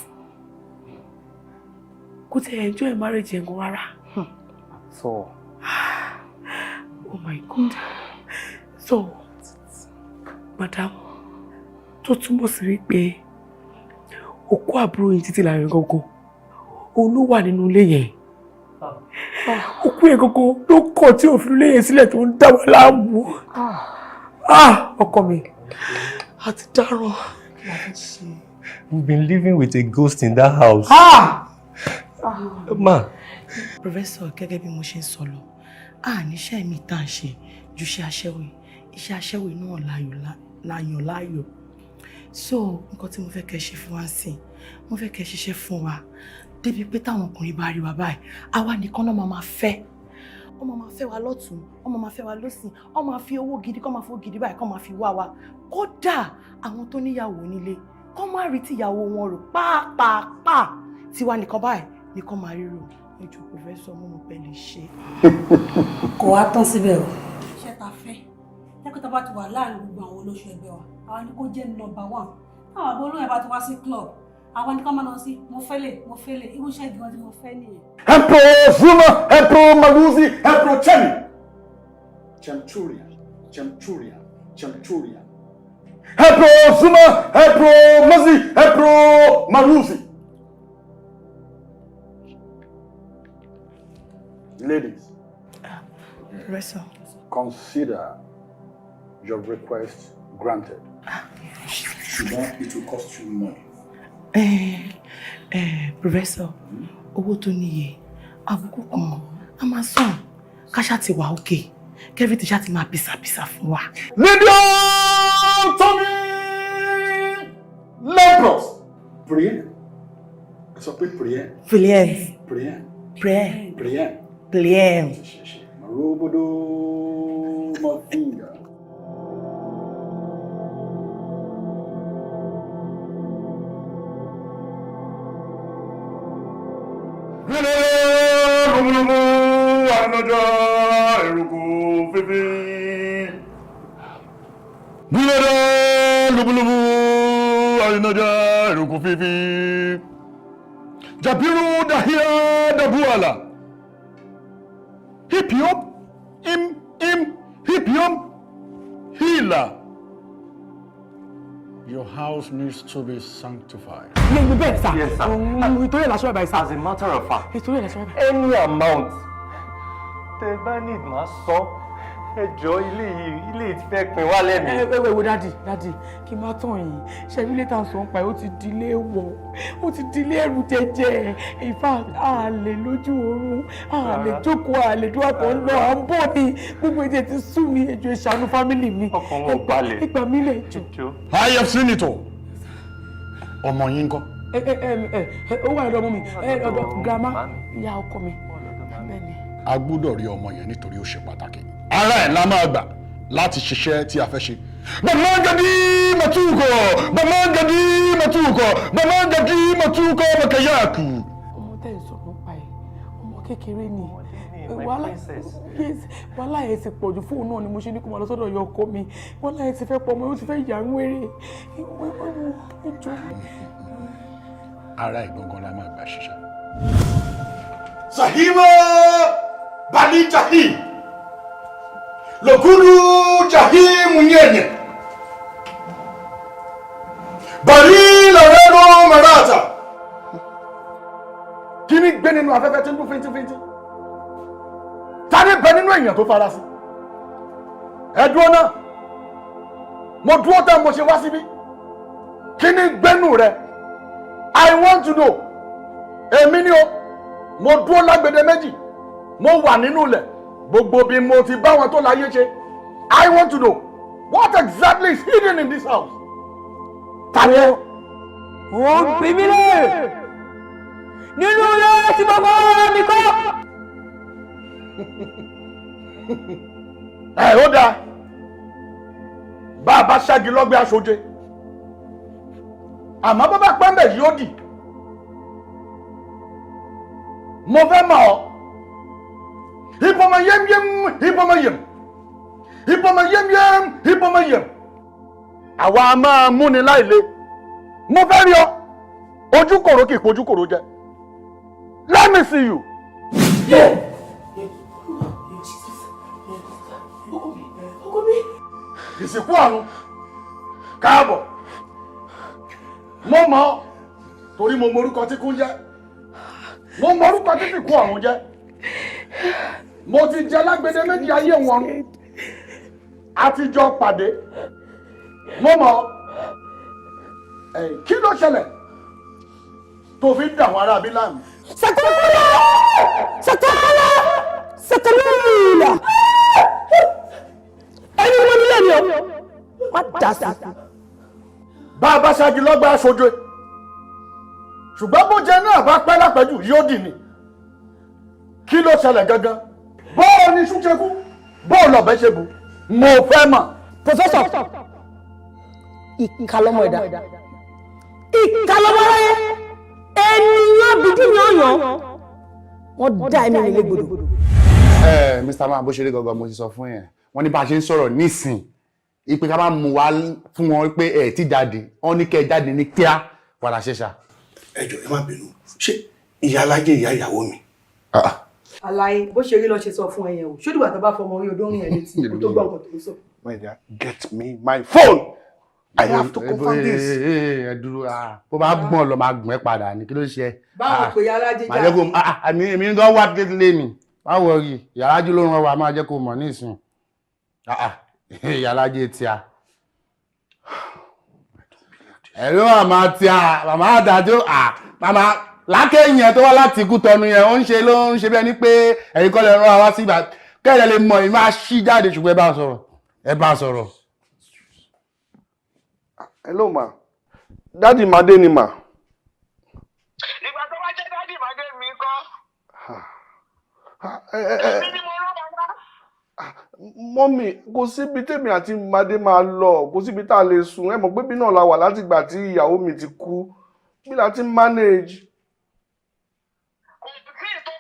Kò tiẹ̀ enjoy marriage yẹn gan rárá. So, Oh my God. So, madam, tó túmọ̀ sí wípé òkú àbúrò yìí Títílayọ̀ gangan, òun ló wà nínú ilé yẹn. Òkú yẹn gangan ló kọ̀ tí òfin ilé yẹn sílẹ̀ tó ń dá wa láàmú. Ah, ọkọ mi, a ti dáràn. We've been living with a ghost in that house. Ah! Ma. Professor, gẹ́gẹ́ bí mo ṣe ń sọ lọ, a níṣẹ́ mi tá à ń ṣe ju iṣẹ́ aṣẹ́wó yìí. Iṣẹ́ aṣẹ́wó náà láyàn láàyò. So, nǹkan tí mo fẹ́ kẹ́ ṣe fún wa ń sìn, mo fẹ́ kẹ́ ṣiṣẹ́ fún wa débi pé táwọn ọkùnrin bá rí wa báyìí, àwa nìkan náà máa máa fẹ́. Wọ́n máa máa fẹ́ wa lọ́tùn, wọ́n máa máa fẹ́ wa lọ́sìn, wọ́n máa fi owó gidi, kọ́ máa fi owó gidi báyìí, kọ́ máa fi wá wa. Kódà àwọn tó níyàwó nílé, kọ́ má rí tìyàwó wọn rò pàápàá, tiwa nìkan báyìí ni kọ́ máa ríro. Ẹ jọ̀ọ́ Professor, mo mọ̀ pé lè ṣe. Kò wá tán síbẹ̀ o. Iṣẹ́ ta fẹ́ jẹ́ tá bá ti wà láàrin gbogbo àwọn olóṣù ẹgbẹ́ wa, àwa ni kó jẹ́ number one. Táwọn àbọ̀ olóyè bá ti wá sí club, àwa ni ká máa lọ sí mo fẹ́ lè, mo fẹ́ lè, irú iṣẹ́ ìgbìmọ̀ tí mo fẹ́ nìyẹn. Emperor Zuma, Emperor Malusi, Emperor Chemi. Chemchuria, Chemchuria, Chemchuria. Emperor Zuma, Emperor Mazi, Emperor Malusi. Ladies, Professor. Consider your request granted. Ṣùgbọ́n it will cost you money. Professor, owó tó níye, àbùkù kan, a máa sàn, ká ṣáà ti wà òkè, kẹ́fì tí ṣáà ti máa bìsàbìsà fún wa. Lydia Tommy Lepros. Prayer. Ẹ sọ pé prayer. Prayer. Prayer. Prayer. Prayer. Prayer. Marobodo Mafinga. Lumulumu anaja eruku fifi. Gbúlẹ̀dẹ̀ lubulubu Naja Rukufifi. Jabiru Dahia Dabuala. Hipiop Im Im Hipiom Hila. Your house needs to be sanctified. Bẹ́ẹ̀ sà. Yes, sir. Ìtorí ẹ̀ lásán ẹ̀ báyìí sà. As a matter of fact, Ìtorí ẹ̀ lásán ẹ̀ báyìí. any amount tẹ bá need máa sọ. Ẹ jọ, ilé yìí, ilé yìí ti fẹ́ pin wá lẹ́mìí. Ẹ ẹ wo, daddy, daddy, kí n má tàn yín, ṣe ilé tá à ń sọ ń pa ẹ, ó ti di ilé wọ̀, ó ti di ilé ẹrù jẹjẹ. In fact, a lè lójú oorun, a lè jókòó, a lè dúró, àpọ̀ ń lọ à ń bọ̀ ní gbogbo èdè ti sú mi. Ẹ jọ̀ọ́, ẹ ṣàánú family mi. Ọkàn wọn ò balẹ̀. Ìgbà mi lè jọ. I have seen it all. Ọmọ yín ńkọ́? Ẹ ẹ ẹ ẹ, ó wà lọ́dọ̀ ọmọ mi, ẹ ọ̀dọ̀ grandma, ìyá ọkọ mi. Bẹ́ẹ̀ni. A gbúdọ̀ rí ọmọ yẹn nítorí ó ṣe pàtàkì. Ara ẹ̀ la máa gbà láti ṣiṣẹ́ tí a fẹ́ ṣe. Bàmágàdí màtúkọ̀, bàmágàdí màtúkọ̀, bàmágàdí màtúkọ̀ màkàyàkù. Ọmọ tẹ́ ẹ̀ sọ̀rọ̀ pa ẹ̀, ọmọ kékeré ni. Wàhálà, yes, wàhálà ẹ̀ ti pọ̀jù fóònù náà ni mo ṣe ní kó máa lọ sọ́dọ̀ ìyá ọkọ mi. Wàhálà ẹ̀ ti fẹ́ pọ̀ ọmọ, ó ti fẹ́ yà ń wéré ẹjọ́. Ara ẹ̀ gangan la máa gbà ṣiṣẹ́. Sahima Bali Jahim Lokuru Jahim Nyenye Bari Loreno Marata. Kí ni gbé nínú afẹ́fẹ́ tí ń dún fíntífíntí? Ta ni bẹ nínú èèyàn tó fara sí? Ẹ dúró náà. Mo dúró tán, mo ṣe wá síbí. Kí ni gbénú rẹ? I want to know. Èmi ni o. Mo dúró lágbede méjì. Mo wà nínú ilẹ̀. Gbogbo bí mo ti bá wọn tó láyé ṣe. I want to know what exactly is hidden in this house. Ta ni ẹ? Ó ń bí mi lè nínú ilé tí mo kọ́ mi kọ́. Ẹ ó dáa, bá a bá ṣáàgì lọ́gbẹ́ aṣoje, àmọ́ bó bá pẹ́ mbẹ̀ yóò dì. Mo fẹ́ mọ̀ ọ́. Ìbọmọ yẹ́myẹ́m, ìbọmọ yẹm, ìbọmọ yẹ́myẹ́m, ìbọmọ yẹm. Àwa a máa múni láìle. Mo fẹ́ rí ọ. Ojú kòró kì í pojú kòró jẹ. Let me see you. Yeah. Ọkọ mi. Ìsìnkú ọ̀run, káàbọ̀. Mo mọ̀ ọ́ torí mo mọ orúkọ tí kú ń jẹ́, mo mọ orúkọ tí sìnkú ọ̀run jẹ́. Mo ti jẹ lágbede méjì ayé wọn àtijọ́ pàdé. Mo mọ̀ ọ́. Ẹ̀, kí ló ṣẹlẹ̀ tó fi ń dà àwọn aráabí láàmú? Sakala! Sakala! Sakalula! Ẹni wọ́n nílé mi o, má dá sí. Bá a bá ṣáájú lọ́gbà aṣojú, ṣùgbọ́n bó jẹ náà bá pẹ́ lápẹ́jù yóò dì ní. Kí ló ṣẹlẹ̀ gangan? Bóò ni iṣu ṣe kú, bóò lọ̀bẹ ṣe bù, mo fẹ́ mọ̀. Professor, ìkà lọmọ ẹ̀dá, ìkà lọmọ aráyé, ènìyàn bìdí ni ọ̀yàn, wọ́n dá ẹ̀mí mi légbodò. Ẹ Mr. Man, bó ṣe rí gangan mo ti sọ fún yẹn. Wọ́n ní bá a ṣe ń sọ̀rọ̀ nísìn ipe ká máa mú wa fún wọn pé ẹ ti jáde, wọ́n ní kẹ́ ẹ jáde ní kíá padà ṣẹṣà. Ẹ jọ̀ọ́, ẹ má bínú, ṣé ìyá alájẹ ìyá ìyàwó mi? Àlàyé bó ṣe rí lọ ṣe sọ fún ẹ yẹn o. Ṣó dìgbà tó bá fọmọ orí odó rìn ẹ létí kó tó gbọ́ nǹkan tó ń sọ? My dear, get me my phone. I have to confirm this. Ẹ dúró, bó bá gbọ́n lọ máa gbọ́n ẹ padà ní, kí ló ṣe? Báwo pé ìyá alájẹ já? Màá jẹ́ kó àmì èmi gan wá lé mi. Báwo rí ìyá alájẹ ló ràn wá, máa jẹ́ kó mọ̀ ní ìsìn. Ìyá alájẹ tí a. Ẹ̀rọ màmá tí a, màmá àdájọ́, màmá lákẹ́yìn yẹn tó wá láti ikú tọnu yẹn, ó ń ṣe ló ń ṣe bí ẹni pé ẹ̀yin kọ́ lè rán wa sí ìgbà kẹ́lẹ́ lè mọ̀ ẹ̀ máa ṣí jáde, ṣùgbọ́n ẹ bá sọ̀rọ̀, ẹ bá sọ̀rọ̀. Hello ma, Daddy Made ni ma. Ìgbà tó wá jẹ́ Daddy Made mi kọ́. Èmi ni mo rán bàbá. Mummy, kò síbi tèmi àti Made máa lọ, kò síbi tá a lè sùn. Ẹ mọ̀ pé bí náà la wà látìgbà tí ìyàwó mi ti kú, bí la ti manage. Kò sí ètò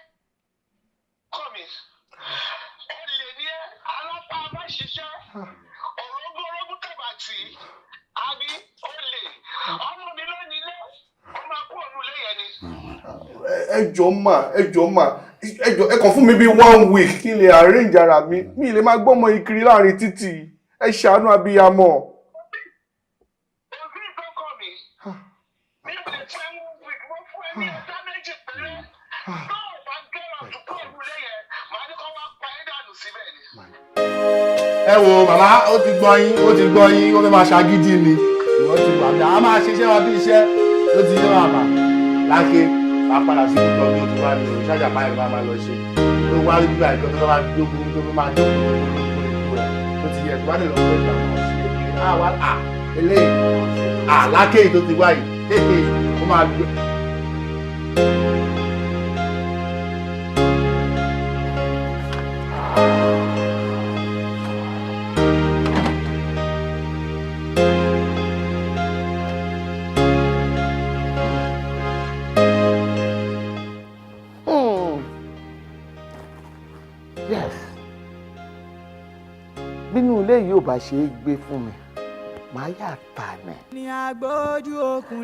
kọ́ mi, ó lè ní ẹ alápá má ṣiṣẹ́ òrógún orógún tẹ̀bàtì àbí ó lè ọmọ mi Ẹ jọ̀ọ́ mà, ẹ jọ̀ọ́ mà, ẹ jọ̀ọ́, ẹ kàn fún mi bíi one week kí n lè arrange ara mi. Mi lè máa gbọ́mọ ìkiri láàrin títì. Ẹ ṣàánú abiyamọ. Ẹ wo màmá, ó ti gbọ́ yín, ó ti gbọ́ yín, ó fẹ́ máa ṣagídí ni. Ìwọ ti wà bí a máa ṣiṣẹ́ wa bí iṣẹ́ ló ti yé màmá. Láńké máa padà sí ìtọ́ bí ó ti wá ní o ṣáàjà báyìí ló máa lọ ṣe ló wá rí bíbá ìjọ tó máa dógún tó máa dógún tó máa dógún tó ẹ tó ti yẹ tó bá lè lọ fẹ́ ìgbà máa ṣe é á wá à eléyìí à láńké yìí tó ti wá yìí ó máa gbé. Yes, bínú ilé yìí ò bá ṣe é gbé fún mi, màá yà tà ní.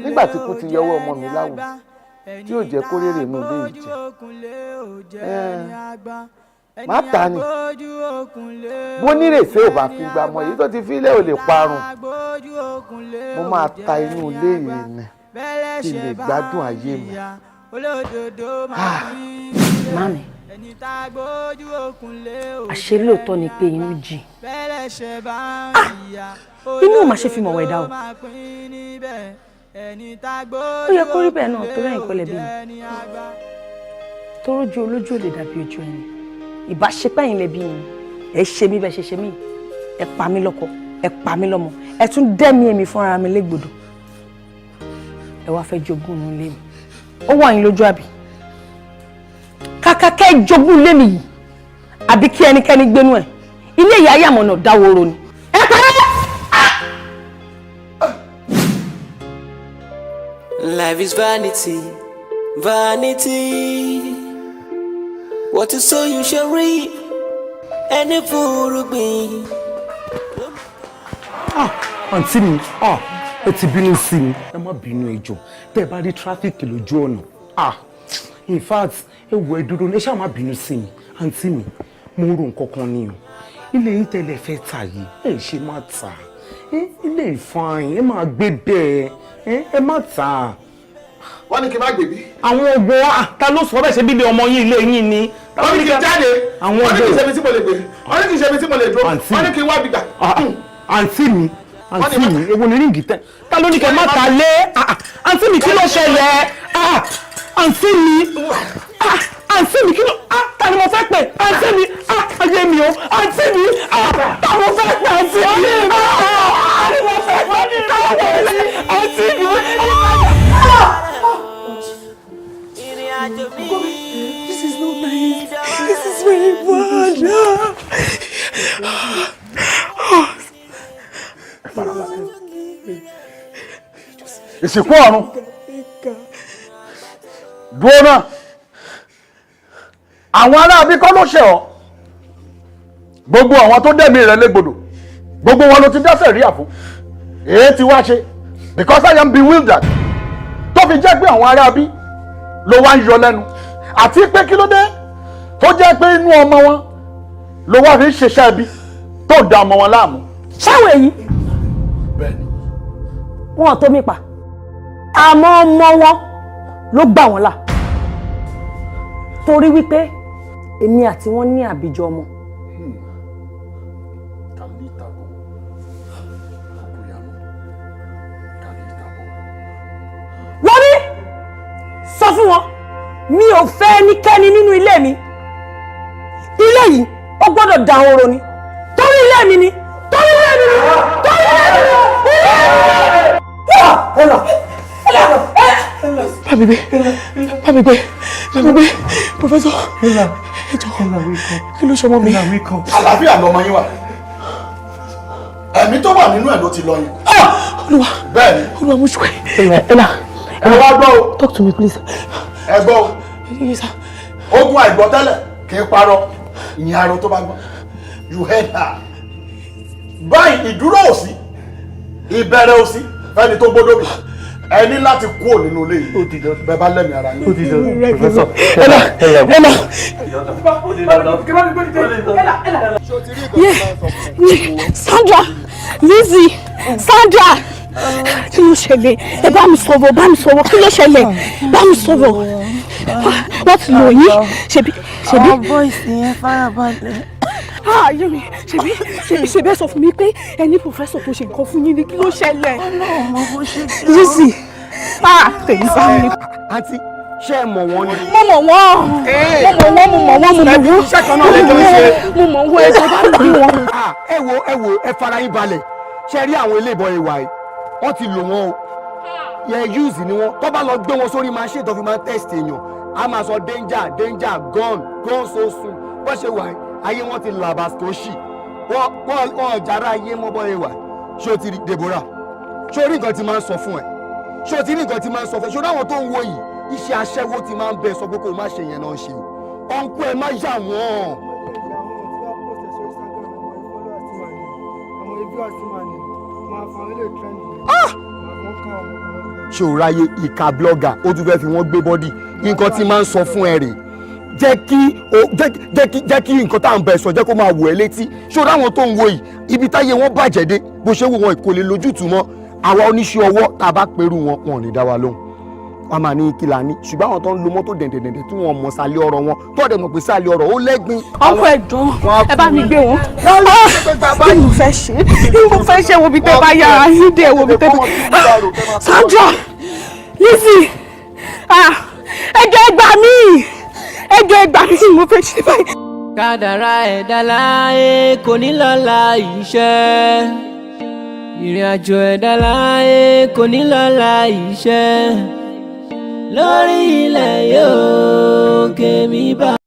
Nígbà tí kú ti yọwọ́ ọmọ mi láwù tí ò jẹ́ kó rèrè inú ilé yìí jẹ, màá tà ní. Bó nírèsé ò bá fi gbà mọ́, èyí tó ti fi ilé ò lè parun. Mo máa ta inú ilé yìí ni kí n lè gbádùn ayé mi. Mami, àṣé lóòótọ́ ni pé inú jìn. Inú ò máa ṣe fi mọ̀wọ́ ẹ̀dá o. Ó yẹ kó rí bẹ́ẹ̀ náà torí ẹ̀yìn kọ́lẹ̀ bí mi. Torójú olójú ò lè dàbí ojú ẹni. Ìbáṣepẹ́ yín lẹ bí mi. Ẹ ṣe mí bẹ́ẹ̀ ṣe ṣe mí. Ẹ pa mí lọ́kọ, ẹ pa mí lọ́mọ, ẹ tún dẹ́mi èmi fúnra mi légbodò. Ẹ wá fẹ́ jogún inú ilé mi. Ó wà yín lójú àbí? Kàkà kẹ́ jogún ilé mi yìí àbí kí ẹnikẹ́ni gbénú ẹ̀, ilé ìyá yàmọ̀nà dáwòrò ni. Ẹ parẹ́. Life is vanity, vanity. What you sow you shall reap. Ẹni fúrúgbìn. Àǹtí mi, ẹ ti bínú sí mi. Ẹ má bínú, ẹ jọ̀ọ́. Tẹ́ ẹ bá rí traffic lójú ọ̀nà, in fact, ẹ wọ, ẹ dúró, ẹ ṣáà má bínú sí mi. Àǹtí mi, mo rò nǹkan kan ni o. Ilé yín tẹ́lẹ̀ fẹ́ tà yìí, ẹ ṣe má tà. Ilé ìfààyàn ẹ máa gbé bẹ́ẹ̀, ẹ má tà. Wọ́n ní kí n má gbèbí. Àwọn ogun wa, ta ló sọ bẹ́ẹ̀? Ṣe bílé ọmọ yín, ilé yín ni. Wọ́n ní kí n jáde. Àwọn Wọ́n ní kí n ogun. ṣe ibi tí mo lè gbé. Wọ́n ní kí n ṣe ibi tí mo lè dúró. Àǹtí. Wọ́n ní kí n wá gbígbà. Àǹtí mi, àǹtí mi, ewu ni ríǹgì tẹ. Ta ló ní kẹ́ má ta lé? Àǹtí mi, kí ló ṣẹlẹ̀? Àǹtí mi, àǹtí mi, kí ló, ta ni mo fẹ́ pè? Àǹtí mi, ayé mi o. Àǹtí mi, ta mo fẹ́ pè? Àǹtí mi, ta ni mo fẹ́ pè? Ta mo fẹ́ pè? Àǹtí mi. This is not nice. This is very bad. Ìsìnkú ọ̀run dúró náà. Àwọn aráabí kọ́ ló ṣe ọ́. Gbogbo àwọn tó dẹ̀mí rẹ̀ légbodò, gbogbo wọn ló ti dá sẹ̀ríà fún. Èyí ti wá ṣe, because I am bewildered, tó fi jẹ́ pé àwọn aráabí ló wá ń yọ lẹ́nu, àti pé kí ló dé tó jẹ́ pé inú ọmọ wọn ló wá fi ń ṣiṣẹ́ ibi tó ń da ọmọ wọn láàmú? Ṣáwọn èyí wọn ò tó mi pa, àmọ́ ọmọ wọn ló gbà wọ́n là, torí wípé èmi àti wọn ní àbíjọ ọmọ. Wọ́n ní sọ fún wọn, mi ò fẹ́ ẹnikẹ́ni nínú ilé mi. Ilé yìí, ó gbọ́dọ̀ dahoro ni, torí ilé mi ni, torí ilé mi ni, torí ilé mi ni, ilé mi ni. Ella! Ella! Bá mi gbé, bá mi gbé, bá mi gbé, Professor. Ẹ jọ̀ọ́, kí ló ṣọmọ mi? Àlàáfíà lọmọ yín wà. Ẹ̀mí tó wà nínú ẹ̀ ló ti lọ yẹn. Olúwa! Bẹ́ẹ̀ni. Olúwa, mo ṣùkọ́. Ella! Ẹ wá gbọ́ o. Talk to me, please. Ẹ gbọ́ o. Yes, sir. Ogun àìgbọ́tẹ́lẹ̀ kì í parọ́, ìyẹn arọ tó bá gbọ́. You heard her. Báyìí, ìdúró ò sí, ìbẹ̀rẹ̀ ò sí fẹ́ni tó gbódò mi. Ẹ ní láti kúrò nínú ilé yìí bẹ́ẹ̀ bá lẹ́mìí ara yín. Professor, Ella, Ella. Sandra, Lizzy, Sandra, kí ló ṣẹlẹ̀? Ẹ bá mi sọ̀rọ̀, bá mi sọ̀rọ̀, kí ló ṣẹlẹ̀? Bá mi sọ̀rọ̀. Wọ́n ti lò yín, ṣebí, ṣebí. Àwọn boys yẹn farabalẹ̀. Ah, ayé mi, ṣebí, ṣebí, ṣebí ẹ sọ fún mi pé ẹni professor tó ṣe nǹkan fún yín ni, kí ló ṣẹlẹ̀? Ọlọ́run mọ bó ṣe jẹ́. Lizzy, ah, tèmi bá mi. Àǹtí, ṣé ẹ mọ̀ wọ́n ni? Mo mọ̀ wọ́n, mo mọ̀ wọ́n, mo mọ̀ wọ́n, mo mọ̀ wọ́n. Iṣẹ́ kan náà lè jọ ń ṣe. Mo mọ̀ wọ́n, ẹ jọ̀ọ́ bá mi bí wọn. Ah, ẹ wo, ẹ wo, ẹ fara yín balẹ̀. Ṣe rí àwọn ilé ìbọn ìwà yìí, wọ́n ti lò wọ́n o. Yẹ use ni wọ́n tó bá lọ gbé wọn sórí machine tó fi máa ń test èèyàn, a máa sọ danger, danger, gone, gone so soon. Bó ṣe wà yìí, ayé wọn ti làbàsíkòṣì, wọ́n jára ayé mọ́ bọ́ ìwà. Ṣé o ti rí Deborah? Ṣé o rí nǹkan tí máa ń sọ fún ẹ? Ṣé o ti rí nǹkan tí máa ń sọ fún ẹ? Ṣé o rí àwọn tó ń wo yìí, iṣẹ́ aṣẹ́wó ti máa ń bẹ sọ pé kó o má ṣe yẹn náà ṣe o. Ọ̀nkú ẹ má yà wọ́n. Ṣé o ráyè ìka blogger, ó tún fẹ́ fi wọ́n gbé body. Nǹkan tí máa ń sọ fún ẹ rèé, jẹ́ kí o jẹ́ kí nǹkan tá à ń bẹ sọ, jẹ́ kó máa wò ẹ́ létí. Ṣé o ráwọn tó ń wo yìí, ibi táyé wọn bàjẹ́ dé, bó ṣe wò wọn kò lè lójútùú mọ́. Àwa oníṣẹ́ ọwọ́, tá a bá perú wọn, wọn ò ní dá wa lóhùn, wọn máa ní kí la ní. Ṣùgbọ́n àwọn tó ń lo mọ́tò dẹ̀ndẹ̀dẹ̀ndẹ̀ tí wọ́n mọ̀ sálẹ̀ ọ̀rọ̀ wọn, tó dẹ̀ mọ̀ pé sálẹ̀ ọ̀rọ̀ ó lẹ́gbin. Ọkọ ẹ̀dùn, ẹ bá mi gbé wọn. Kí ni mo fẹ́ ṣe? Kí ni mo fẹ́ ṣe? Wo bí tẹ́ bá yára yín dé, wo bí tẹ́ bá. Sandra, Lizzy, ah, ẹ jọ̀ọ́ ẹ gbà mí, ẹ jọ̀ọ́ ẹ gbà mí, kí ni mo fẹ́ ṣe báyìí? Kádàrá ẹ̀dá láyé kò ní lọ́la iṣẹ́. Ìrìn àjò ẹ̀dá láyé kò ní lọ́la iṣẹ́. Lórí ilẹ̀ yóò kémi bá.